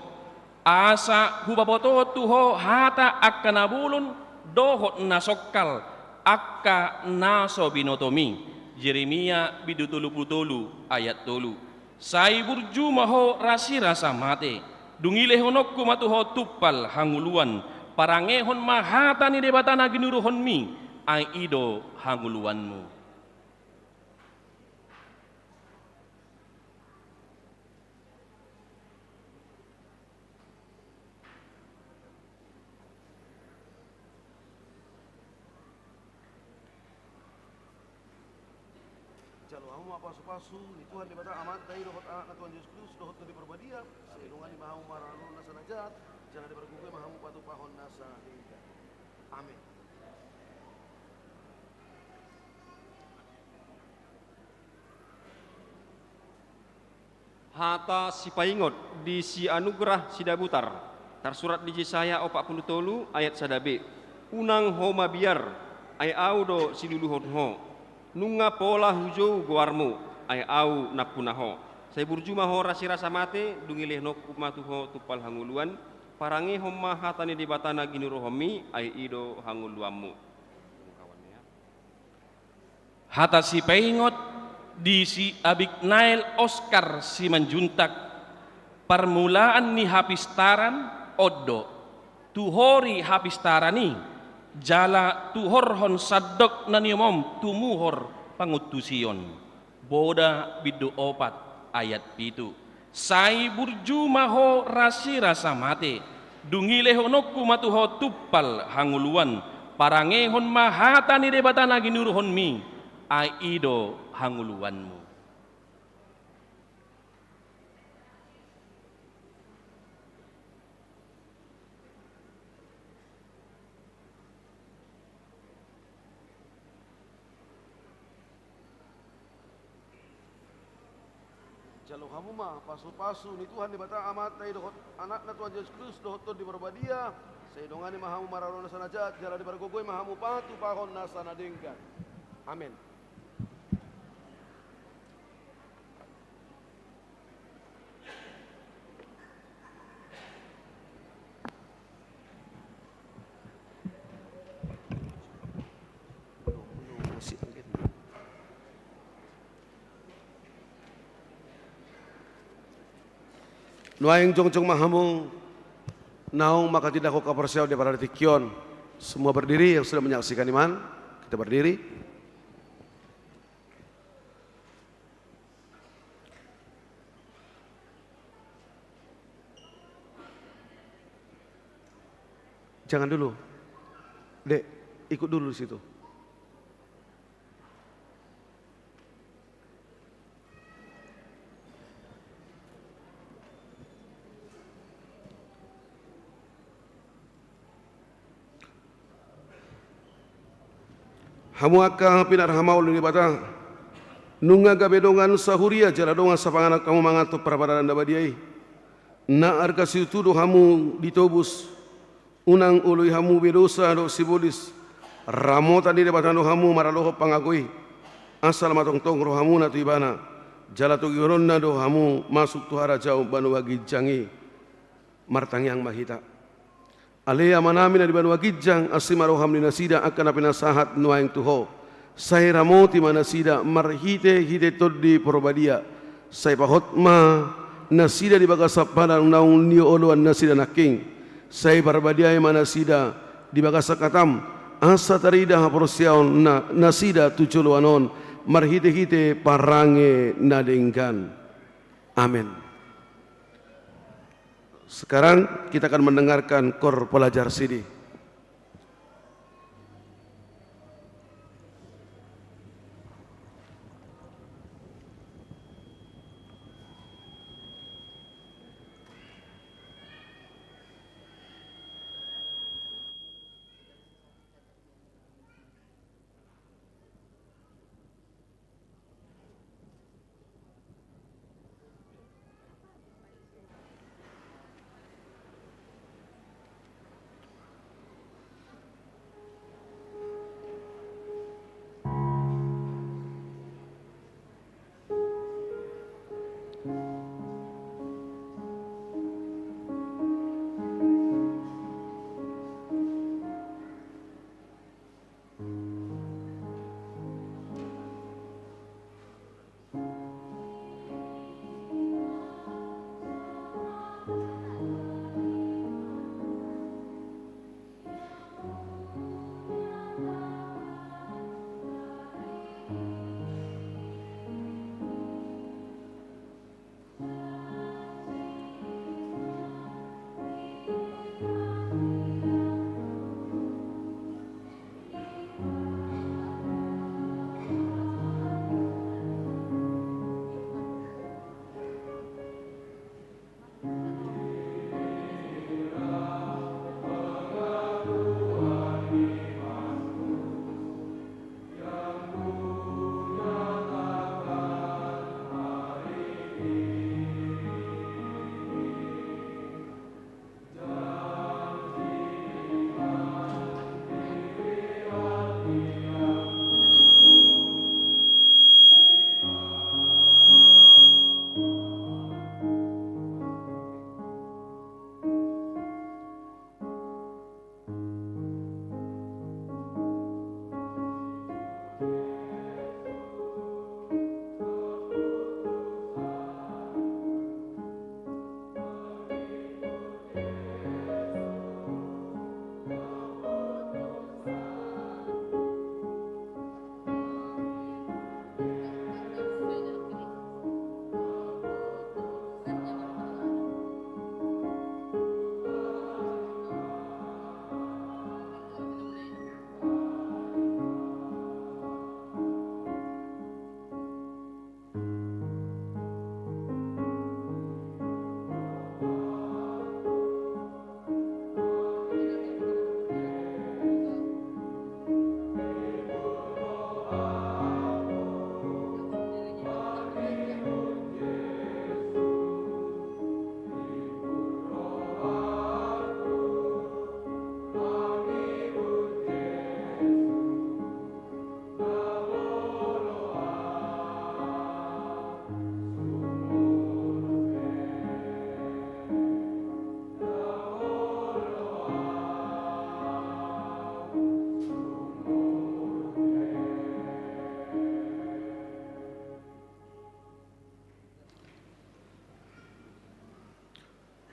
asa hupabotohon tu ho hata angka na bolon dohot na songkal, angka na so binotomi. Jeremia bindu tolu pulu tolu ayat tolu. Sai burju ma ho rasirasa mate, dung i lehononku ma tu ho tumpal hangoluan, parangehon ma hata ni Debata na ginuruhonmi, ai i do hangoluanmu. Jalo hamu ma pasupasu ni Tuhan Debata Amanta i dohot Anakna Tuhan Jesus Kristus dohot Tondi Parbadia, sai dongani ma hamu maralo nasa na jat, jala dipargogoi ma hamu patupahon nasa na denggan. Amin. Hata sipaingot di si Anugrah Sidabutar, tarsurat di Jesaya opat pulu tolu ayat sada b. Unang ho mabiar, ai ahu do siluluhon ho. Nunga pola hujou goarmu, ai ahu nampuna ho. Sai burju ma ho rasirasa mate, dung i lehononku ma tu ho tumpal hangoluan, parangehon ma hata ni Debata na ginuruhonmi, ai i do hangoluanmu. Hata sipaingot di si Abignael Oskar Simanjuntak, parmulaan ni hapistaran on do: Tuhori hapistaran i, jala tuhorhon sandok na niomom tumuhor panguntusion. Boda bindu opat ayat pitu. Sai burju ma ho rasirasa mate, dung i lehononku ma tu ho tumpal hangoluan, parangehon ma hata ni Debata na ginuruhonmi, ai i do hangoluanmu. Jalo hamu ma pasupasu ni Tuhan Debata Amanta i dohot Anakna Tuhan Jesus Kristus dohot Tondi Parbadia, sai dongani ma hamu maralo nasa na jat, jala dipargogoi ma hamu patupahon nasa na denggan. Amen. Nuaeng jongjong ma hamu naung mangkatindangkon haporseaon di partingkian. Semua berdiri yang sudah menyaksikan iman, kita berdiri. Jangan dulu. Dek, ikut dulu di situ. Hamu angka pinarhamaol ni Debata, nunga gabe dongan sahuria jala dongan sapanganon hamu mangan tu parpadanan na badia i. Na arga situtu do hamu ditobus, unang oloi hamu be dosa dohot sibolis. Ramotan ni Debata do hamu maradophon pangago i. Asal ma tongtong rohamuna tu Ibana, jala togihononna do hamu masuk tu harajaon banua ginjang i. Martangiang ma hita. Ale Amanami na di banua ginjang, asi ma roham di nasida angka na pinasahat nuaeng tu Ho. Sai ramoti ma nasida marhitehite Tondi Parbadia. Sai pahot ma nasida di bagasan padang naung nioloan nasida nangkin. Sai parbadiai ma nasida di bagasan hataM, asa tarida haporseaon na, nasida tu joloan on marhitehite parange na denggan. Amen. Sekarang kita akan mendengarkan Kor Pelajar Sidi.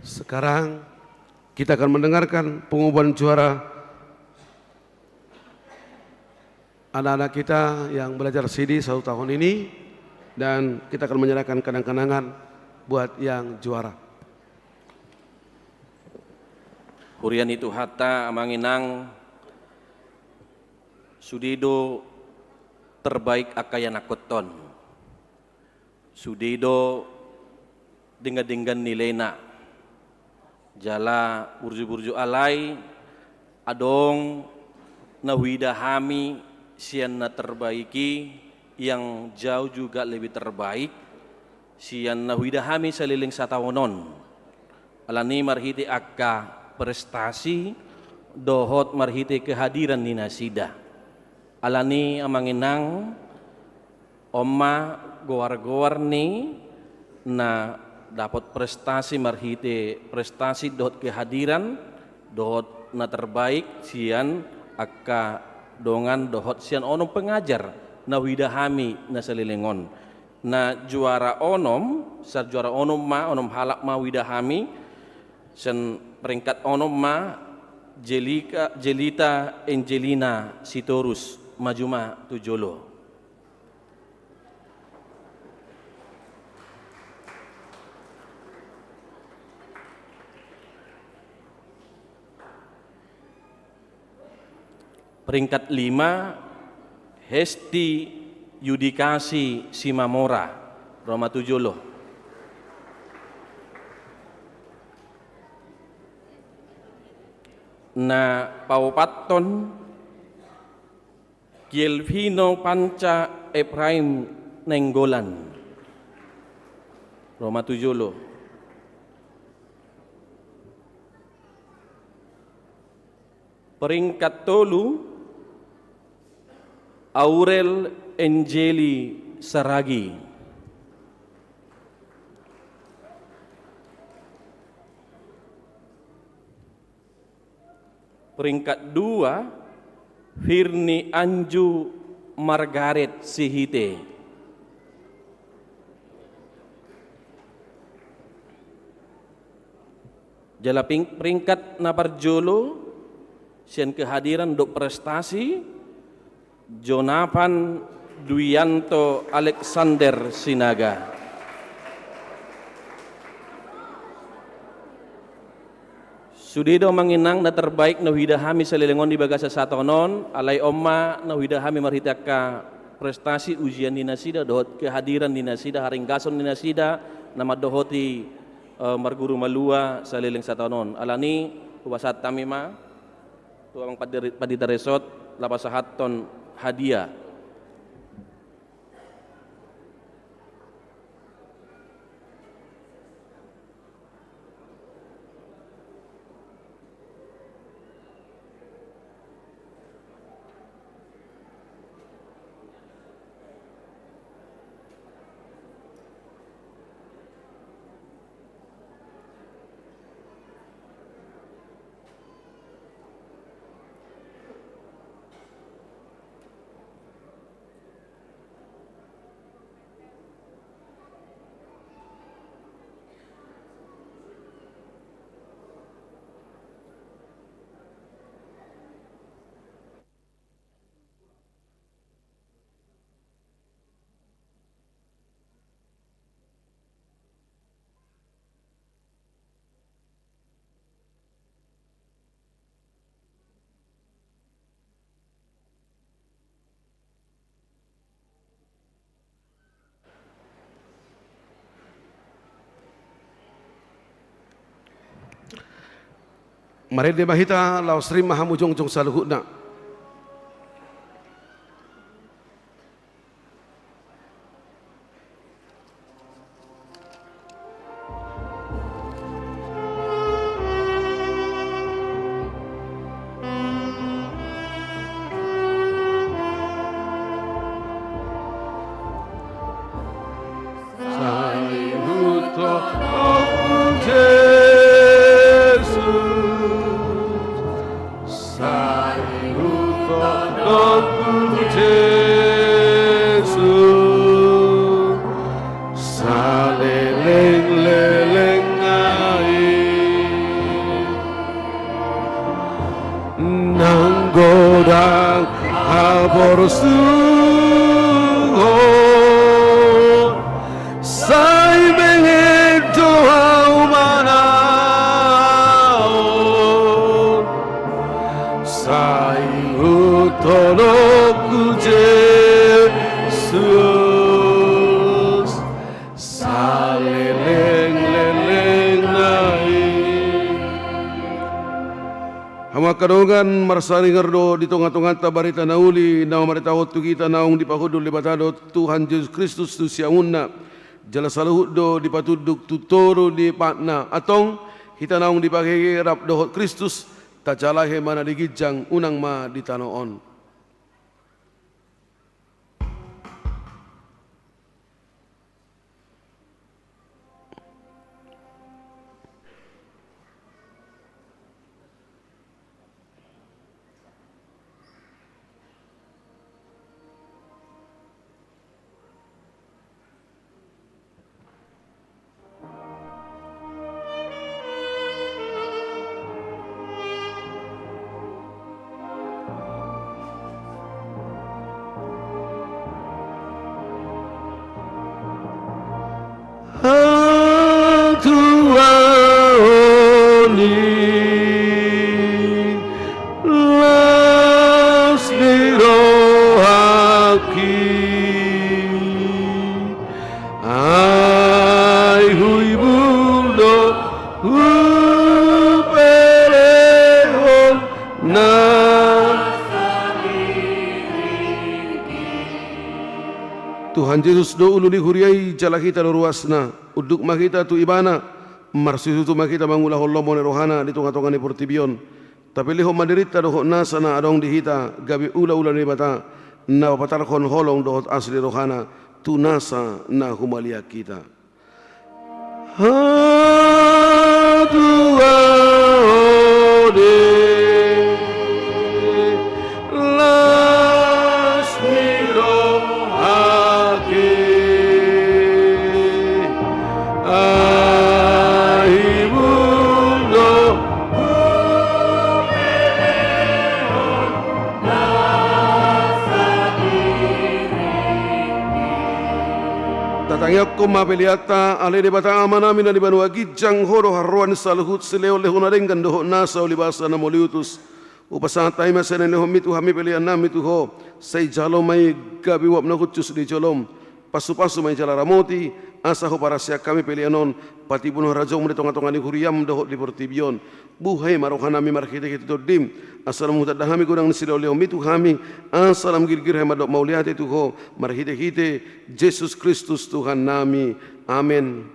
Sekarang kita akan mendengarkan pengumuman juara anak-anak kita yang belajar sidi satu tahun ini, dan kita akan menyerahkan kenang-kenangan buat yang juara. Huria ni Tuhanta, amang inang, sude do terbaik angka ianakhonta on. Sude do denggan-denggan nilaina. Jala burju-burju alai adong na huida hami Sian na terbaik i, yang jauh juga lebih terbaik sian na huida hami saleleng sataon on. Alani marhite angka prestasi dohot marhite kehadiran ni nasida. Alani, amang inang, on ma goar-goar ni na dapot prestasi marhite prestasi dohot kehadiran dohot na terbaik sian angka dongan dohot sian onom pengajar na huida hami na saleleng on. Na juara onom, sa juara onom ma, onom halak ma huida hami. Sian peringkat onom ma Jelika, Jelita Angelina Sitorus, maju ma tu jolo. Peringkat lima, Hesti Yudikasi Simamora, ro ma tu jolo. Na paopathon, Kielvino Panca Efraim Nainggolan, ro ma tu jolo. Peringkat tolu, Aurel Angeli Saragi. Peringkat dua, Firni Anju Margaret Sihite. Jala ping-, peringkat na parjolo sian kehadiran dohot prestasi, Jonathan Duyanto Alexander Sinaga. Sude do, amang inang, na terbaik na huida hami saleleng on di bagasan sataon on, alai on ma na huida hami marhite angka prestasi, ujian ni nasida dohot kehadiran ni nasida, haringgason ni nasida na mandohoti, eh, marguru malua saleleng sataon on. Alani, hupasahat hami ma tu amang pandita, pandita resort, laho pasahathon hadiah. Marende ma hita, laos rim ma hamu jongjong saluhutna. Sai hutono Jesus, sai hutono Jesus, saleleng-lelengna i. Nang godang haporsuhon, sai mengento au manaon, sai hutono Jesus, saleleng-lelengna i. Hamu Angka dongan, marsaringar do di tonga-tonganta barita na uli na mamaritahon tu hita naung dipahundul Debata dohot Tuhan Jesus Kristus tu siamunna. Jala saluhut do dipatunduk tu toru ni patna. Antong, hita naung dipangke rap dohot Kristus, tajalahi ma na di ginjang, unang ma di tano on. Hatuaon ni las ni rohangki. Ai huibul do hupelehon na. Tuhan Jesus do ulu ni huria i jala hita do ruasna. Unduk ma hita tu Ibana, marsusutu ma hita mangulahon lomo ni rohana di tonga-tonga ni portibi on. Tapelehon ma dirinta dohot nasa na adong di hita gabe ula-ula ni Debata, na papatarhon holong dohot asi ni rohana tu nasa na humaliang hita. Hatuaon ni las ni rohangki. Ai huibul do hupelehon na sadiringki. Tatangiangkon ma peleanta. Ale Debata Amanami na di banua ginjang, Ho do haroroan ni saluhut silehon-lehon na denggan dohot nasa ulibasa na mauliutus. Hupasahat hami ma sian na nilehonmi tu hami peleannami tu Ho. Sai jalo ma i gabe uap na hushus di jolom. Pasu-pasu ma i jala ramoti, asa huparasian hami pelean on patimbulhon harajaonmu di tonga-tonga ni huriam dohot di portibi on. Buhai ma rohanami marhite-hite Tondim, asa lam hutanda hami godang ni silehon-lehonmi tu hami, asa lam girgir hami mandok mauliate tu Ho, marhite-hite Jesus Kristus Tuhannami. Amen.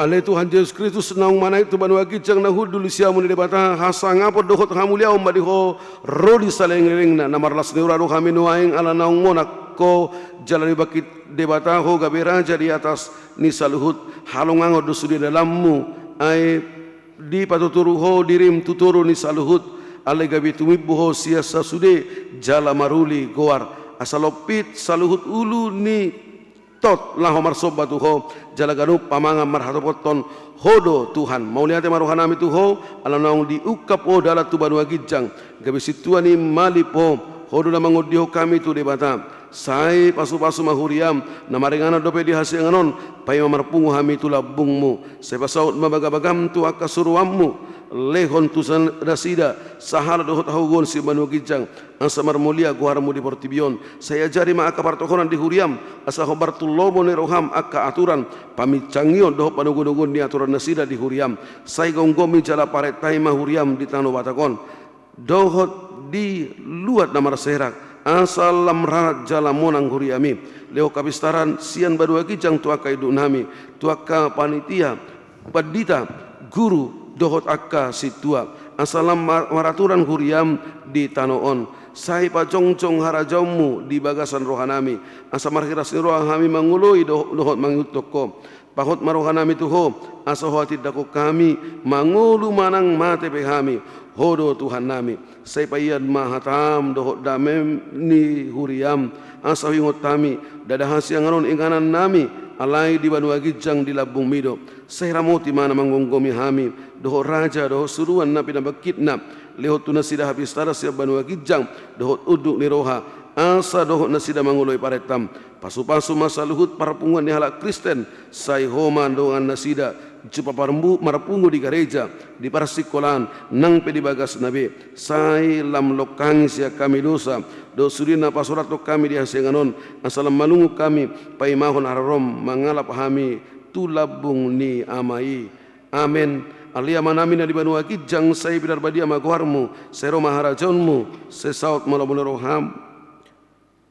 Ale Tuhan Jesus Kristus, naung manaek tu banua ginjang na hundul di siamun ni Debata, hasangapon dohot hamuliaon ma di Ho ro di saleleng-lelengna. Na marlas ni roha do hami nuaeng ala naung monang Ho, jala dibangkit Debata Ho gabe Raja di atas ni saluhut. Halongangan do sude dalanmu, ai dipatuturu Ho dirim tu toru ni saluhut, alai gabe tumimbo Ho sian sasude jala maruli goar, asa lompit saluhut ulu ni tot laho marsomba tu Ho, jala ganup pamangan marhatopothon Ho do Tuhan. Mauliate ma rohanami tu Ho, ala naung diungkap Ho dalan tu banua ginjang, gabe sintua ni malip Ho. Ho do na mangondihon hami tu Debata. Sai pasu-pasu ma huriam, na maringanan dope di hasiangan on, paima marpungu hami tu lambungmu. Sai pasaut ma bagabagam tu angka suruanmu, lehon tu sa-, nasida sahalak dohot hagogoon sian banua ginjang, asa marmulia goarmu di portibi on. Sai ajari ma angka partohonan di huriam, asa hombar tu lomo ni roham angka aturan, paminsangion dohot panogunoguon ni aturan nasida di huriam. Sai gomgomi jala parentahi ma huriam di tano Batak on dohot di luat na marserak, asa lam rarat jala monang huriami. Lehon hapistaran sian banua ginjang tu angka induknami, tu angka panitia, pandita, guru, dohot angka sintua, asa lam ma-, maraturan huriam di tano on. Sai pajongjong harajaonmu di bagasan rohanami, asa marhiras ni roha hami mangoloi do-, dohot mangihuthon Ho. Pahot ma rohanami tu Ho, asa Ho hatindangkon hami, mangolu manang mate pe hami, Ho do Tuhannami, sai paian ma hataM dohot dameM ni huriaM, asa huingot hami, ndada hasiangan on inganannami, alai di banua ginjang di lambungMi do. Sai ramoti ma na manggomgomi hami, dohot raja, dohot suruan na pinabangkitna, lehon tu nasida hapistaran sian banua ginjang, dohot unduk ni roha, asa dohot nasida mangoloi parentaM. Pasupasu ma saluhut parpunguan ni halak Kristen, sai Ho ma dongan nasida, jumpa parmbu-, marpungu di gareja, di parsingkolaan, nang pe di bagasna be, sai lam longkangi sian hami dosa, dohot sude na pasurathon hami di hasiangan on, asa lam malungun hami, paimahon haroroM, mangalap hami, tu lambung ni Ama i. Amen. Ale Amanami na di banua ginjang, sai pinarbadia ma goarMu, sai ro ma harajaonMu, sai saut ma lomo ni rohaM,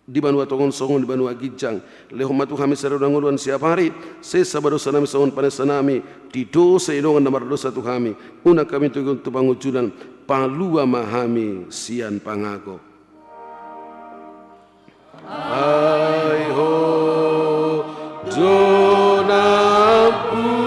di banua tonga on songon di banua ginjang. Lehon ma tu hami sadari on hangoluan siapari, sesa ma dosanami songon panesanami di dosa ni dongan na mardosa tu hami. Unang hami togihon tu pangunjunan, palua ma hami sian pangago. Ai Ho do nampuna.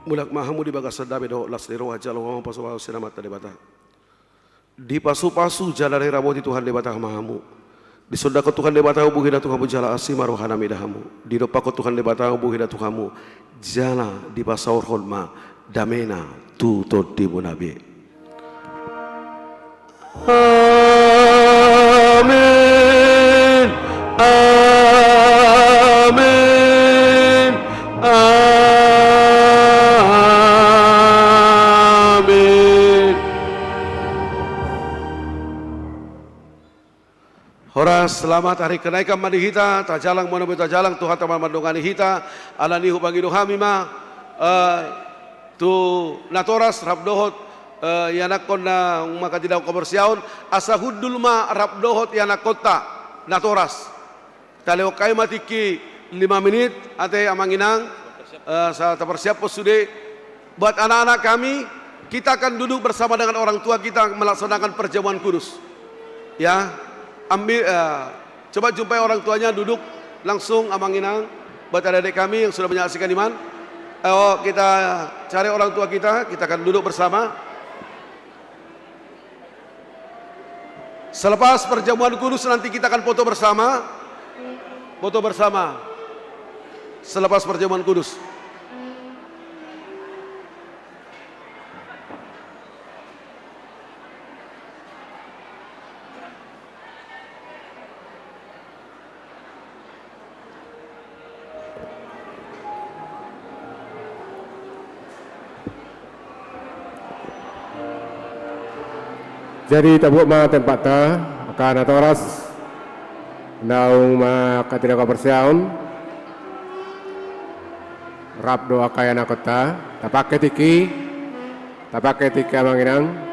Mulak ma hamu di bagasan dame dohot las ni roha, jalo ma hamu pasupasu sian Amanta Debata. Dipasupasu jala diramoti Tuhan Debata ma hamu. Disondangkon Tuhan Debata umbuhina tu hamu jala asi ma rohana mida hamu. Didompakkon Tuhan Debata umbuhina tu hamu jala dipasaorhon ma damena tu tondimuna be. Amen. Amen. Amen. Horas, selamat hari kenaikan ma di hita, tajalang ma na boi tajalang, Tuhanta ma mandongani hita. Alani i hupangido hami ma, eh, tu natoras rap dohot, eh, ianakhon na manghatindanghon haporseaon, asa hundul ma rap dohot ianakhonta natoras. Talehon hami ma tingki lima menit, ate amang inang, eh, asa taparsiaphon sude. Buat anak-anak kami, kita akan duduk bersama dengan orang tua kita melaksanakan perjamuan kudus. Ya, ambil, eh, coba jumpai orang tuanya, duduk langsung amang inang. Buat adik-adik kami yang sudah menyaksikan iman, ayo kita cari orang tua kita, kita akan duduk bersama. Selepas perjamuan kudus nanti kita akan foto bersama. Foto bersama. Selepas perjamuan kudus. Jadi tabuat ma tempatta, angka natoras, naung manghatindanghon haporseaon, rap dohot angka ianakhonta, tapangke tingki, tapangke tingki amang inang.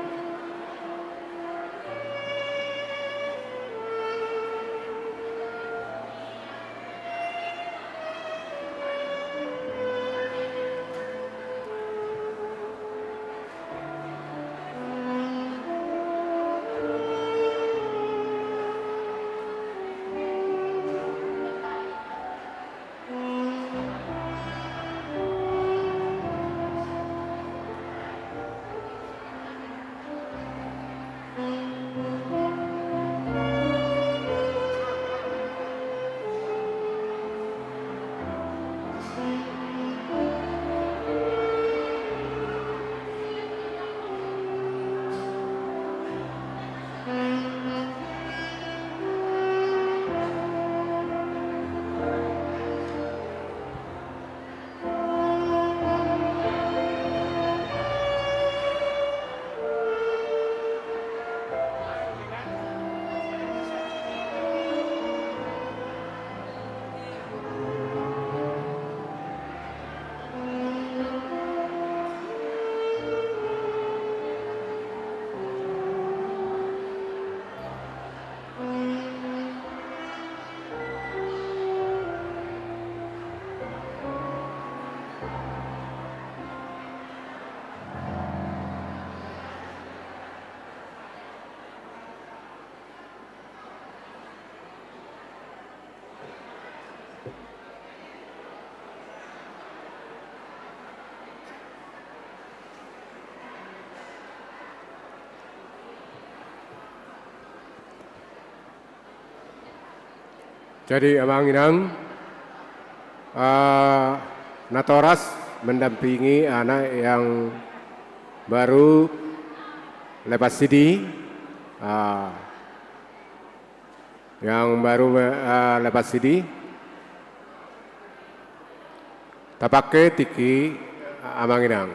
Jadi, Amang Inang, eh, natoras mendampingi anak yang baru lepas sidi, eh, yang baru, eh, lepas sidi. Tapake tingki, Amang Inang.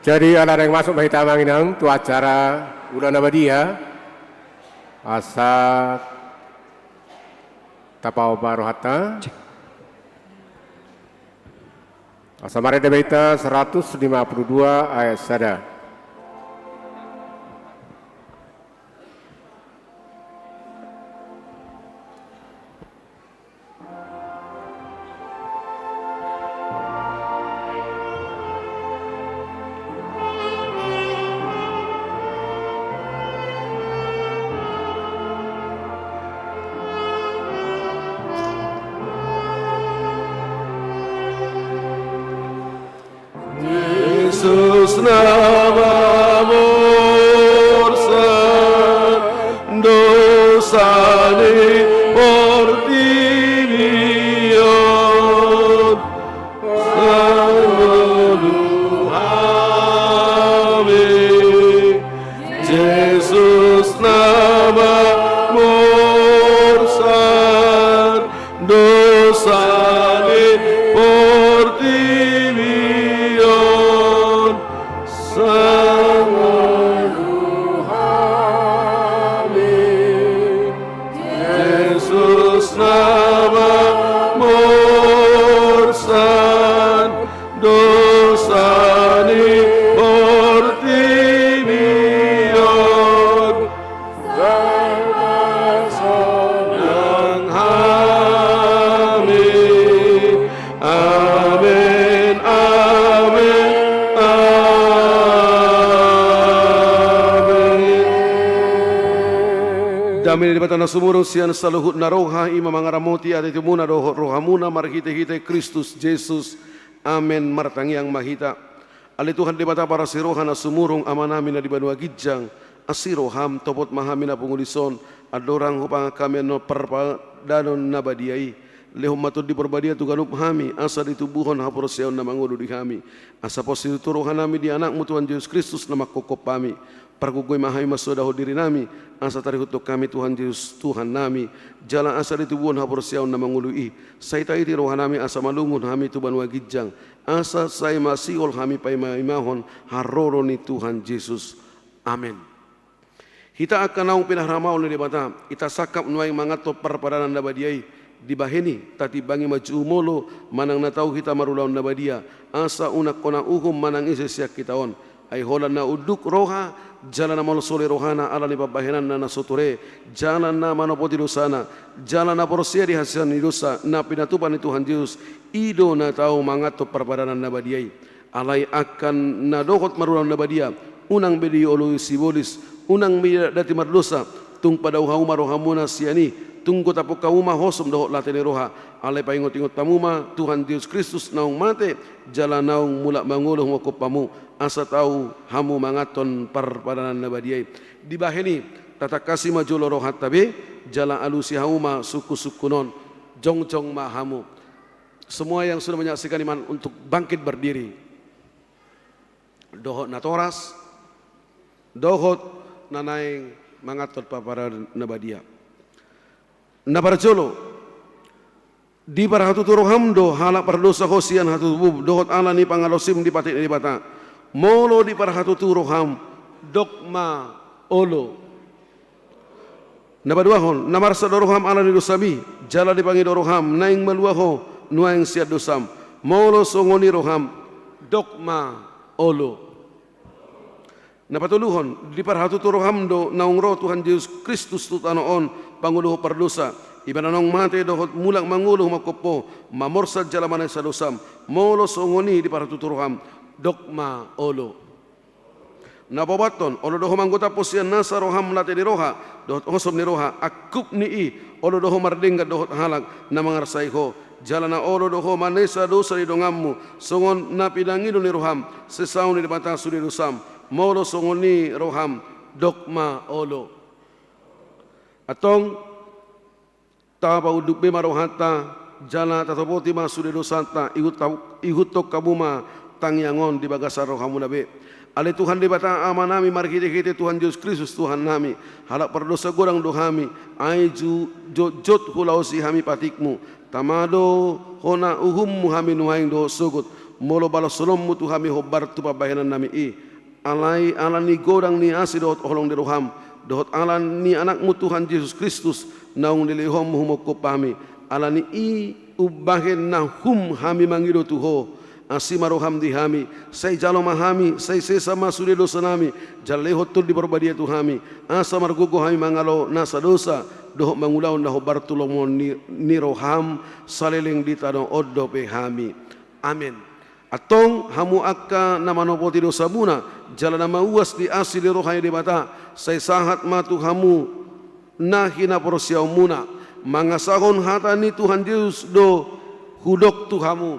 Jadi, ala naeng masuk ma hita, Amang Inang, tu acara Ulaon na Badia, asa tapaomba rohanta. Cek. Asa marende ma hita seratus lima puluh dua ayat sada. Jesus na mamorsan dosa ni portibi on, sangolu hami. Jesus na mamorsan dosa ni portibi on, sangolu hami. Jesus na mamorsan dosa ni portibi on, sai pasonang hami. Amen, amen, amen. Dame ni Debata na sumurung sian saluhut na roha, i ma mangaramoti ateatemuna dohot rohamuna marhitehite Kristus Jesus. Amen. Martangiang ma hita. Ale Tuhan Debata parasi roha na sumurung, Amanami na di banua ginjang, asi roham, topot ma hami na pungu dison, andorang hupasahat hami annon parpadanon na badia i. Lehon ma Tondi Parbadia tu ganup hami, asa ditubuhon haporseaon na mangolu di hami. Asa pos situtu rohanami di Anakmu Tuhan Jesus Kristus na manghophop hami. Pargogoi ma hami mansodahon dirinami, asa tarihuthon hami Tuhan Jesus Tuhannami, jala asa ditubuhon haporseaon na mangolu i. Sai taiti rohanami asa malungun hami tu banua ginjang, asa sai masihol hami paimaimahon haroro ni Tuhan Jesus. Amen. Hita angka naung pinarmaol ni Debata, hita sangkap nuaeng manganhon parpadanan na badia i. Dibahen i, tatimbangi ma jumolo manang na tau hita marulaon na badia, asa unang hona uhum manang ise sian hita on. Ai holan na unduk roha, jala na molsolsoli rohana ala ni pambahenanna na so ture, jala na manopoti dosana, jala na porsea di hasesaan ni dosa na pinatupa ni Tuhan Jesus, i do na tau manganhon parpadanan na badia i. Alai angka na dohot marulaon na badia, unang be dioloi sibolis, unang be diadatdati mardosa, tung padao hamu ma rohamuna sian i, tung gotaphon hamu ma hosom dohot late ni roha. Alai paingotingot hamu ma Tuhan Jesus Kristus naung mate, jala naung mulak mangolu humongkop hamu, asa tau hamu manganhon parpadanan na badia i. Dibahen i, tatangkasi ma jolo rohanta be, jala alusi hamu ma sungkunsungkun on, jongjong ma hamu. Semua yang sudah menyaksikan iman untuk bangkit berdiri. Dohot natoras, dohot na naeng manganhon parpadanan na badia. Na parjolo, diparhatutu roham do halak pardosa ho sian hatutubum, dohot ala ni pangalaosim di patik ni Debata. Molo diparhatutu roham, dok ma olo. Na paduahon, na marsak do roham ala ni dosam i, jala dipangido roham, naeng malua ho nuaeng sian dosam. Molo songon i roham, dok ma olo. Na patoluhon, diparhatutu roham do naung ro Tuhan Jesus Kristus tu tano on, pangoluhon pardosa, Ibana naung mate dohot mulak mangolu humongkop ho, mamorsan jala manesa dosam. Molo songon i diparhatutu roham, dok ma olo. Na paopathon, olo do ho manggotaphon sian nasa roham late ni roha dohot hosom ni roha, angkup ni i, olo do ho mardenggan dohot halak na mangarsai ho, jala na olo do ho manesa dosa ni donganmu, songon na pinangido ni roham, sesaon ni Debata sude dosam. Molo songon i roham, dok ma olo. Antong, tapaunduk be ma rohanta, jala tatopoti ma sude dosanta, ihut-, ihuthon hamu ma tangiang on di bagasan rohamuna be. Ale Tuhan Debata Amanami, marhitehite Tuhan Jesus Kristus Tuhannami, halak pardosa godang do hami, ai ju-, jotjot hulaosi hami patikmu, tama do hona uhummu hami nuaeng dohot sogot, molo balashononmu tu hami hombar tu pambahenannami i. Alai ala ni godang ni asi dohot holong ni roham, dohot ala ni Anakmu Tuhan Jesus Kristus, naung dilehonmu humongkop hami, ala ni i umbahen na hum hami mangido tu ho, asi ma roham di hami, sai jalo ma hami, sai sesa ma sude dosanami, jala lehon Tondi Parbadia tu hami, asa margogo hami mangalo nasa dosa, dohot mangulahon na hombar tu lomo ni, ni roham, saleleng di tano on dope hami. Amen. Antong hamu angka na manopoti dosamuna, jala na mauas di asi ni roha ni Debata, sai sahat ma tu hamu na hinaporseaonmuna, mangasahon hata ni Tuhan Jesus do hudok tu hamu.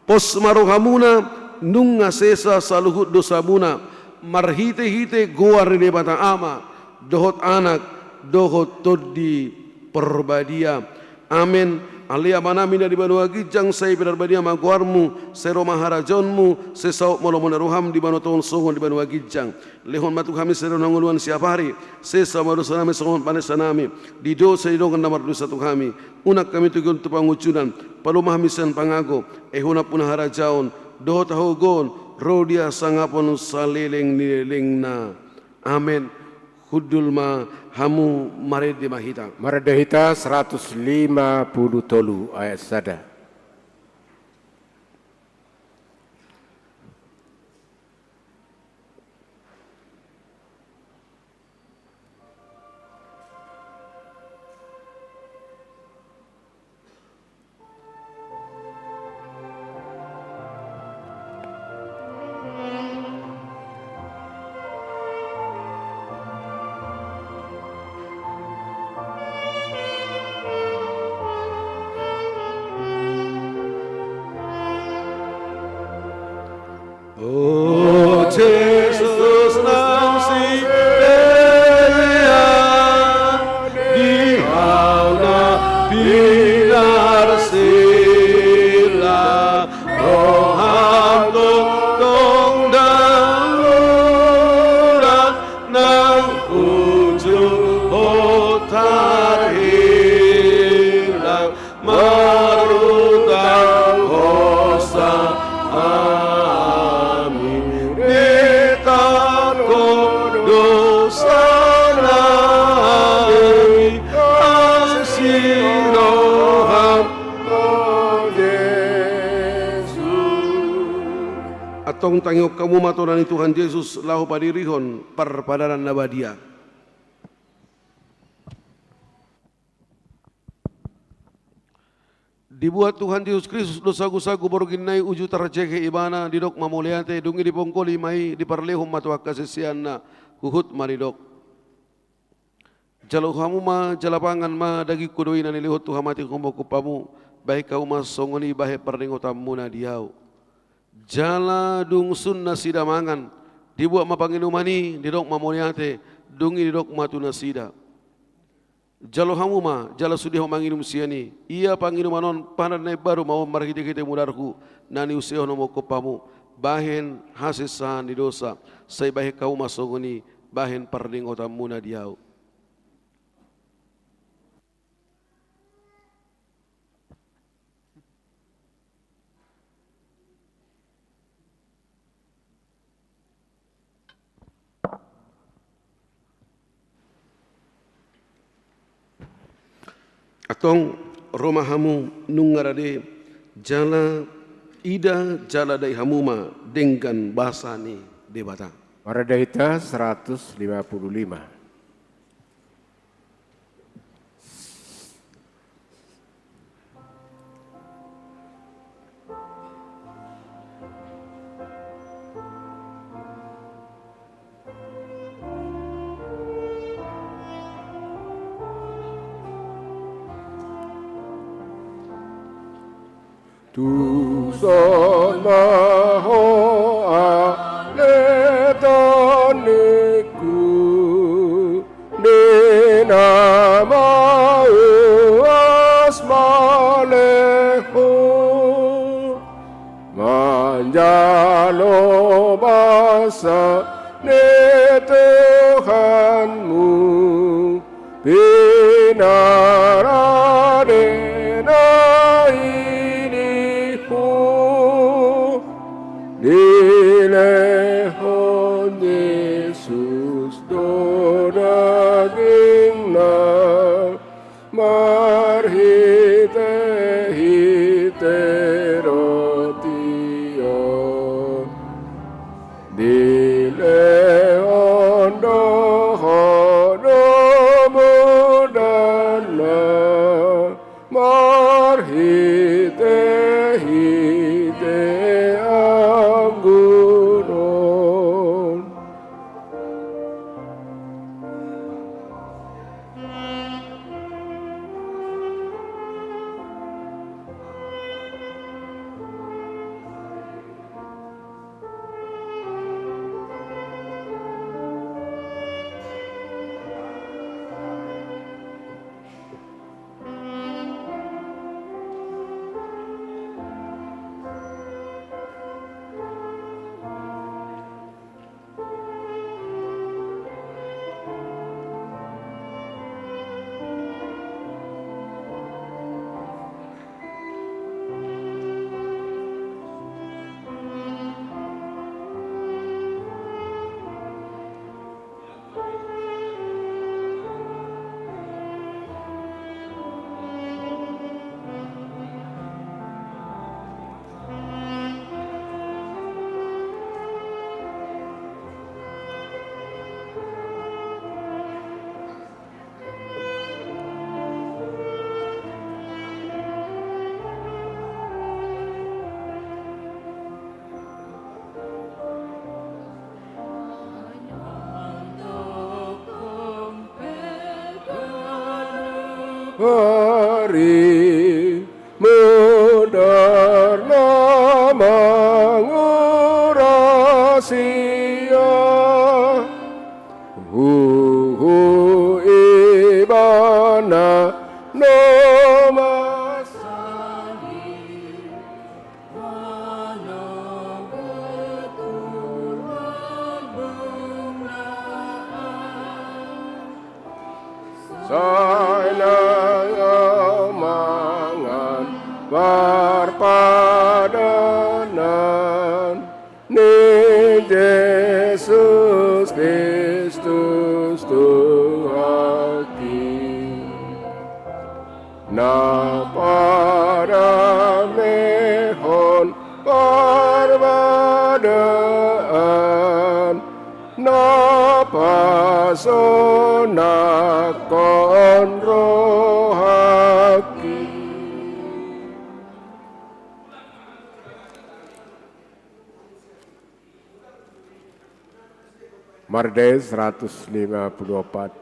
Pos ma rohamuna, nunga sesa saluhut dosamuna, marhitehite goar ni Debata Ama, dohot Anak, dohot Tondi Parbadia. Amen. Ale Amanami na di banua ginjang, sai pinarbadia ma goarmu, sai ro ma harajaonmu, sai saut ma lomo ni roham di banua tonga on songon di banua ginjang. Lehon ma tu hami sadari on hangoluan siapari, sesa ma dosanami songon panesanami di dosa ni dongan na mardosa tu hami. Unang hami togihon tu pangunjunan, palua ma hami sian pangago, ai hona hampuna harajaon, dohot hagogoon, ro di hasangapon saleleng ni lelengna. Amen. Hundul ma hamu, marende ma hita. Marende hita seratus lima puluh tolu ayat sada. Tongtong tangihon hamu ma tona ni Tuhan Jesus laho padirihon parpadanan na badia. Dibuat Tuhan Jesus Kristus do sagusagu borngin na i uju tarjeke Ibana, didok ma mauliate, dung i dipongkoli ma i, diparlehon ma tu angka siseanna, huhut ma didok: Jalo hamu ma, jala pangan ma, dagingku do i na nilehon tu hamatehon mangkophon hamu, bahen hamu ma songon i bahen pardingotanmuna di ahu. Jala dung sun nasida mangan, dibuat ma panginuman i, didok ma mauliate, dung i didok ma tu nasida: Jalo hamu ma, jala sude hamu manginum sian i, ia panginuman on padan na imbaru ma on marhitehite mudarhu, na niusehon mangkophon hamu, bahen hasesaan ni dosa, sai bahen hamu ma songon i bahen pardingotanmuna di ahu. Antong ro ma hamu nunga rade, jala ida jala dai hamu ma denggan basa ni Debata. Marende hita seratus lima puluh lima. Tuson ma ho ale tondingku, di na mauas ma lehon, manjalo basa ni Tuhanmu, pinarade na i di ho. Dilehon Jesus do dagingna marhitehite roti on. Dilehon do ho do mudarna marhitehite anggur on. Ari mudarna manguras ia, huhut ibana na masali. Sai na mangan parpadanan ni Jesus Kristus Tuhanki. Na padamehon parbada sonangkon rohangki. Marende seratus lima puluh opat.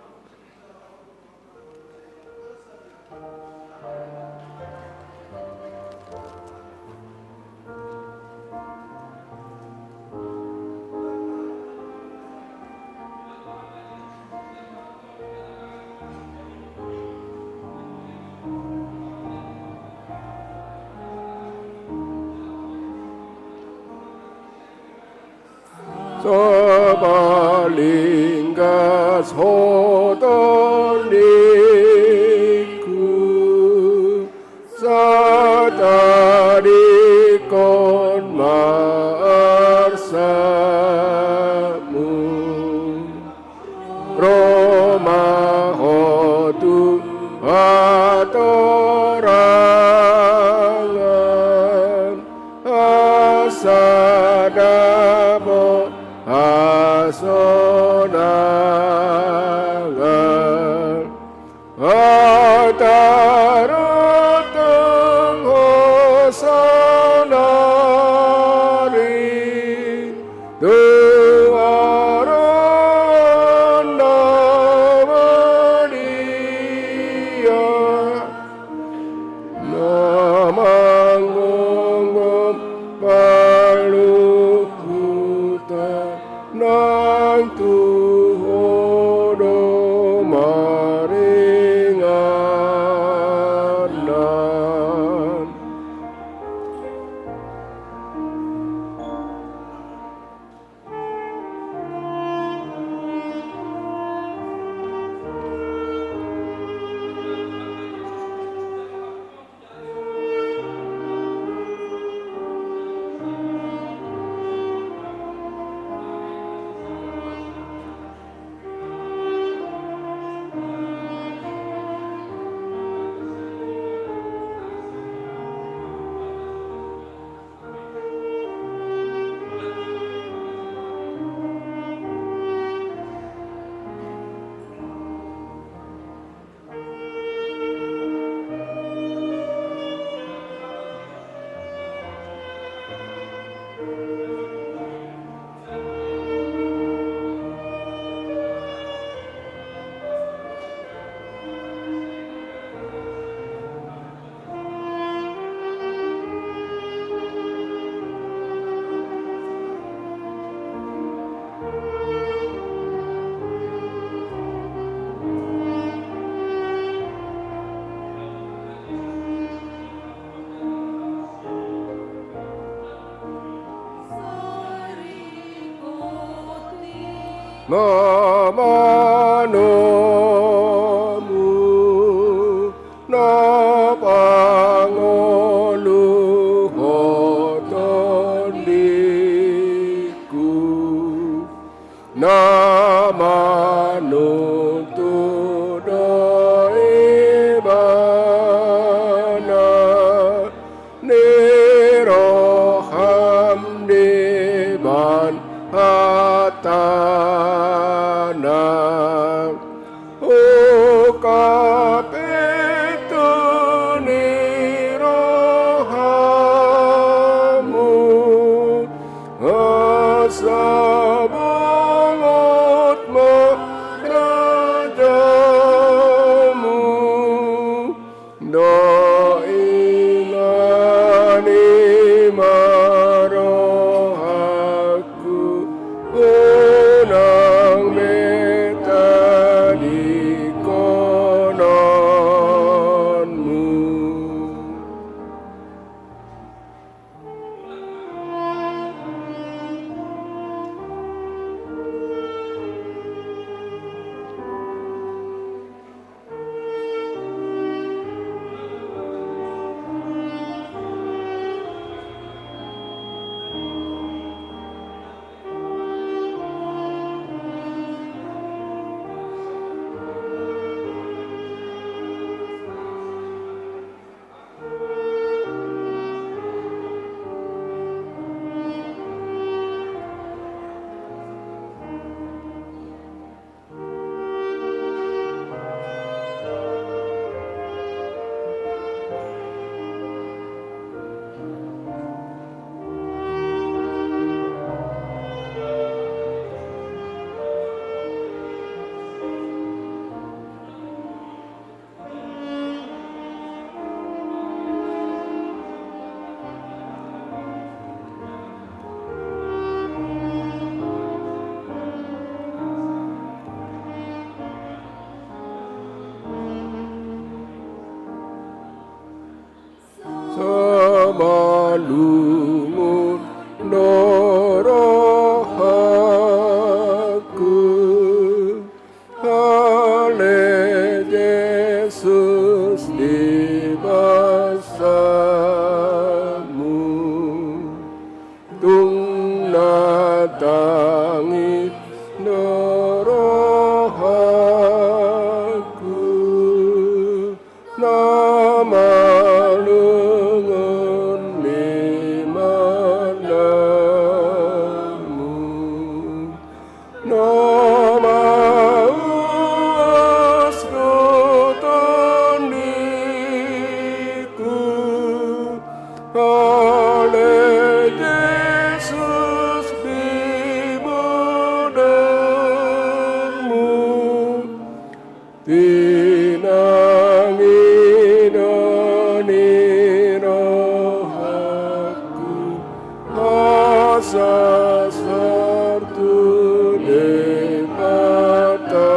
Sabalinggas ho tondingku, sai tadingkon ma arsamu. Ro ma ho tu hatorangan, asa dapot hasonangan. Ai tarotong ho saonari tu aranna badia, na manggomgom pangaluhutan, nang tu ho do maringanan. Na manomu, na pangolu ho tondingku, na manungtut do ibana, ni roham dibahen hatana. Ungkap pintu ni rohamu, asa bongot Lungun do rohangku, ale Jesus, di basamu. Tung na tangis do rohangku, na malungun di manamu. Na mauas do tondiku, ale Jesus, di modalmu. Tinangi do ni rohangku, asa sahat tu Debata.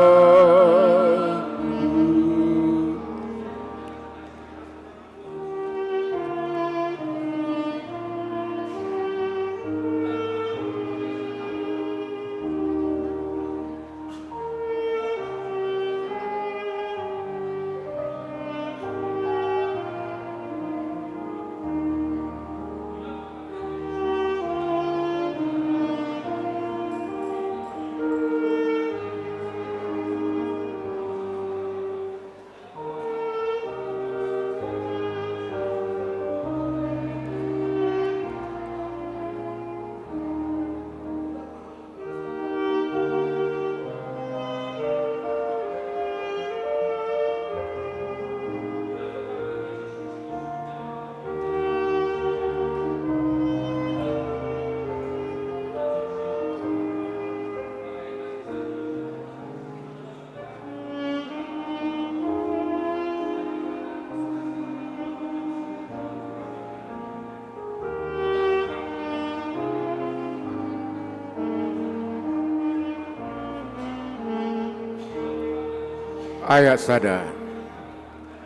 Ayat sada.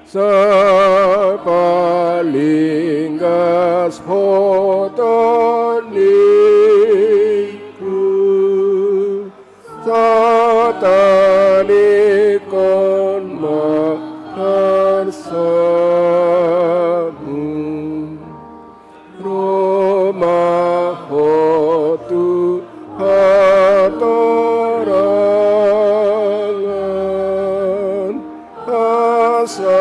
Sai palinggas ho tondingku, sai tadingkon ma harsamu. Ro ma ho tu hatorangan, asa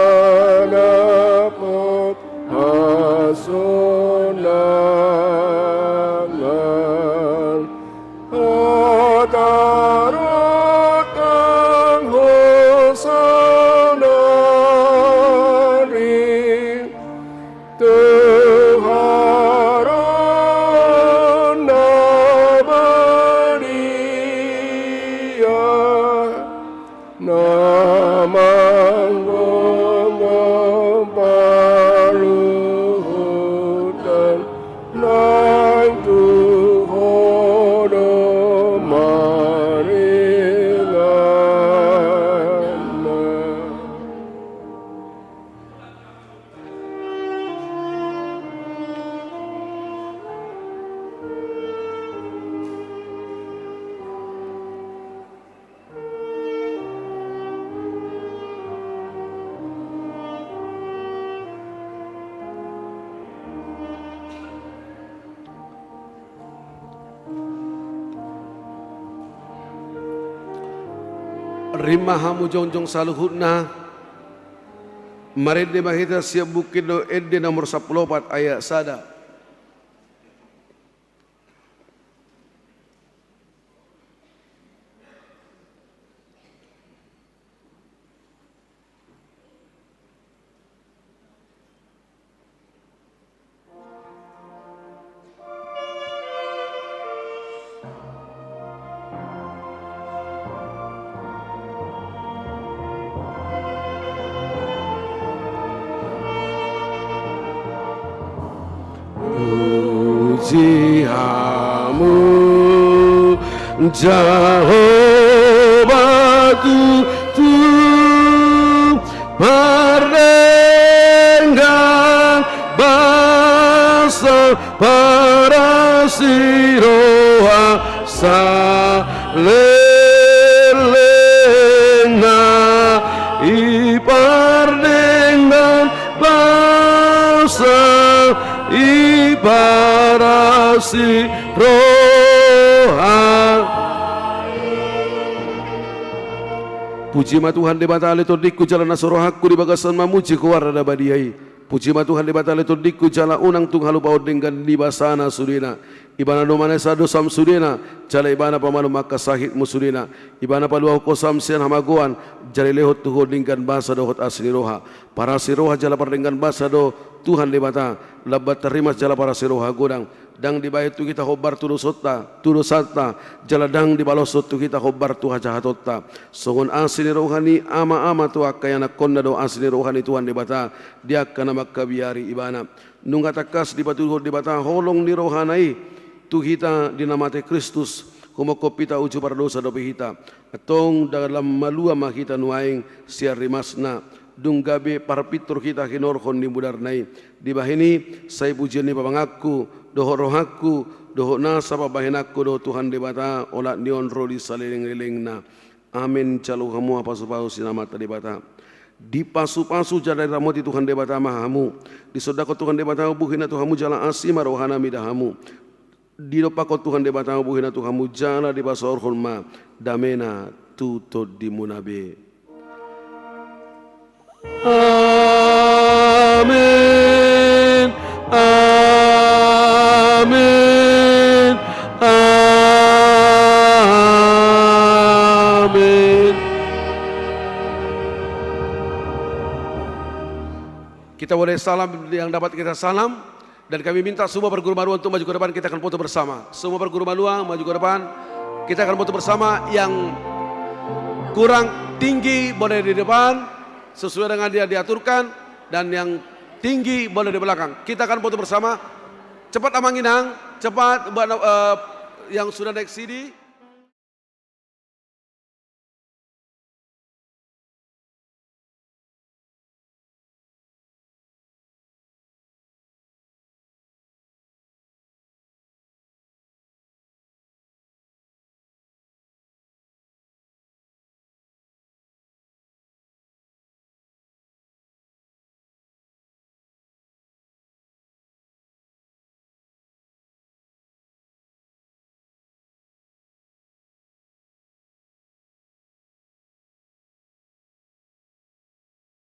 dapot hasonangan. Hata rondang ho saonari, tu haroro na badia, na manggohi paluhutan, naeng tu ho do maringanan. Rim ma hamu jongjong saluhutna. Marende ma hita sian Buku Ende nomor sampulu opat ayat sada. Puji Hamu Jahowa, tutu pardenggan basa Sa parasi roha salelengna, i pardenggan basa, i parasi roha. Puji ma Tuhan Debata ale tondingku jala na so rohangku di bagasan mamuji goarna na badia i. Puji ma Tuhan Debata ale tondingku jala unang tung halupaon denggan ni basana sudena. Ibana do manesa dosam sudena, jala ibana pamalum angka sahitmu sudena. Ibana paluahon ho sam sian hamagoan, jala dilehon tu ho denggan basa dohot asi ni roha. Parasi roha jala pardenggan basa do Tuhan Debata, lambat tarrimas jala parasi roha godang. Ndang dibahen tu hita hombar tu dosanta, tu dosanta, jala ndang dibaloshon tu hita hombar tu hajahatonta. Songon asi ni roha ni ama-ama tu angka ianakkonna do asi ni roha ni Tuhan Debata di angka na mangkabiari ibana. Nunga tangkas dipatuduhon Debata holong ni rohana i tu hita di na mate Kristus, humongkop hita uju pardosa dope hita. Antong dalan malua ma hita nuaeng sian rimasna, dung gabe parpintor hita hinorhon ni mudarna i. Dibahen i, sai pujion ni pamanganku, dohot rohangku, dohot nasa pambahenanku do Tuhan Debata, olat ni on ro di saleleng-lelengna. Amen. Jalo hamu ma pasupasu sian Amanta Debata. Dipasupasu jala diramoti Tuhan Debata ma hamu. Disondangkon Tuhan Debata ubuhna tu hamu jala asi ma rohana mida hamu. Didompakkon Tuhan Debata ubuhna tu hamu jala dipasaorhon ma damena tu tondimuna be. Amen. Amen. Amen. Kita boleh salam yang dapat kita salam. Dan kami minta semua parguru malua untuk maju ke depan, kita akan foto bersama. Semua parguru malua maju ke depan, kita akan foto bersama. Yang kurang tinggi boleh di depan, sesuai dengan dia diaturkan, dan yang tinggi boleh di belakang. Kita akan foto bersama. Cepat, Amang Inang, cepat, Mbak, eh, yang sudah naik sini.